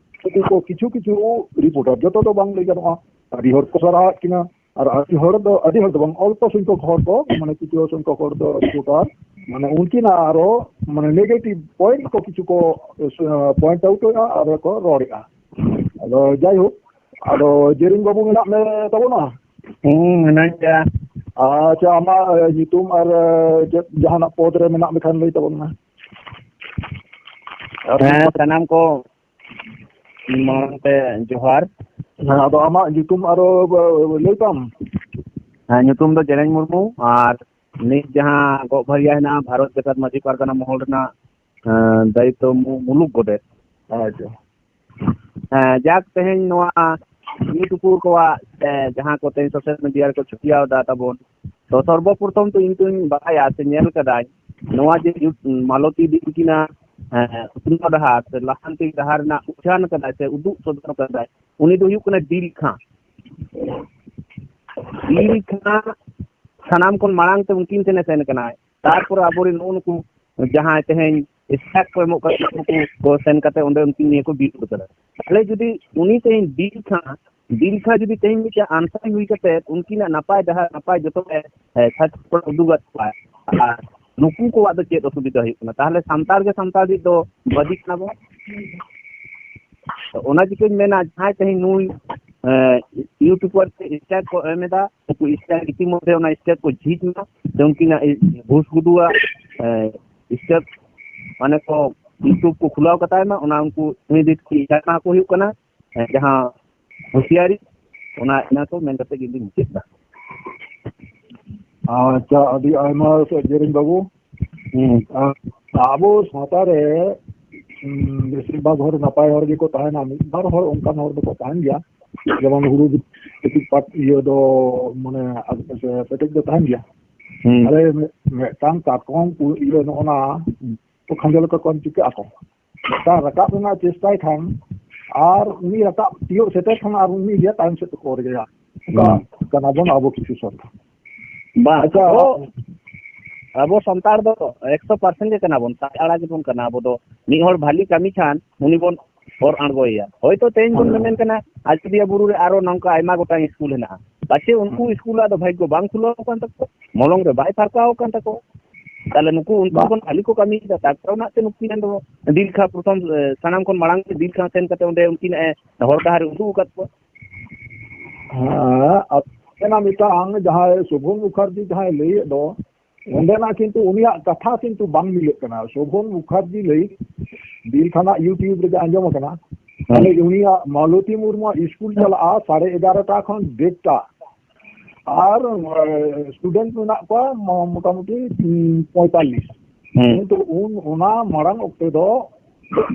ᱩᱱᱠᱩ ᱠᱚ ᱠᱤᱪᱷᱩ ᱠᱤᱪᱷᱩ ᱨᱤᱯᱳᱨᱴᱟᱨ, ᱡᱚᱛᱚ ᱫᱚ ᱵᱟᱝ ᱞᱟᱹᱭ ᱜᱟᱱᱚᱜᱼᱟ, ᱟᱹᱰᱤ ᱦᱚᱲ ᱠᱚ ᱥᱟᱨᱦᱟᱣᱮᱫ ᱠᱤᱱᱟ᱾ ᱟᱨ ᱟᱹᱰᱤ ᱦᱚᱲ ᱫᱚ, ᱟᱹᱰᱤ ᱦᱚᱲ ᱫᱚ ᱵᱟᱝ, ᱚᱞᱯᱚ ᱥᱚᱝᱠᱷᱚᱠ ᱦᱚᱲ ᱠᱚ, ᱢᱟᱱᱮ ᱠᱤᱪᱷᱩ ᱥᱚᱝᱠᱷᱚᱠ ᱦᱚᱲ ᱫᱚ ᱨᱤᱯᱳᱨᱴᱟᱨ, ᱢᱟᱱᱮ ᱩᱱᱠᱤᱱᱟᱜ ᱟᱨᱚ ᱢᱟᱱᱮ ᱱᱮᱜᱮᱴᱤᱵᱷ ᱯᱚᱭᱮᱱᱴ ᱠᱚ ᱠᱤᱪᱷᱩ ᱠᱚ ᱯᱚᱭᱮᱱᱴ ᱟᱣᱩᱴ ᱮᱫᱼᱟ ᱟᱨ ᱠᱚ ᱨᱚᱲᱮᱫᱼᱟ᱾ ᱟᱫᱚ ᱡᱟᱭᱦᱳᱠ, ᱟᱫᱚ ᱡᱮᱨᱤᱝ ᱵᱟᱹᱵᱩ ᱢᱮᱱᱟᱜ ᱢᱮ ᱛᱟᱵᱚᱱᱟ? ᱦᱩᱸ, ᱢᱮᱱᱟᱜ ᱜᱮᱭᱟ᱾ ᱟᱪᱪᱷᱟ, ᱟᱢᱟᱜ ᱧᱩᱛᱩᱢ ᱟᱨ ᱪᱮᱫ ᱡᱟᱦᱟᱱᱟᱜ ᱯᱚᱫᱽ ᱨᱮ ᱢᱮᱱᱟᱜ ᱢᱮᱠᱷᱟᱱ ᱞᱟᱹᱭ ᱛᱟᱵᱚᱱ ᱢᱮ᱾ ᱦᱮᱸ, ᱥᱟᱱᱟᱢ ᱠᱚ ᱢᱟᱲᱟᱝ ᱛᱮ ᱡᱚᱦᱟᱨ᱾ ᱦᱮᱸ, ᱟᱫᱚ ᱟᱢᱟᱜ ᱧᱩᱛᱩᱢ ᱟᱨᱚ, ᱵ-, ᱞᱟᱹᱭ ᱛᱟᱢ᱾ ᱦᱮᱸ, ᱧᱩᱛᱩᱢ ᱫᱚ ᱡᱮᱨᱮᱧ ᱢᱩᱨᱢᱩ, ᱟᱨ ᱱᱤᱛ ᱡᱟᱦᱟᱸ ᱜᱚᱜ ᱵᱷᱟᱹᱨᱭᱟᱹ ᱦᱮᱱᱟᱜᱼᱟ, ᱵᱷᱟᱨᱚᱛ ᱡᱟᱠᱟᱛ ᱢᱟᱹᱡᱷᱤ ᱯᱟᱨᱜᱟᱱᱟ ᱢᱚᱦᱚᱞ ᱨᱮᱱᱟᱜ, ᱮᱸ, ᱫᱟᱭᱤᱛᱛᱚ ᱢᱩ-, ᱢᱩᱞᱩᱠ ᱜᱚᱰᱮᱛ᱾ ᱟᱪᱪᱷᱟ᱾ ᱦᱮᱸ, ᱡᱟᱠ, ᱛᱮᱦᱮᱧ ᱱᱚᱣᱟ ᱤᱭᱩᱴᱩᱵᱟᱨ ᱠᱚᱣᱟᱜ, ᱮ, ᱡᱟᱦᱟᱸ ᱠᱚ ᱛᱮᱦᱮᱧ ᱥᱳᱥᱟᱞ ᱢᱤᱰᱤᱭᱟ ᱨᱮᱠᱚ ᱪᱷᱩᱴᱤᱭᱟᱹᱣ ᱫᱟ ᱛᱟᱵᱚᱱ, ᱛᱚ ᱥᱚᱨᱵᱚᱯᱨᱚᱛᱷᱚᱢ ᱛᱚ ᱤᱧ ᱛᱚᱧ ᱵᱟᱲᱟᱭᱟ ᱥᱮ ᱧᱮᱞ ᱠᱟᱫᱟᱧ, ᱱᱚᱣᱟ ᱡᱮ ᱢᱟᱞᱚᱛᱤ ᱫᱤ ᱛᱤᱠᱤᱱᱟᱜ, ᱮᱸ, ᱩᱛᱱᱟᱹᱣ ᱰᱟᱦᱟᱨ ᱥᱮ ᱞᱟᱦᱟᱱᱛᱤ ᱰᱟᱦᱟᱨ ᱨᱮᱱᱟᱜ ᱩᱪᱷᱟᱹᱱ ᱠᱟᱫᱟᱭ ᱥᱮ ᱩᱫᱩᱜ ᱥᱚᱫᱚᱨ ᱠᱟᱫᱟᱭ, ᱩᱱᱤ ᱫᱚ ᱦᱩᱭᱩᱜ ᱠᱟᱱᱟ ᱵᱤᱨ ᱠᱷᱟᱸ᱾ ᱵᱤᱨ ᱠᱷᱟᱸ ᱥᱟᱱᱟᱢ ᱠᱷᱚᱱ ᱢᱟᱲᱟᱝ ᱛᱮ ᱩᱱᱠᱤᱱ ᱴᱷᱮᱱᱮ ᱥᱮᱱ ᱠᱟᱱᱟᱭ᱾ ᱛᱟᱨᱯᱚᱨᱮ ᱟᱵᱚᱨᱮᱱ ᱱᱩᱜᱼᱩ ᱱᱩᱠᱩ ᱡᱟᱦᱟᱸᱭ ᱛᱮᱦᱮᱧ ᱥᱴᱮᱠ ᱠᱚ ᱮᱢᱚᱜ ᱠᱟᱱᱟ, ᱩᱱᱠᱩ ᱠᱚ ᱥᱮᱱ ᱠᱟᱛᱮ ᱚᱸᱰᱮ ᱩᱱᱠᱤᱱ ᱱᱤᱭᱟᱹ ᱠᱚ ᱵᱤᱨᱳᱫ ᱠᱟᱫᱟ᱾ ᱛᱟᱦᱞᱮ ᱡᱩᱫᱤ ᱩᱱᱤ ᱛᱮᱦᱮᱧ ᱵᱤᱨ ᱠᱷᱟᱸ, ᱵᱤᱨ ᱠᱷᱟᱸ ᱡᱩᱫᱤ ᱛᱮᱦᱮᱧ ᱢᱤᱫᱴᱮᱱ ᱟᱱᱥᱟᱨ ᱦᱩᱭ ᱠᱟᱛᱮ ᱩᱱᱠᱤᱱᱟᱜ ᱱᱟᱯᱟᱭ ᱰᱟᱦᱟᱨ, ᱱᱟᱯᱟᱭ ᱡᱚᱛᱚᱱ ᱮ, ᱮ, ᱥᱟᱡᱽ ᱥᱟᱯᱲᱟᱣ ᱩᱫᱩᱜᱟᱫ ᱠᱚᱣᱟ, ᱟᱨ ᱱᱩᱠᱩ ᱠᱚᱣᱟᱜ ᱫᱚ ᱪᱮᱫ ᱚᱥᱩᱵᱤᱫᱷᱟ ᱦᱩᱭᱩᱜ ᱠᱟᱱᱟ? ᱛᱟᱦᱞᱮ ᱥᱟᱱᱛᱟᱲ ᱜᱮ ᱥᱟᱱᱛᱟᱲ ᱫᱚ ᱵᱟᱹᱫᱤ ᱠᱟᱱᱟ ᱵᱚᱱ᱾ ᱛᱚ ᱚᱱᱟ ᱪᱤᱠᱟᱹᱧ ᱢᱮᱱᱟ, ᱡᱟᱦᱟᱸᱭ ᱛᱮᱦᱮᱧ ᱱᱩᱭ, ᱮ, ᱤᱭᱩᱴᱩᱵᱟᱨ ᱥᱮ ᱥᱴᱮᱠ ᱠᱚ ᱮᱢ ᱮᱫᱟ, ᱩᱱᱠᱩ ᱥᱴᱮᱠ ᱤᱛᱤᱢᱚᱫᱽᱫᱷᱮ ᱚᱱᱟ ᱥᱴᱮᱠ ᱠᱚ ᱡᱷᱤᱡ ᱢᱟ, ᱥᱮ ᱩᱱᱠᱤᱱᱟᱜ ᱜᱷᱩᱥ ᱜᱩᱰᱩᱣᱟᱜ, ᱮ, ᱥᱴᱮᱠ ᱢᱟᱱᱮ ᱠᱚ YouTube ᱠᱚ ᱠᱷᱩᱞᱟᱹᱣ ᱠᱟᱛᱟᱭ ᱢᱟ, ᱚᱱᱟ ᱩᱱᱠᱩ ᱤᱢᱤᱰᱤᱭᱮᱴ ᱠᱚ ᱮᱢᱟ ᱠᱚ ᱦᱩᱭᱩᱜ ᱠᱟᱱᱟ, ᱮ, ᱡᱟᱦᱟᱸ ᱦᱩᱸᱥᱤᱭᱟᱨᱤ, ᱚᱱᱟ ᱮᱢᱟ ᱠᱚ ᱢᱮᱱ ᱠᱟᱛᱮ ᱜᱮ ᱤᱧ ᱫᱩᱧ ᱢᱩᱪᱟᱹᱫ ᱮᱫᱟ᱾ ᱟᱪᱪᱷᱟ, ᱟᱹᱰᱤ ᱟᱭᱢᱟ ᱥᱟᱨᱦᱟᱣ ᱡᱮᱨᱮᱧ ᱵᱟᱹᱵᱩ᱾ ᱦᱩᱸ᱾ ᱟᱨ ᱟᱵᱚ ᱥᱟᱶᱛᱟ ᱨᱮ, ᱩᱸ, ᱵᱮᱥᱤᱨ ᱵᱷᱟᱜᱽ ᱦᱚᱲ ᱱᱟᱯᱟᱭ ᱦᱚᱲ ᱜᱮᱠᱚ ᱛᱟᱦᱮᱱᱟ, ᱢᱤᱫ ᱵᱟᱨ ᱦᱚᱲ ᱚᱱᱠᱟᱱ ᱦᱚᱲ ᱫᱚᱠᱚ ᱛᱟᱦᱮᱱ ᱜᱮᱭᱟ, ᱡᱮᱢᱚᱱ ᱦᱩᱲᱩ ᱜᱤᱛᱤᱡ ᱯᱟᱴ ᱤᱭᱟᱹ ᱫᱚ, ᱢᱟᱱᱮ, ᱟᱨ ᱯᱮᱴᱮᱡ ᱫᱚ ᱛᱟᱦᱮᱱ ᱜᱮᱭᱟ᱾ ᱦᱩᱸ᱾ ᱟᱨᱮ ᱢᱤᱫ-, ᱢᱤᱫᱴᱟᱝ ᱠᱟᱴᱠᱚᱢ ᱠᱩ-, ᱤᱭᱟᱹ ᱱᱚᱜᱼᱚ ᱱᱟ ᱠᱚ ᱠᱷᱟᱸᱡᱚ ᱞᱮᱠᱟ ᱠᱚ ᱪᱤᱠᱟᱹᱜ ᱟᱠᱚ᱾ ᱢᱤᱫᱴᱟᱝ ᱨᱟᱠᱟᱵ ᱨᱮᱱᱟᱜ ᱪᱮᱥᱴᱟᱭ ᱠᱷᱟᱱ, ᱟᱨ ᱩᱱᱤ ᱨᱟᱠᱟᱵ ᱛᱤᱭᱳᱜ ᱥᱮᱴᱮᱨ ᱠᱷᱟᱱ, ᱟᱨ ᱩᱱᱤ ᱜᱮ ᱛᱟᱭᱚᱢ ᱥᱮᱫ ᱛᱮᱠᱚ ᱚᱨ ᱜᱮᱭᱟ᱾ ᱚᱱᱠᱟ ᱦᱩᱸ᱾ ᱠᱟᱱᱟ ᱵᱚᱱ ᱟᱵᱚ ᱠᱤᱪᱷᱩ ᱥᱟᱱᱛᱟᱲ᱾ ᱵᱟᱝ, ᱟᱪᱪᱷᱟ᱾ ᱟᱵᱚ, ᱟᱵᱚ ᱥᱟᱱᱛᱟᱲ ᱫᱚ ᱮᱠᱥᱚ ᱯᱟᱨᱥᱮᱱᱴ ᱜᱮ ᱠᱟᱱᱟ ᱵᱚᱱ, ᱛᱟᱭ ᱟᱲᱟ ᱜᱮᱵᱚᱱ ᱠᱟᱱᱟ ᱟᱵᱚ ᱫᱚ᱾ ᱢᱤᱫ ᱦᱚᱲ ᱵᱷᱟᱞᱤ ᱠᱟᱹᱢᱤ ᱠᱷᱟᱱ ᱩᱱᱤ ᱵᱚᱱ ᱚᱨ ᱟᱬᱜᱚᱭᱮᱭᱟ᱾ ᱦᱚᱭᱛᱳ ᱛᱮᱦᱮᱧ ᱵᱚᱱ ᱦᱩᱸ᱾ ᱢᱮᱢᱮᱱ ᱠᱟᱱᱟ ᱟᱡᱚᱫᱤᱭᱟᱹ ᱵᱩᱨᱩ ᱨᱮ ᱟᱨᱚ ᱱᱚᱝᱠᱟ ᱟᱭᱢᱟ ᱜᱚᱴᱟᱝ ᱥᱠᱩᱞ ᱦᱮᱱᱟᱜᱼᱟ, ᱯᱟᱪᱮ ᱩᱱᱠᱩ ᱦᱩᱸ᱾ ᱥᱠᱩᱞ ᱟᱜ ᱫᱚ ᱵᱷᱟᱜᱽᱜᱚ ᱵᱟᱝ ᱠᱷᱩᱞᱟᱹᱣ ᱟᱠᱟᱱ ᱛᱟᱠᱚ, ᱢᱚᱞᱚᱝ ᱨᱮ ᱵᱟᱭ ᱯᱷᱟᱨᱠᱟᱣ ᱟᱠᱟᱱ ᱛᱟᱠᱚ᱾ ᱛᱟᱦᱞᱮ ᱱᱩᱠᱩ ᱩᱱᱠᱩ ᱵᱟ- ᱠᱷᱚᱱ ᱵᱷᱟᱞᱤ ᱠᱚ ᱠᱟᱹᱢᱤᱭᱮᱫᱟ, ᱛᱟᱨ ᱠᱟᱨᱚᱱ ᱛᱮ ᱱᱩᱠᱩ ᱫᱚ ᱵᱤᱨ ᱠᱷᱟᱸ ᱯᱨᱚᱛᱷᱚᱢ, ᱮ, ᱥᱟᱱᱟᱢ ᱠᱷᱚᱱ ᱢᱟᱲᱟᱝ ᱛᱮ ᱵᱤᱨ ᱠᱷᱟᱸ ᱥᱮᱱ ᱠᱟᱛᱮ ᱚᱸᱰᱮ ᱩᱱᱠᱤᱱ, ᱮ, ᱦᱚᱨ ᱰᱟᱦᱟᱨ ᱮ ᱩᱫᱩᱜ ᱟᱠᱟᱫ ᱠᱚᱣᱟ᱾ ᱦᱮᱸ, ᱟᱨ ᱚᱱᱟ ᱢᱤᱫᱴᱟᱝ ᱡᱟᱦᱟᱸᱭ ᱥᱳᱵᱷᱚᱱ ᱢᱩᱠᱷᱟᱨᱡᱤ ᱡᱟᱦᱟᱸᱭ ᱞᱟᱹᱭᱮᱫ ᱫᱚ, ᱚᱸᱰᱮᱱᱟᱜ ᱠᱤᱱᱛᱩ ᱩᱱᱤᱭᱟᱜ ᱠᱟᱛᱷᱟ ᱠᱤᱱᱛᱩ ᱵᱟᱝ ᱢᱤᱞᱟᱹᱜ ᱠᱟᱱᱟ᱾ ᱥᱳᱵᱷᱚᱱ ᱢᱩᱠᱷᱟᱨᱡᱤ ᱞᱟᱹᱭ ᱵᱤᱨ ᱠᱷᱟᱱᱟᱜ YouTube ᱨᱮᱜᱮ ᱟᱸᱡᱚᱢ ᱟᱠᱟᱱᱟ᱾ ᱦᱮᱸ᱾ ᱛᱟᱦᱞᱮ ᱩᱱᱤᱭᱟᱜ ᱢᱟᱞᱚᱛᱤ ᱢᱩᱨᱢᱩᱣᱟᱜ ᱥᱠᱩᱞ ᱪᱟᱞᱟᱜᱼᱟ ᱥᱟᱲᱮ ᱮᱜᱟᱨᱚᱴᱟ ᱠᱷᱚᱱ ᱰᱮᱲᱴᱟ, ᱟᱨ, ᱮ, ᱥᱴᱩᱰᱮᱱᱴ ᱢᱮᱱᱟᱜ ᱠᱚᱣᱟ ᱢᱚ-, ᱢᱚᱴᱟᱢᱩᱴᱤ, ᱩᱸ, ᱯᱚᱸᱭᱛᱟᱞᱞᱤᱥ᱾ ᱦᱮᱸ᱾ ᱠᱤᱱᱛᱩ ᱩᱱ, ᱚᱱᱟ ᱢᱟᱲᱟᱝ ᱚᱠᱛᱮ ᱫᱚ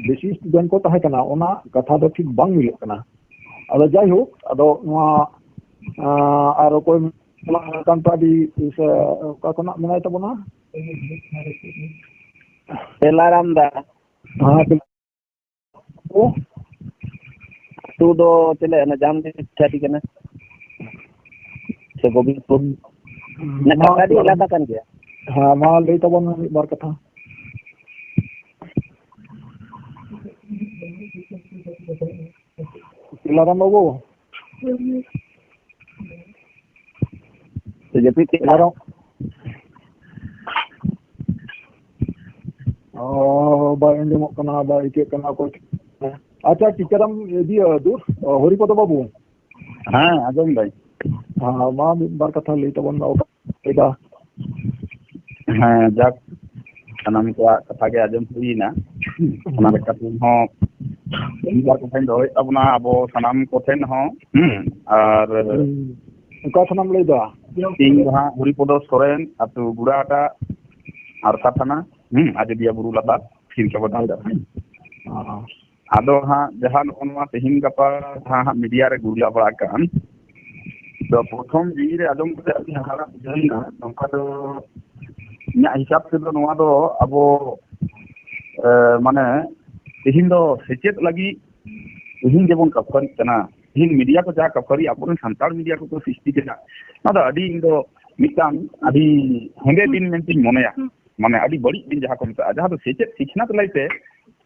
ᱵᱮᱥᱤ ᱥᱴᱩᱰᱮᱱᱴ ᱠᱚ ᱛᱟᱦᱮᱸ ᱠᱟᱱᱟ, ᱚᱱᱟ ᱠᱟᱛᱷᱟ ᱫᱚ ᱴᱷᱤᱠ ᱵᱟᱝ ᱢᱤᱞᱟᱹᱜ ᱠᱟᱱᱟ᱾ ᱟᱫᱚ ᱡᱟᱭᱦᱳᱠ, ᱟᱫᱚ ᱱᱚᱣᱟ, ᱟᱸ, ᱟᱨ ᱚᱠᱚᱭ ᱠᱟᱱ ᱛᱟᱵᱤ ᱥᱮ ᱚᱠᱟ ᱠᱷᱚᱱᱟᱜ ᱢᱮᱱᱟᱭ ᱛᱟᱵᱚᱱᱟ? ᱛᱮᱞᱟᱨᱟᱢ ᱫᱟ᱾ ᱦᱮᱸ, ᱛᱮᱞᱟ- ᱟᱹᱛᱩ ᱫᱚ ᱪᱮᱞᱮ ᱚᱱᱟ ᱡᱟᱢᱰᱤ ᱪᱷᱟᱹᱴᱤ ᱠᱟᱱᱟ ᱥᱮ ᱜᱳᱵᱤᱱᱫᱯᱩᱨ? ᱢᱟ ᱠᱟᱴᱟᱰᱤ ᱮᱞᱟᱠᱟ ᱠᱟᱱ ᱜᱮᱭᱟ᱾ ᱦᱮᱸ, ᱢᱟ ᱞᱟᱹᱭ ᱛᱟᱵᱚᱱ ᱢᱮ ᱢᱤᱫ ᱵᱟᱨ ᱠᱟᱛᱷᱟ᱾ ᱥᱤᱞᱟᱨᱟᱢ ᱵᱟᱹᱵᱩ᱾ ᱥᱮ ᱡᱟᱹᱯᱤᱫ ᱠᱮᱫᱟ? ᱥᱤᱞᱟᱨᱟᱢ᱾ ᱚ, ᱵᱟᱭ ᱟᱸᱡᱚᱢᱚᱜ ᱠᱟᱱᱟ, ᱵᱟᱭ ᱟᱹᱭᱠᱟᱹᱜ ᱠᱟᱱᱟ ᱚᱠᱚᱭ᱾ ᱟᱪᱪᱷᱟ, ᱴᱤᱪᱟᱨᱟᱢ ᱤᱫᱤᱭᱟ ᱫᱩᱨ, ᱚ, ᱦᱚᱨᱤᱯᱚᱫᱚ ᱵᱟᱹᱵᱩ᱾ ᱦᱮᱸ, ᱟᱸᱡᱚᱢ ᱫᱟᱹᱧ᱾ ᱦᱮᱸ, ᱢᱟ ᱢᱤᱫ ᱵᱟᱨ ᱠᱟᱛᱷᱟ ᱞᱟᱹᱭ ᱛᱟᱵᱚᱱ ᱢᱮ, ᱚᱠᱟ ᱞᱮᱠᱟ? ᱦᱮᱸ, ᱡᱟᱠ, ᱥᱟᱱᱟᱢ ᱠᱚᱣᱟᱜ ᱠᱟᱛᱷᱟ ᱜᱮ ᱟᱸᱡᱚᱢ ᱦᱩᱭᱱᱟ᱾ ᱚᱱᱟ ᱞᱮᱠᱟᱛᱮ ᱦᱚᱸ ᱢᱤᱫ ᱵᱟᱨ ᱠᱟᱛᱷᱟᱧ ᱫᱚᱦᱚᱭᱮᱫ ᱛᱟᱵᱚᱱᱟ ᱟᱵᱚ ᱥᱟᱱᱟᱢ ᱠᱚᱴᱷᱮᱱ ᱦᱚᱸ᱾ ᱦᱩᱸ, ᱟᱨ ᱦᱩᱸ᱾ ᱚᱠᱟ ᱠᱷᱚᱱᱟᱢ ᱞᱟᱹᱭ ᱮᱫᱟ? ᱤᱧ ᱫᱚ ᱦᱟᱸᱜ ᱦᱚᱨᱤᱯᱚᱫᱚ ᱥᱚᱨᱮᱱ, ᱟᱹᱛᱩ ᱜᱩᱲᱟᱦᱟᱴᱟ, ᱟᱨᱥᱟ ᱛᱷᱟᱱᱟ, ᱦᱩᱸ, ᱟᱡᱚᱫᱤᱭᱟᱹ ᱵᱩᱨᱩ ᱞᱟᱛᱟᱨ, ᱥᱤᱞᱪᱚᱨ ᱵᱟᱡᱟᱨ᱾ ᱦᱮᱸ᱾ ᱟᱫᱚ ᱦᱟᱸᱜ ᱡᱟᱦᱟᱸ ᱱᱚᱜᱼᱚ ᱱᱚᱣᱟ ᱛᱮᱦᱮᱧ ᱜᱟᱯᱟ ᱡᱟᱦᱟᱸ ᱦᱟᱸᱜ ᱢᱤᱰᱤᱭᱟ ᱨᱮ ᱜᱩᱨᱞᱟᱹ ᱵᱟᱲᱟᱜ ᱠᱟᱱ, ᱛᱚ ᱯᱨᱚᱛᱷᱚᱢ ᱡᱤᱣᱤ ᱨᱮ ᱟᱸᱡᱚᱢ ᱠᱟᱛᱮ ᱟᱹᱰᱤ ᱦᱟᱦᱟᱲᱟ ᱵᱩᱡᱷᱟᱹᱣ ᱮᱱᱟ᱾ ᱱᱚᱝᱠᱟ ᱫᱚ ᱤᱧᱟᱹᱜ ᱦᱤᱥᱟᱹᱵ ᱛᱮᱫᱚ ᱱᱚᱣᱟ ᱫᱚ ᱟᱵᱚ, ᱮ, ᱢᱟᱱᱮ ᱛᱮᱦᱮᱧ ᱫᱚ ᱥᱮᱪᱮᱫ ᱞᱟᱹᱜᱤᱫ ᱛᱮᱦᱮᱧ ᱡᱮᱵᱚᱱ ᱠᱟᱹᱯᱷᱟᱹᱨᱤᱜ ᱠᱟᱱᱟ, ᱛᱮᱦᱮᱧ ᱢᱤᱰᱤᱭᱟ ᱠᱚ ᱡᱟᱦᱟᱸ ᱠᱟᱹᱯᱷᱟᱹᱨᱤ ᱟᱵᱚᱨᱮᱱ ᱥᱟᱱᱛᱟᱲ ᱢᱤᱰᱤᱭᱟ ᱠᱚᱠᱚ ᱥᱨᱤᱥᱴᱤ ᱠᱮᱫᱟ, ᱱᱚᱣᱟ ᱫᱚ ᱟᱹᱰᱤ, ᱤᱧ ᱫᱚ ᱢᱤᱫᱴᱟᱝ ᱟᱹᱰᱤ ᱦᱮᱸᱫᱮ ᱫᱤᱱ ᱢᱮᱱᱛᱮᱧ ᱢᱚᱱᱮᱭᱟ᱾ ᱢᱟᱱᱮ ᱟᱹᱰᱤ ᱵᱟᱹᱲᱤᱡ ᱫᱤᱱ ᱡᱟᱦᱟᱸ ᱠᱚ ᱢᱮᱛᱟᱜᱼᱟ, ᱡᱟᱦᱟᱸ ᱫᱚ ᱥᱮᱪᱮᱫ ᱥᱤᱠᱷᱱᱟᱹᱛ ᱞᱟᱹᱭᱛᱮ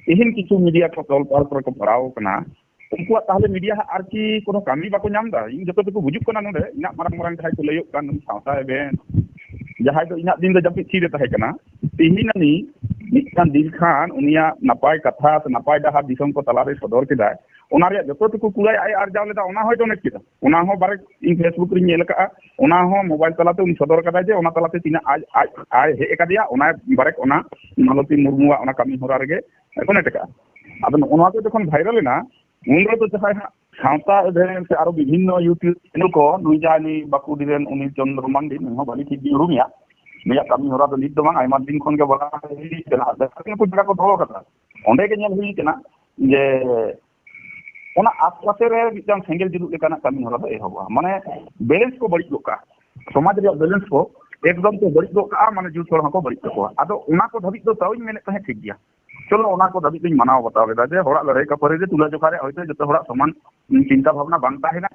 ᱛᱮᱦᱮᱧ ᱠᱤᱪᱷᱩ ᱢᱤᱰᱤᱭᱟ ᱠᱚ ᱛᱚᱞ ᱯᱟᱲ ᱠᱚᱨᱮ ᱠᱚ ᱯᱟᱲᱟᱣ ᱠᱟᱱᱟ, ᱩᱱᱠᱩᱣᱟᱜ ᱛᱟᱦᱚᱞᱮ ᱢᱤᱰᱤᱭᱟ ᱦᱟᱸᱜ ᱟᱨ ᱠᱤ ᱠᱳᱱᱳ ᱠᱟᱹᱢᱤ ᱵᱟᱠᱚ ᱧᱟᱢ ᱮᱫᱟ? ᱤᱧ ᱡᱚᱛᱚ ᱴᱩᱠᱩ ᱵᱩᱡᱩᱜ ᱠᱟᱱᱟ ᱱᱚᱰᱮ, ᱤᱧᱟᱹᱜ ᱢᱟᱨᱟᱝ ᱢᱟᱨᱟᱝ ᱡᱟᱦᱟᱸᱭ ᱠᱚ ᱞᱟᱹᱭᱚᱜ ᱠᱟᱱ, ᱩᱱᱤ ᱥᱟᱶᱛᱟ ᱮᱵᱷᱮᱱ, ᱡᱟᱦᱟᱸᱭ ᱫᱚ ᱤᱧᱟᱹᱜ ᱫᱤᱱ ᱫᱚ ᱡᱟᱹᱯᱤᱫ ᱛᱷᱤᱨ ᱨᱮ ᱛᱟᱦᱮᱸ ᱠᱟᱱᱟ, ᱛᱮᱦᱮᱧ ᱟᱹᱱᱤᱡ ᱢᱤᱫᱴᱟᱝ ᱫᱤᱱ ᱠᱷᱟᱱ ᱩᱱᱤᱭᱟᱜ ᱱᱟᱯᱟᱭ ᱠᱟᱛᱷᱟ ᱥᱮ ᱱᱟᱯᱟᱭ ᱰᱟᱦᱟᱨ ᱫᱤᱥᱚᱢ ᱠᱚ ᱛᱟᱞᱟᱨᱮ ᱥᱚᱫᱚᱨ ᱠᱮᱫᱟᱭ, ᱚᱱᱟ ᱨᱮᱭᱟᱜ ᱡᱚᱛᱚ ᱴᱩᱠᱩ ᱠᱩᱲᱟᱹᱭ ᱟᱡ ᱮ ᱟᱨᱡᱟᱣ ᱞᱮᱫᱟ, ᱚᱱᱟ ᱦᱚᱭ ᱰᱚᱱᱮᱴ ᱠᱮᱫᱟ᱾ ᱚᱱᱟ ᱦᱚᱸ ᱵᱟᱨᱮ ᱤᱧ Facebook ᱨᱤᱧ ᱧᱮᱞ ᱟᱠᱟᱫᱼᱟ, ᱚᱱᱟ ᱦᱚᱸ ᱢᱳᱵᱟᱭᱤᱞ ᱛᱟᱞᱟᱛᱮ ᱩᱱᱤ ᱥᱚᱫᱚᱨ ᱠᱟᱫᱟᱭ ᱡᱮ ᱚᱱᱟ ᱛᱟᱞᱟᱛᱮ ᱛᱤᱱᱟᱹᱜ ᱟᱡ, ᱟᱡ, ᱟᱡ ᱦᱮᱡ ᱟᱠᱟᱫᱮᱭᱟ, ᱚᱱᱟ ᱵᱟᱨᱮᱠ ᱚᱱᱟ ᱢᱟᱞᱚᱛᱤ ᱢᱩᱨᱢᱩᱣᱟᱜ ᱚᱱᱟ ᱠᱟᱹᱢᱤ ᱦᱚᱨᱟ ᱨᱮᱜᱮ ᱰᱚᱱᱮᱴ ᱟᱠᱟᱫᱼᱟ᱾ ᱟᱫᱚ ᱱᱚᱜᱼᱚ ᱱᱚᱣᱟ ᱠᱚ ᱡᱚᱠᱷᱚᱱ ᱵᱷᱟᱭᱨᱟᱞ ᱮᱱᱟ, ᱩᱱ ᱨᱮᱫᱚ ᱡᱟᱦᱟᱸᱭ ᱦᱟᱸᱜ ᱥᱟᱶᱛᱟ ᱮᱵᱷᱮᱱ ᱥᱮ ᱟᱨᱚ ᱵᱤᱵᱷᱤᱱᱱᱚ YouTube ᱪᱮᱱᱮᱞ ᱠᱚ, ᱱᱩᱭ ᱡᱟᱦᱟᱸᱭ ᱱᱩᱭ ᱵᱟᱸᱠᱩᱲᱤ ᱨᱮᱱ ᱩᱱᱤ ᱪᱚᱱᱫᱨᱚ ᱢᱟᱱᱰᱤ, ᱱᱩᱭ ᱦᱚᱸ ᱵᱷᱟᱹᱞᱤ ᱴᱷᱤᱠ ᱜᱮ ᱩᱨᱩᱢᱮᱭᱟ᱾ ᱱᱩᱭᱟᱜ ᱠᱟᱹᱢᱤ ᱦᱚᱨᱟ ᱫᱚ ᱱᱤᱛ ᱫᱚ ᱵᱟᱝ, ᱟᱭᱢᱟ ᱫᱤᱱ ᱠᱷᱚᱱ ᱜᱮ ᱵᱟᱲᱟᱭ ᱦᱩᱭ ᱠᱟᱱᱟ᱾ ᱟᱨ ᱡᱟᱦᱟᱸ ᱠᱚ ᱡᱟᱭᱜᱟ ᱠᱚ ᱫᱚᱦᱚ ᱠᱟᱫᱟ, ᱚᱸᱰᱮ ᱜᱮ ᱧᱮᱞ ᱦᱩᱭ ᱠᱟᱱᱟ ᱡᱮ ᱚᱱᱟ ᱟᱥᱯᱟᱥᱮ ᱨᱮ ᱢᱤᱫᱴᱟᱝ ᱥᱮᱸᱜᱮᱞ ᱡᱩᱞᱩᱜ ᱞᱮᱠᱟᱱᱟᱜ ᱠᱟᱹᱢᱤ ᱦᱚᱨᱟ ᱫᱚ ᱮᱦᱚᱵᱚᱜᱼᱟ᱾ ᱢᱟᱱᱮ ᱵᱮᱞᱮᱱᱥ ᱠᱚ ᱵᱟᱹᱲᱤᱡ ᱜᱚᱫ ᱠᱟᱜᱼᱟ, ᱥᱚᱢᱟᱡᱽ ᱨᱮᱭᱟᱜ ᱵᱮᱞᱮᱱᱥ ᱠᱚ ᱮᱠᱫᱚᱢ ᱠᱚ ᱵᱟᱹᱲᱤᱡ ᱜᱚᱫ ᱠᱟᱜᱼᱟ, ᱢᱟᱱᱮ ᱡᱩᱛ ᱦᱚᱲ ᱦᱚᱸᱠᱚ ᱵᱟᱹᱲᱤᱡ ᱛᱟᱠᱚᱣᱟ᱾ ᱟᱫᱚ ᱚᱱᱟ ᱠᱚ ᱫᱷᱟᱹᱵᱤᱡ ᱫᱚ ᱛᱟᱣᱤᱧ ᱢᱮᱱᱮᱫ ᱛᱟᱦᱮᱸᱫ ᱴᱷᱤᱠ ᱜᱮᱭᱟ, ᱪᱚᱞᱚ ᱚᱱᱟ ᱠᱚ ᱫᱷᱟᱹᱵᱤᱡ ᱫᱚᱧ ᱢᱟᱱᱟᱣ ᱵᱟᱛᱟᱣ ᱞᱮᱫᱟ ᱡᱮ ᱦᱚᱲᱟᱜ ᱞᱟᱹᱲᱦᱟᱹᱭ ᱠᱷᱟᱹᱯᱟᱹᱨᱤ ᱨᱮ ᱛᱩᱞᱟᱹ ᱡᱚᱠᱷᱟ ᱨᱮ ᱦᱚᱭᱛᱳ ᱡᱚᱛᱚ ᱦᱚᱲᱟᱜ ᱥᱚᱢᱟᱱ ᱪᱤᱱᱛᱟ ᱵᱷᱟᱵᱽᱱᱟ ᱵᱟᱝ ᱛᱟᱦᱮᱱᱟ,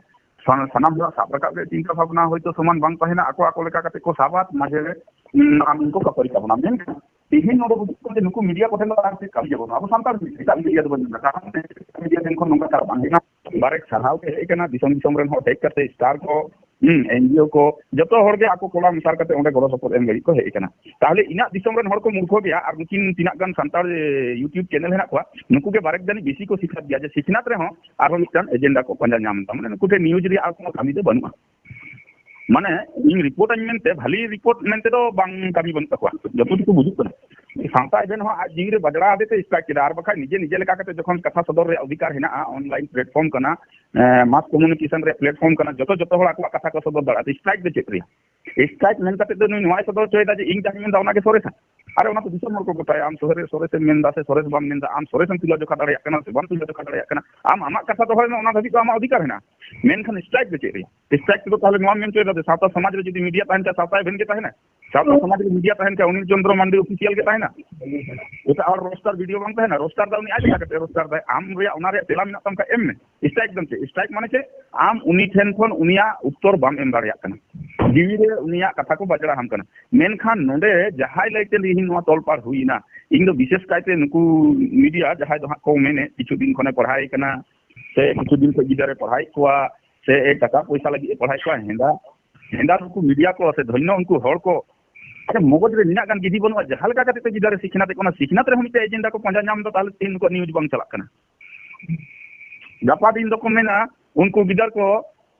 ᱥᱟᱱ-, ᱥᱟᱱᱟᱢ ᱦᱚᱲᱟᱜ ᱥᱟᱵ ᱨᱟᱠᱟᱵ ᱨᱮᱭᱟᱜ ᱪᱤᱱᱛᱟ ᱵᱷᱟᱵᱽᱱᱟ ᱦᱚᱭᱛᱳ ᱥᱚᱢᱟᱱ ᱵᱟᱝ ᱛᱟᱦᱮᱱᱟ, ᱟᱠᱚ ᱟᱠᱚ ᱞᱮᱠᱟ ᱠᱟᱛᱮ ᱠᱚ ᱥᱟᱵᱟ, ᱢᱟᱡᱷᱮ ᱨᱮ, ᱩᱸ, ᱟᱢ ᱠᱚ ᱠᱷᱟᱹᱯᱟᱹᱨᱤ ᱛᱟᱵᱚᱱᱟ᱾ ᱢᱮᱱᱠᱷᱟᱱ ᱛᱮᱦᱮᱧ ᱱᱚᱰᱮ ᱵᱩᱡᱩᱜ ᱠᱟᱱᱟ ᱡᱮ ᱱᱩᱠᱩ ᱢᱤᱰᱤᱭᱟ ᱠᱚᱴᱷᱮᱱ ᱫᱚ ᱟᱨ ᱪᱮᱫ ᱠᱟᱹᱢᱤ ᱜᱮ ᱵᱟᱹᱱᱩᱜᱼᱟ᱾ ᱟᱵᱚ ᱥᱟᱱᱛᱟᱲ ᱢᱤᱰᱤᱭᱟ, ᱮᱴᱟᱜ ᱢᱤᱰᱤᱭᱟ ᱫᱚ ᱵᱟᱹᱱᱩᱜᱼᱟ, ᱠᱟᱨᱚᱱ ᱮᱴᱟᱜ ᱢᱤᱰᱤᱭᱟ ᱴᱷᱮᱱ ᱠᱷᱚᱱ ᱱᱚᱝᱠᱟ ᱪᱟᱞᱟᱜ ᱵᱟᱝ ᱦᱩᱭᱩᱜᱼᱟ᱾ ᱵᱟᱨᱮᱠ ᱥᱟᱨᱦᱟᱣ ᱠᱚ ᱦᱮᱡ ᱟᱠᱟᱱᱟ, ᱫᱤᱥᱚᱢ ᱫᱤᱥᱚᱢ ᱨᱮᱱ ᱦᱚᱲ ᱦᱮᱡ ᱠᱟᱛᱮ, ᱥᱴᱟᱨ ᱠᱚ, ᱦᱩᱸ, ᱮᱱᱡᱤᱳ ᱠᱚ, ᱡᱚᱛᱚ ᱦᱚᱲ ᱜᱮ ᱟᱠᱚ ᱠᱚᱲᱟ ᱢᱮᱥᱟᱨ ᱠᱟᱛᱮ ᱚᱸᱰᱮ ᱜᱚᱲᱚ ᱥᱚᱯᱚᱦᱚᱫ ᱮᱢ ᱞᱟᱹᱜᱤᱫ ᱠᱚ ᱦᱮᱡ ᱟᱠᱟᱱᱟ᱾ ᱛᱟᱦᱚᱞᱮ ᱤᱧᱟᱹᱜ ᱫᱤᱥᱚᱢ ᱨᱮᱱ ᱦᱚᱲ ᱠᱚ ᱢᱩᱨᱠᱷᱚ ᱜᱮᱭᱟ, ᱟᱨ ᱱᱩᱠᱤᱱ ᱛᱤᱱᱟᱹᱜ ᱜᱟᱱ ᱥᱟᱱᱛᱟᱲ, ᱮ, YouTube ᱪᱮᱱᱮᱞ ᱦᱮᱱᱟᱜ ᱠᱚᱣᱟ, ᱱᱩᱠᱩ ᱜᱮ ᱵᱟᱨᱮᱠ ᱡᱟᱹᱱᱤᱡ ᱵᱮᱥᱤ ᱠᱚ ᱥᱤᱠᱷᱱᱟᱹᱛ ᱜᱮᱭᱟ, ᱡᱮ ᱥᱤᱠᱷᱱᱟᱹᱛ ᱨᱮᱦᱚᱸ ᱟᱨᱦᱚᱸ ᱢᱤᱫᱴᱟᱝ ᱮᱡᱮᱱᱰᱟ ᱠᱚ ᱯᱟᱸᱡᱟ ᱧᱟᱢ ᱮᱫᱟ᱾ ᱢᱟᱱᱮ ᱱᱩᱠᱩ ᱴᱷᱮᱱ ᱱᱤᱭᱩᱡᱽ ᱨᱮᱭᱟᱜ ᱟᱨ ᱠᱳᱱᱳ ᱠᱟᱹᱢᱤ ᱫᱚ ᱵᱟᱹᱱᱩᱜᱼᱟ᱾ ᱢᱟᱱᱮ ᱤᱧ ᱨᱤᱯᱳᱨᱴ ᱟᱹᱧ ᱢᱮᱱᱛᱮ, ᱵᱷᱟᱞᱤ ᱨᱤᱯᱳᱨᱴ ᱢᱮᱱᱛᱮ ᱫᱚ ᱵᱟᱝ ᱠᱟᱹᱢᱤ ᱵᱟᱹᱱᱩᱜ ᱛᱟᱠᱚᱣᱟ, ᱡᱚᱛᱚ ᱴᱩᱠᱩ ᱵᱩᱡᱩᱜ ᱠᱟᱱᱟ᱾ ᱥᱟᱶᱛᱟ ᱮᱵᱷᱮᱱ ᱦᱚᱸ ᱟᱡ ᱡᱤᱣᱤ ᱨᱮ ᱵᱟᱡᱽᱲᱟ ᱟᱫᱮ ᱛᱮ ᱥᱴᱨᱟᱭᱤᱠ ᱠᱮᱫᱟ, ᱟᱨ ᱵᱟᱠᱷᱟᱡ ᱱᱤᱡᱮ ᱱᱤᱡᱮ ᱞᱮᱠᱟ ᱠᱟᱛᱮ ᱡᱚᱠᱷᱚᱱ ᱠᱟᱛᱷᱟ ᱥᱚᱫᱚᱨ ᱨᱮᱭᱟᱜ ᱚᱫᱷᱤᱠᱟᱨ ᱦᱮᱱᱟᱜᱼᱟ, ᱚᱱᱞᱟᱭᱤᱱ ᱯᱞᱟᱴᱯᱷᱚᱨᱢ ᱠᱟᱱᱟ, ᱢᱟᱥ ᱠᱚᱢᱩᱱᱤᱠᱮᱥᱚᱱ ᱨᱮᱭᱟᱜ ᱯᱞᱟᱴᱯᱷᱚᱨᱢ ᱠᱟᱱᱟ, ᱡᱚᱛᱚ, ᱡᱚᱛᱚ ᱦᱚᱲ ᱟᱠᱚᱣᱟᱜ ᱠᱟᱛᱷᱟ ᱠᱚ ᱥᱚᱫᱚᱨ ᱫᱟᱲᱮᱭᱟᱜᱼᱟ, ᱥᱴᱨᱟᱭᱤᱠ ᱫᱚ ᱪᱮᱫ ᱨᱮᱭᱟᱜ? ᱥᱴᱨᱟᱭᱤᱠ ᱢᱮᱱ ᱠᱟᱛᱮ ᱫᱚ ᱱᱩᱭ ᱱᱚᱣᱟᱭ ᱥᱚᱫᱚᱨ ᱦᱚᱪᱚᱭᱮᱫᱟ ᱡᱮ ᱤᱧ ᱡᱟᱦᱟᱸᱧ ᱢᱮᱱᱫᱟ ᱚᱱᱟᱜᱮ ᱥᱚᱨᱮᱥᱟ᱾ ᱟᱨᱮ, ᱚᱱᱟ ᱫᱚ ᱫᱤᱥᱚᱢ ᱦᱚᱲ ᱠᱚ ᱜᱚᱴᱟᱭᱟ, ᱟᱢ ᱥᱚᱨᱮ-, ᱥᱚᱨᱮᱥᱮᱢ ᱢᱮᱱᱫᱟ ᱥᱮ ᱥᱚᱨᱮᱥ ᱵᱟᱢ ᱢᱮᱱᱫᱟ, ᱟᱢ ᱥᱚᱨᱮᱥᱮᱢ ᱛᱩᱞᱟᱹ ᱡᱚᱠᱷᱟ ᱫᱟᱲᱮᱭᱟᱜ ᱠᱟᱱᱟ ᱥᱮ ᱵᱟᱢ ᱛᱩᱞᱟᱹ ᱡᱚᱠᱷᱟ ᱫᱟᱲᱮᱭᱟᱜ ᱠᱟᱱᱟ, ᱟᱢ ᱟᱢᱟᱜ ᱠᱟᱛᱷᱟ ᱫᱚᱦᱚᱭ ᱢᱮ, ᱚᱱᱟ ᱫᱷᱟᱹᱵᱤᱡ ᱫᱚ ᱟᱢᱟᱜ ᱚᱫᱷᱤᱠᱟᱨ ᱦᱮᱱᱟᱜᱼᱟ᱾ ᱢᱮᱱᱠᱷᱟᱱ ᱥᱴᱨᱟᱭᱤᱠ ᱫᱚ ᱪᱮᱫ ᱨᱮᱭᱟᱜ? ᱥᱴᱨᱟᱭᱤᱠ ᱛᱮᱫᱚ ᱛᱟᱦᱚᱞᱮ ᱱᱚᱣᱟᱢ ᱢᱮᱱ ᱦᱚᱪᱚᱭᱮᱫᱟ ᱡᱮ ᱥᱟᱶᱛᱟ ᱥᱚᱢᱟᱡᱽ ᱨᱮ ᱡᱩᱫᱤ ᱢᱤᱰᱤᱭᱟ ᱛᱟᱦᱮᱱ ᱠᱷᱟᱱ ᱥᱟᱶᱛᱟ ᱮᱵᱷᱮᱱ ᱜᱮ ᱛᱟᱦᱮᱱᱟ? ᱥᱟᱶᱛᱟ ᱥᱚᱢᱟᱡᱽ ᱨᱮ ᱢᱤᱰᱤᱭᱟ ᱛᱟᱦᱮᱱ ᱠᱷᱟᱱ ᱚᱱᱤᱞ ᱪᱚᱱᱫᱨᱚ ᱢᱟᱱᱰᱤ ᱚᱯᱷᱤᱥᱤᱭᱟᱞ ᱜᱮ ᱛᱟᱦᱮᱱᱟ? ᱮᱴᱟᱜ ᱦᱚᱲ ᱨᱳᱥᱴᱟᱨ ᱵᱷᱤᱰᱤᱭᱳ ᱵᱟᱝ ᱛᱟᱦᱮᱱᱟ? ᱨᱳᱥᱴᱟᱨ ᱫᱟᱭ, ᱩᱱᱤ ᱟᱡ ᱞᱮᱠᱟ ᱠᱟᱛᱮ ᱨᱳᱥᱴᱟᱨ ᱫᱟᱭ᱾ ᱟᱢ ᱨᱮᱭᱟᱜ, ᱚᱱᱟ ᱨᱮᱭᱟᱜ ᱛᱮᱞᱟ ᱢᱮᱱᱟᱜ ᱛᱟᱢ ᱠᱷᱟᱱ ᱮᱢ ᱢᱮ᱾ ᱥᱴᱨᱟᱭᱤᱠ ᱫᱚ ᱪᱮᱫ? ᱥᱴᱨᱟᱭᱤᱠ ᱢᱟᱱᱮ ᱪᱮᱫ? ᱟᱢ ᱩᱱᱤ ᱴᱷᱮᱱ ᱠᱷᱚᱱ ᱩᱱᱤᱭᱟᱜ ᱩᱛᱛᱚᱨ ᱵᱟᱢ ᱮᱢ ᱫᱟᱲᱮᱭᱟᱜ ᱠᱟᱱᱟ, ᱡᱤᱣᱤ ᱨᱮ ᱩᱱᱤᱭᱟᱜ ᱠᱟᱛᱷᱟ ᱠᱚ ᱵᱟᱡᱽᱲᱟ ᱟᱢ ᱠᱟᱱᱟ᱾ ᱢᱮᱱᱠᱷᱟᱱ ᱱᱚᱰᱮ ᱡᱟᱦᱟᱸᱭ ᱞᱟᱹᱭᱛᱮ ᱛᱮᱦᱮᱧ ᱱᱚᱣᱟ ᱛᱚᱞᱯᱟᱲ ᱦᱩᱭᱮᱱᱟ, ᱤᱧ ᱫᱚ ᱵᱤᱥᱮᱥ ᱠᱟᱭᱛᱮ ᱱᱩᱠᱩ ᱢᱤᱰᱤᱭᱟ ᱡᱟᱦᱟᱸᱭ ᱫᱚ ᱦᱟᱸᱜ ᱠᱚ ᱢᱮᱱᱮᱫ ᱠᱤᱪᱷᱩ ᱫᱤᱱ ᱠᱷᱚᱱᱮ ᱯᱟᱲᱦᱟᱣ ᱠᱟᱱᱟ ᱥᱮ ᱠᱤᱪᱷᱩ ᱫᱤᱱ ᱠᱷᱚᱱ ᱜᱤᱫᱽᱨᱟᱹ ᱯᱟᱲᱦᱟᱣᱮᱫ ᱠᱚᱣᱟ ᱥᱮ ᱴᱟᱠᱟ ᱯᱚᱭᱥᱟ ᱞᱟᱹᱜᱤᱫ ᱮ ᱯᱟᱲᱦᱟᱣᱮᱫ ᱠᱚᱣᱟ, ᱦᱮᱸᱫᱟ ᱦᱮᱸᱫᱟ ᱱᱩᱠᱩ ᱢᱤᱰᱤᱭᱟ ᱠᱚ ᱥᱮ ᱫᱷᱚᱱᱭᱚ ᱩᱱᱠᱩ ᱦᱚᱲ ᱠᱚ, ᱟᱨ ᱢᱚᱜᱚᱡᱽ ᱨᱮ ᱱᱤᱱᱟᱹᱜ ᱜᱟᱱ ᱜᱤᱫᱷᱤ ᱵᱟᱹᱱᱩᱜᱼᱟ, ᱡᱟᱦᱟᱸ ᱞᱮᱠᱟ ᱠᱟᱛᱮ ᱛᱮ ᱜᱤᱫᱽᱨᱟᱹ ᱥᱤᱠᱷᱱᱟᱹᱛ ᱮ, ᱚᱱᱟ ᱥᱤᱠᱷᱱᱟᱹᱛ ᱨᱮᱦᱚᱸ ᱢᱤᱫᱴᱮᱱ ᱮᱡᱮᱱᱰᱟ ᱠᱚ ᱯᱟᱸᱡᱟ ᱧᱟᱢ ᱮᱫᱟ, ᱛᱟᱦᱚᱞᱮ ᱛᱮᱦᱮᱧ ᱱᱩᱠᱩᱣᱟᱜ ᱱᱤᱭᱩᱡᱽ ᱵᱟᱝ ᱪᱟᱞᱟᱜ ᱠᱟᱱᱟ᱾ ᱜᱟᱯᱟ ᱫᱤᱱ ᱫᱚᱠᱚ ᱢᱮᱱᱟ ᱩᱱᱠᱩ ᱜᱤᱫᱟᱹᱨ ᱠᱚ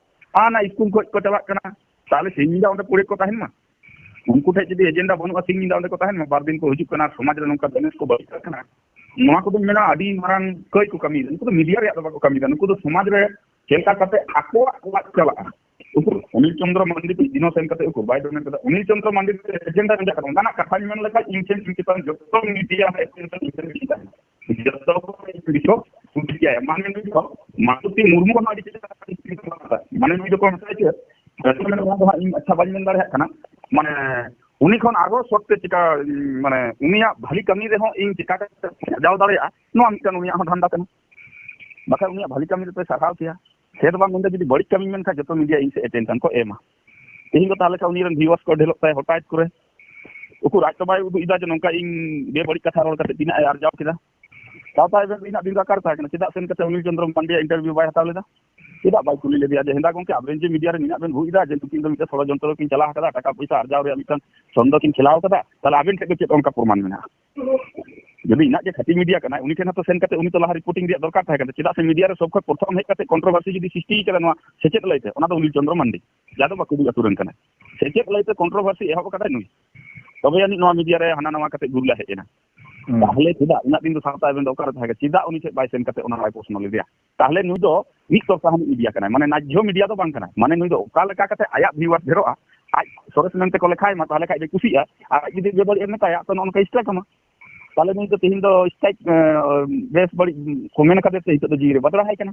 ᱟᱱᱟ ᱥᱠᱩᱞ ᱠᱷᱚᱱ ᱠᱚ ᱪᱟᱞᱟᱜ ᱠᱟᱱᱟ, ᱛᱟᱦᱚᱞᱮ ᱥᱤᱧ ᱧᱤᱫᱟᱹ ᱚᱸᱰᱮ ᱯᱚᱲᱮ ᱠᱚ ᱛᱟᱦᱮᱱ ᱢᱟ? ᱩᱱᱠᱩ ᱴᱷᱮᱱ ᱡᱩᱫᱤ ᱮᱡᱮᱱᱰᱟ ᱵᱟᱹᱱᱩᱜᱼᱟ, ᱥᱤᱧ ᱧᱤᱫᱟᱹ ᱚᱸᱰᱮ ᱠᱚ ᱛᱟᱦᱮᱱ ᱢᱟ, ᱵᱟᱨ ᱫᱤᱱ ᱠᱚ ᱦᱤᱡᱩᱜ ᱠᱟᱱᱟ, ᱥᱚᱢᱟᱡᱽ ᱨᱮ ᱱᱚᱝᱠᱟ ᱵᱮᱱᱮᱥ ᱠᱚ ᱵᱟᱹᱲᱤᱡ ᱠᱟᱜ ᱠᱟᱱᱟ, ᱱᱚᱣᱟ ᱠᱚᱫᱚᱧ ᱢᱮᱱᱟ ᱟᱹᱰᱤ ᱢᱟᱨᱟᱝ ᱠᱟᱹᱭ ᱠᱚ ᱠᱟᱹᱢᱤᱭᱮᱫᱟ᱾ ᱱᱩᱠᱩ ᱫᱚ ᱢᱤᱰᱤᱭᱟ ᱨᱮᱭᱟᱜ ᱫᱚ ᱵᱟᱠᱚ ᱠᱟᱹᱢᱤᱭᱮᱫᱟ, ᱱᱩᱠᱩ ᱫᱚ ᱥᱚᱢᱟᱡᱽ ᱨᱮ ᱪᱮᱫ ᱞᱮᱠᱟ ᱠᱟᱛᱮ ᱟᱠᱚᱣᱟᱜ ᱞᱟᱡ ᱪᱟᱞᱟᱜᱼᱟ᱾ ᱩᱠᱩᱨ ᱚᱱᱤᱞ ᱪᱚᱱᱫᱨᱚ ᱢᱟᱱᱰᱤ ᱫᱚ ᱤᱱᱳᱥᱮᱱᱴ ᱠᱟᱛᱮ ᱩᱠᱩᱨ ᱵᱟᱭ ᱰᱚᱢᱮᱱ ᱠᱟᱫᱟ? ᱚᱱᱤᱞ ᱪᱚᱱᱫᱨᱚ ᱢᱟᱱᱰᱤ ᱫᱚ ᱮᱡᱮᱱᱰᱟ ᱨᱮᱱᱟᱜ ᱠᱟᱛᱷᱟ, ᱚᱱᱠᱟᱱᱟᱜ ᱠᱟᱛᱷᱟᱧ ᱢᱮᱱ ᱞᱮᱠᱷᱟᱱ ᱤᱧ ᱴᱷᱮᱱ ᱤᱧ ᱪᱮᱛᱟᱱ ᱡᱚᱛᱚ ᱢᱤᱰᱤᱭᱟ ᱨᱮ ᱮᱡᱮᱱᱰᱟ ᱤᱧ ᱴᱷᱮᱱ ᱤᱧ ᱪᱮᱛᱟᱱ ᱡᱚᱛᱚ ᱠᱚ ᱤᱧ ᱴᱷᱮᱱ ᱠᱚ ᱠᱩᱞᱤ ᱜᱮᱭᱟ᱾ ᱢᱟᱱᱮ ᱱᱩᱭ ᱫᱚ ᱢᱟᱛᱚᱛᱤ ᱢᱩᱨᱢᱩ ᱦᱚᱸ ᱟᱹᱰᱤ ᱪᱮᱛᱟᱱ ᱨᱮ ᱤᱧ ᱴᱷᱮᱱ ᱠᱚ ᱢᱟᱱᱮ ᱱᱩᱭ ᱫᱚᱠᱚ ᱢᱮᱛᱟᱭ ᱪᱮᱫ? ᱱᱚᱣᱟ ᱫᱚ ᱦᱟᱸᱜ ᱤᱧ ᱟᱪᱪᱷᱟ ᱵᱟᱹᱧ ᱢᱮᱱ ᱫᱟᱲᱮᱭᱟᱜ ᱠᱟᱱᱟ᱾ ᱢᱟᱱᱮ ᱩᱱᱤ ᱠᱷᱚᱱ ᱟᱨᱦᱚᱸ ᱥᱚᱛ ᱛᱮ ᱪᱮᱠᱟ, ᱢᱟᱱᱮ ᱩᱱᱤᱭᱟᱜ ᱵᱷᱟᱞᱤ ᱠᱟᱹᱢᱤ ᱨᱮᱦᱚᱸ ᱤᱧ ᱪᱮᱠᱟ ᱠᱟᱛᱮ ᱟᱨᱡᱟᱣ ᱫᱟᱲᱮᱭᱟᱜᱼᱟ, ᱱᱚᱣᱟ ᱢᱤᱫᱴᱟᱝ ᱩᱱᱤᱭᱟᱜ ᱦᱚᱸ ᱫᱷᱟᱱᱫᱟ ᱠᱟᱱᱟ᱾ ᱵᱟᱠᱷᱟᱱ ᱩᱱᱤᱭᱟᱜ ᱵᱷᱟᱞᱤ ᱠᱟᱹᱢᱤ ᱨᱮᱯᱮ ᱥᱟᱨᱦᱟᱣ ᱠᱮᱭᱟ᱾ ᱥᱮ ᱫᱚ ᱵᱟᱝ, ᱢᱮᱱᱫᱟ ᱡᱩᱫᱤ ᱵᱟᱹᱲᱤᱡ ᱠᱟᱹᱢᱤ ᱢᱮᱱᱠᱷᱟᱱ ᱡᱚᱛᱚ ᱢᱤᱰᱤᱭᱟ ᱤᱧ ᱥᱮᱫ attention ᱠᱚ ᱮᱢᱟ᱾ ᱛᱮᱦᱮᱧ ᱫᱚ ᱛᱟᱦᱚᱞᱮ ᱠᱷᱟᱱ ᱩᱱᱤ ᱨᱮᱱ viewers ᱠᱚ ᱰᱷᱮᱨᱚᱜ ᱛᱟᱭ ᱦᱚᱴᱟᱛ ᱠᱚᱨᱮ᱾ ᱩᱠᱩᱨ ᱟᱡ ᱛᱚ ᱵᱟᱭ ᱩᱫᱩᱜ ᱮᱫᱟ ᱡᱮ ᱱᱚᱝᱠᱟ ᱤᱧ ᱵᱮᱵᱟᱹᱲᱤᱡ ᱠᱟᱛᱷᱟ ᱨᱚᱲ ᱠᱟᱛᱮ ᱛᱤᱱᱟᱹᱜ ᱮ ᱟᱨᱡᱟᱣ ᱠᱮᱫᱟ᱾ ᱥᱟᱶᱛᱟ event ᱨᱮᱱᱟᱜ ᱫᱤᱱ ᱫᱚ ᱚᱠᱟᱨᱮ ᱛᱟᱦᱮᱸ ᱠᱟᱱᱟ? ᱪᱮᱫᱟᱜ ᱥᱮᱱ ᱠᱟᱛᱮ ᱚᱱᱤᱞ ᱪᱚᱱᱫᱨᱚ ᱢᱟᱱᱰᱤᱭᱟᱜ interview ᱵᱟᱭ ᱦᱟᱛᱟᱣ ᱞᱮᱫᱟ? ᱪᱮᱫᱟᱜ ᱵᱟᱭ ᱠᱩᱞᱤ ᱞᱮᱫᱮᱭᱟ ᱡᱮ, "ᱦᱮᱸᱫᱟ ᱜᱚᱝᱠᱮ, ᱟᱵᱮᱱ ᱡᱮ ᱢᱤᱰᱤᱭᱟ ᱨᱮ ᱱᱤᱱᱟᱹᱜ ᱵᱮᱱ ᱵᱷᱩᱜ ᱮᱫᱟ ᱡᱮ ᱱᱩᱠᱤᱱ ᱫᱚ ᱢᱤᱫᱴᱮᱱ ᱥᱚᱲᱚᱡᱚᱱᱛᱨᱚ ᱠᱤᱱ ᱪᱟᱞᱟᱣ ᱟᱠᱟᱫᱟ, ᱴᱟᱠᱟ ᱯᱚᱭᱥᱟ ᱟᱨᱡᱟᱣ ᱨᱮᱭᱟᱜ ᱢᱤᱫᱴᱟᱝ ᱪᱷᱚᱱᱫᱚ ᱠᱤᱱ ᱠᱷᱮᱞᱟᱣ ᱟᱠᱟᱫᱟ, ᱛᱟᱦᱚᱞᱮ ᱟᱵᱮᱱ ᱴᱷᱮᱱ ᱫᱚ ᱪᱮᱫ ᱚᱱᱠᱟ ᱯᱨᱚᱢᱟᱱ ᱢᱮᱱᱟᱜᱼᱟ?" ᱡᱩᱫᱤ ᱤᱧᱟᱹᱜ ᱜᱮ ᱠᱷᱟᱹᱴᱤ ᱢᱤᱰᱤᱭᱟ ᱠᱟᱱᱟᱭ, ᱩᱱᱤ ᱴᱷᱮᱱ ᱦᱚᱸᱛᱚ ᱥᱮᱱ ᱠᱟᱛᱮ ᱩᱱᱤ ᱛᱚ ᱞᱟᱦᱟ reporting ᱨᱮᱭᱟᱜ ᱫᱚᱨᱠᱟᱨ ᱛᱟᱦᱮᱸ ᱠᱟᱱᱟ᱾ ᱪᱮᱫᱟᱜ ᱥᱮ ᱢᱤᱰᱤᱭᱟ ᱨᱮ ᱥᱚᱵ ᱠᱷᱚᱱ ᱯᱨᱚᱛᱷᱚᱢ ᱦᱮᱡ ᱠᱟᱛᱮ controversy ᱡᱩᱫᱤ ᱥᱨᱤᱥᱴᱤ ᱠᱟᱫᱟ ᱱᱚᱣᱟ ᱥᱮᱪᱮᱫ ᱞᱟᱹᱭᱛᱮ, ᱚᱱᱟ ᱫᱚ ᱚᱱᱤᱞ ᱪᱚᱱᱫᱨᱚ ᱢᱟᱱᱰᱤ, ᱡᱟᱫᱚᱵ ᱵᱟᱠᱩᱲᱤ ᱟᱹᱛᱩ ᱨᱮᱱ ᱠᱟᱱᱟᱭ᱾ ᱥᱮᱪᱮᱫ ᱞᱟᱹᱭᱛᱮ controversy ᱮᱦᱚᱵ ᱟᱠᱟᱫᱟᱭ ᱱᱩᱭ, ᱛᱚᱵᱮ ᱟᱹᱱᱤᱡ ᱱᱚᱣᱟ ᱢᱤᱰᱤᱭᱟ ᱨᱮ ᱦᱟᱱᱟ ᱱᱟᱣᱟ ᱠᱟᱛᱮ ᱜᱩᱨᱞᱟ ᱦᱮᱡ ᱮᱱᱟ᱾ ᱦᱩᱸ᱾ ᱛᱟᱦᱞᱮ ᱪᱮᱫᱟᱜ ᱩᱱᱟᱹᱜ ᱫᱤᱱ ᱫᱚ ᱥᱟᱶᱛᱟ event ᱫᱚ ᱚᱠᱟᱨᱮ ᱛᱟᱦᱮᱸ ᱠᱟᱱᱟ? ᱪᱮᱫᱟᱜ ᱩᱱᱤ ᱴᱷᱮᱱ ᱵᱟᱭ ᱥᱮᱱ ᱠᱟᱛᱮ ᱚᱱᱟ ᱵᱟᱭ ᱯᱨᱚᱥᱱᱚ ᱞᱮᱫᱮᱭᱟ? ᱛᱟᱦᱞᱮ ᱱᱩᱭ ᱫᱚ ᱢᱤᱫ ᱛᱚᱨᱯᱷᱟ ᱦᱟᱹᱱᱤᱡ ᱢᱤᱰᱤᱭᱟ ᱠᱟᱱᱟᱭ, ᱢᱟᱱᱮ ᱱᱟᱡᱽᱡᱷᱚ ᱢᱤᱰᱤᱭᱟ ᱫᱚ ᱵᱟᱝ ᱠᱟᱱᱟᱭ᱾ ᱢᱟᱱᱮ ᱱᱩᱭ ᱫᱚ ᱚᱠᱟ ᱞᱮᱠᱟ ᱠᱟᱛᱮ ᱟᱭᱟᱜ viewers ᱰᱷᱮᱨᱚᱜᱼᱟ, ᱟᱡ ᱥᱚᱨᱮᱥ ᱢᱮᱱᱛᱮ ᱠᱚ ᱞᱮᱠᱷᱟᱭ ᱢᱟ, ᱛᱟᱦᱞᱮ ᱠᱷᱟᱡ ᱫᱚᱭ ᱠᱩᱥᱤᱜᱼᱟ᱾ ᱟᱨ ᱟᱡ ᱡᱩᱫᱤ ᱵᱮᱵᱟᱹᱲᱤᱡ ᱮ ᱢᱮᱛᱟᱭᱟ, ᱛᱚ ᱱᱚᱜᱼᱚ ᱱᱚᱝᱠᱟ strike ᱟᱢᱟ᱾ ᱛᱟᱦᱞᱮ ᱱᱩᱭ ᱫᱚ ᱛᱮᱦᱮᱧ ᱫᱚ strike, ᱮ, ᱵᱮᱥ ᱵᱟᱹᱲᱤᱡ ᱠᱚ ᱢᱮᱱ ᱠᱟᱛᱮ ᱛᱮ ᱱᱤᱛᱚᱜ ᱫᱚ ᱡᱤᱣᱤ ᱨᱮ ᱵᱟᱫᱽᱲᱟ ᱦᱟᱭ ᱠᱟᱱᱟ᱾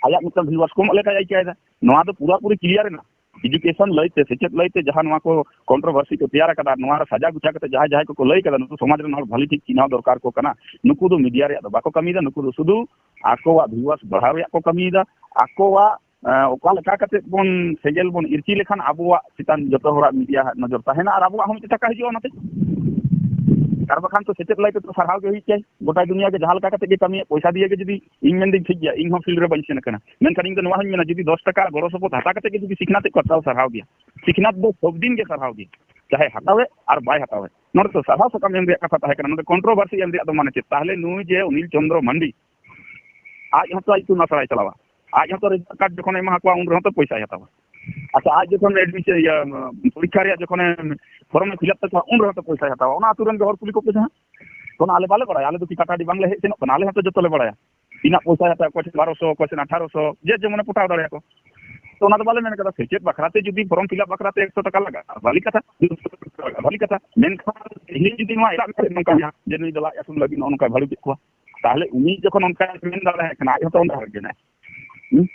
ᱟᱭᱟᱜ ᱢᱤᱫᱴᱟᱝ viewers ᱠᱚᱢᱚᱜ ᱞᱮᱠᱟᱭ ᱟᱹᱭᱠᱟᱹᱣ ᱮᱫᱟ᱾ ᱱᱚᱣᱟ ᱫᱚ ᱯᱩᱨᱟᱹᱯᱩᱨᱤ clear ᱮᱱᱟ᱾ Education ᱞᱟᱹᱭᱛᱮ, ᱥᱮᱪᱮᱫ ᱞᱟᱹᱭᱛᱮ ᱡᱟᱦᱟᱸ ᱱᱚᱣᱟ ᱠᱚ controversy ᱠᱚ ᱛᱮᱭᱟᱨ ᱟᱠᱟᱫᱟ, ᱱᱚᱣᱟ ᱨᱮ ᱥᱟᱡᱟ ᱜᱩᱪᱷᱟ ᱠᱟᱛᱮ ᱡᱟᱦᱟᱸᱭ ᱡᱟᱦᱟᱸᱭ ᱠᱚᱠᱚ ᱞᱟᱹᱭ ᱠᱟᱫᱟ, ᱱᱩᱠᱩ ᱥᱚᱢᱟᱡᱽ ᱨᱮᱱ ᱦᱚᱲ ᱵᱷᱟᱹᱞᱤ ᱴᱷᱤᱠ ᱪᱤᱱᱦᱟᱹᱣ ᱫᱚᱨᱠᱟᱨ ᱠᱚ ᱠᱟᱱᱟ᱾ ᱱᱩᱠᱩ ᱫᱚ ᱢᱤᱰᱤᱭᱟ ᱨᱮᱭᱟᱜ ᱫᱚ ᱵᱟᱠᱚ ᱠᱟᱹᱢᱤᱭᱮᱫᱟ, ᱱᱩᱠᱩ ᱫᱚ ᱥᱩᱫᱷᱩ ᱟᱠᱚᱣᱟᱜ viewers ᱵᱟᱲᱦᱟᱣ ᱨᱮᱭᱟᱜ ᱠᱚ ᱠᱟᱹᱢᱤᱭᱮᱫᱟ, ᱟᱠᱚᱣᱟᱜ, ᱮᱸ, ᱚᱠᱟ ᱞᱮᱠᱟ ᱠᱟᱛᱮ ᱵᱚᱱ ᱥᱮᱸᱜᱮᱞ ᱵᱚᱱ ᱤᱨᱪᱤ ᱞᱮᱠᱷᱟᱱ ᱟᱵᱚᱣᱟᱜ ᱪᱮᱛᱟᱱ ᱡᱚᱛᱚ ᱦᱚᱲᱟᱜ ᱢᱤᱰᱤᱭᱟ ᱦᱟᱜ ᱱᱚᱡᱚᱨ ᱛᱟᱦᱮᱱᱟ ᱟᱨ ᱟᱵᱚᱣᱟᱜ ᱦᱚᱸ ᱢᱤᱫᱴᱮᱱ ᱴᱟᱠᱟ ᱦᱤᱡᱩᱜᱼᱟ ᱚᱱᱟᱛᱮ᱾ ᱟᱨ ᱵᱟᱠᱷᱟᱱ ᱛᱚ ᱥᱮᱪᱮᱫ ᱞᱟᱹᱭ ᱛᱮᱫᱚ ᱥᱟᱨᱦᱟᱣ ᱜᱮ ᱦᱩᱭᱩᱜ ᱪᱟᱭ, ᱜᱚᱴᱟ ᱫᱩᱱᱤᱭᱟᱹ ᱜᱮ ᱡᱟᱦᱟᱸ ᱞᱮᱠᱟ ᱠᱟᱛᱮ ᱜᱮ ᱠᱟᱹᱢᱤᱭᱟ, ᱯᱚᱭᱥᱟ ᱫᱤᱭᱮ ᱜᱮ ᱡᱩᱫᱤ ᱤᱧ ᱢᱮᱱᱫᱟᱹᱧ ᱴᱷᱤᱠ ᱜᱮᱭᱟ, ᱤᱧ ᱦᱚᱸ field ᱨᱮ ᱵᱟᱹᱧ ᱥᱮᱱ ᱟᱠᱟᱱᱟ, ᱢᱮᱱᱠᱷᱟᱱ ᱤᱧ ᱫᱚ ᱱᱚᱣᱟ ᱦᱚᱸᱧ ᱢᱮᱱᱟ, ᱡᱩᱫᱤ ᱫᱚᱥ ᱴᱟᱠᱟ ᱜᱚᱲᱚ ᱥᱚᱯᱚᱦᱚᱫ ᱦᱟᱛᱟᱣ ᱠᱟᱛᱮ ᱜᱮ ᱡᱩᱫᱤ ᱥᱤᱠᱷᱱᱟᱹᱛ ᱮᱫ ᱠᱚᱣᱟ, ᱛᱟᱣ ᱥᱟᱨᱦᱟᱣ ᱜᱮᱭᱟ᱾ ᱥᱤᱠᱷᱱᱟᱹᱛ ᱫᱚ ᱥᱚᱵ ᱫᱤᱱ ᱜᱮ ᱥᱟᱨᱦᱟᱣ ᱜᱮᱭᱟ, ᱪᱟᱦᱮ ᱦᱟᱛᱟᱣᱮᱫ ᱟᱨ ᱵᱟᱭ ᱦᱟᱛᱟᱣᱮᱫ᱾ ᱱᱚᱰᱮ ᱫᱚ ᱥᱟᱨᱦᱟᱣ ᱥᱟᱠᱟᱢ ᱮᱢ ᱨᱮᱭᱟᱜ ᱠᱟᱛᱷᱟ ᱛᱟᱦᱮᱸ ᱠᱟᱱᱟ, ᱱᱚᱰᱮ controversy ᱮᱢ ᱨᱮᱭᱟᱜ ᱫᱚ ᱢᱟᱱᱮ ᱪᱮᱫ? ᱛᱟᱦᱞᱮ ᱱᱩᱭ ᱡᱮ ᱚᱱᱤᱞ ᱪᱚᱱᱫᱨᱚ ᱢᱟᱱᱰᱤ, ᱟᱡ ᱦᱚᱸᱛᱚ ᱤᱛᱩᱱ ᱟᱥᱲᱟᱭ ᱪᱟᱞᱟᱣᱟ, ᱟᱡ ᱦᱚᱸᱛᱚ result card ᱡᱚᱠᱷᱚᱱᱮ ᱮᱢᱟ ᱠᱚᱣᱟ ᱩᱱ ᱨᱮᱦᱚᱸ ᱛᱚ ᱯᱚᱭᱥᱟᱭ ᱦᱟᱛᱟᱣᱟ᱾ ᱟᱪᱪᱷᱟ, ᱟᱡ ᱡᱚᱠᱷᱚᱱ admission, ᱤᱭᱟᱹ, ᱯᱚᱨᱤᱠᱠᱷᱟ ᱨᱮᱭᱟᱜ ᱡᱚᱠᱷᱚᱱᱮ form ᱮ fill up ᱛᱟᱠᱚᱣᱟ ᱩᱱ ᱨᱮᱦᱚᱸ ᱛᱚ ᱯᱚᱭᱥᱟᱭ ᱦᱟᱛᱟᱣᱟ᱾ ᱚᱱᱟ ᱟᱹᱛᱩ ᱨᱮᱱ ᱜᱮ ᱦᱚᱲ ᱠᱩᱞᱤ ᱠᱚᱯᱮ ᱥᱮ ᱦᱟᱸᱜ᱾ ᱚᱱᱟ ᱟᱞᱮ ᱵᱟᱞᱮ ᱵᱟᱲᱟᱭᱟ, ᱟᱞᱮ ᱫᱚ ᱠᱤ ᱠᱟᱴᱟᱰᱤ ᱵᱟᱝᱞᱮ ᱦᱮᱡ ᱥᱮᱱᱚᱜ ᱠᱟᱱᱟ, ᱟᱞᱮ ᱦᱚᱸᱛᱚ ᱡᱚᱛᱚ ᱞᱮ ᱵᱟᱲᱟᱭᱟ᱾ ᱛᱤᱱᱟᱹᱜ ᱯᱚᱭᱥᱟᱭ ᱦᱟᱛᱟᱣᱟ, ᱚᱠᱚᱭ ᱴᱷᱮᱱ ᱵᱟᱨᱚᱥᱚ, ᱚᱠᱚᱭ ᱴᱷᱮᱱ ᱟᱴᱷᱟᱨᱚᱥᱚ, ᱡᱮ ᱡᱮᱢᱚᱱᱮ ᱯᱚᱴᱟᱣ ᱫᱟᱲᱮᱭᱟᱠᱚ᱾ ᱛᱚ ᱚᱱᱟ ᱫᱚ ᱵᱟᱞᱮ ᱢᱮᱱ ᱠᱟᱫᱟ, ᱥᱮᱪᱮᱫ ᱵᱟᱠᱷᱨᱟ ᱛᱮ ᱡᱩᱫᱤ form fill up ᱵᱟᱠᱷᱨᱟ ᱛᱮ ᱮᱠᱥᱚ ᱴᱟᱠᱟ ᱞᱟᱜᱟᱜᱼᱟ, ᱵᱷᱟᱞᱤ ᱠᱟᱛᱷᱟ, ᱫᱩᱥᱚ ᱴᱟᱠᱟ ᱞᱟᱜᱟᱜᱼᱟ, ᱵᱷᱟᱞᱤ ᱠᱟᱛᱷᱟ᱾ ᱢᱮᱱᱠᱷᱟᱱ ᱛᱮᱦᱮᱧ ᱡᱩᱫᱤ ᱱᱚᱣᱟ ᱮᱴᱟᱜ ᱢᱤᱫᱴᱮᱱ ᱱᱚᱝᱠᱟ ᱜᱮᱭᱟ ᱡᱮ ᱱᱩᱭ ᱫᱚ ᱞᱟᱡ ᱟᱹᱥᱩᱞ ᱞᱟᱹᱜᱤᱫ ᱱᱚᱜᱼᱚ ᱱᱚᱝᱠᱟᱭ ᱵᱷᱟᱹᱲᱩᱡ ᱮᱫ ᱠᱚᱣᱟ, ᱛᱟᱦᱞᱮ ᱩᱱᱤ ᱡᱚᱠᱷᱚᱱ ᱚᱱᱠᱟᱭ ᱢᱮᱱ ᱫᱟᱲᱮᱭᱟᱜ ᱠᱟᱱᱟ, ᱟᱡ ᱦᱚᱸᱛᱚ ᱚᱱᱠᱟ ᱦᱚᱲ ᱠᱟᱱᱟᱭ᱾ ᱦᱩᱸ?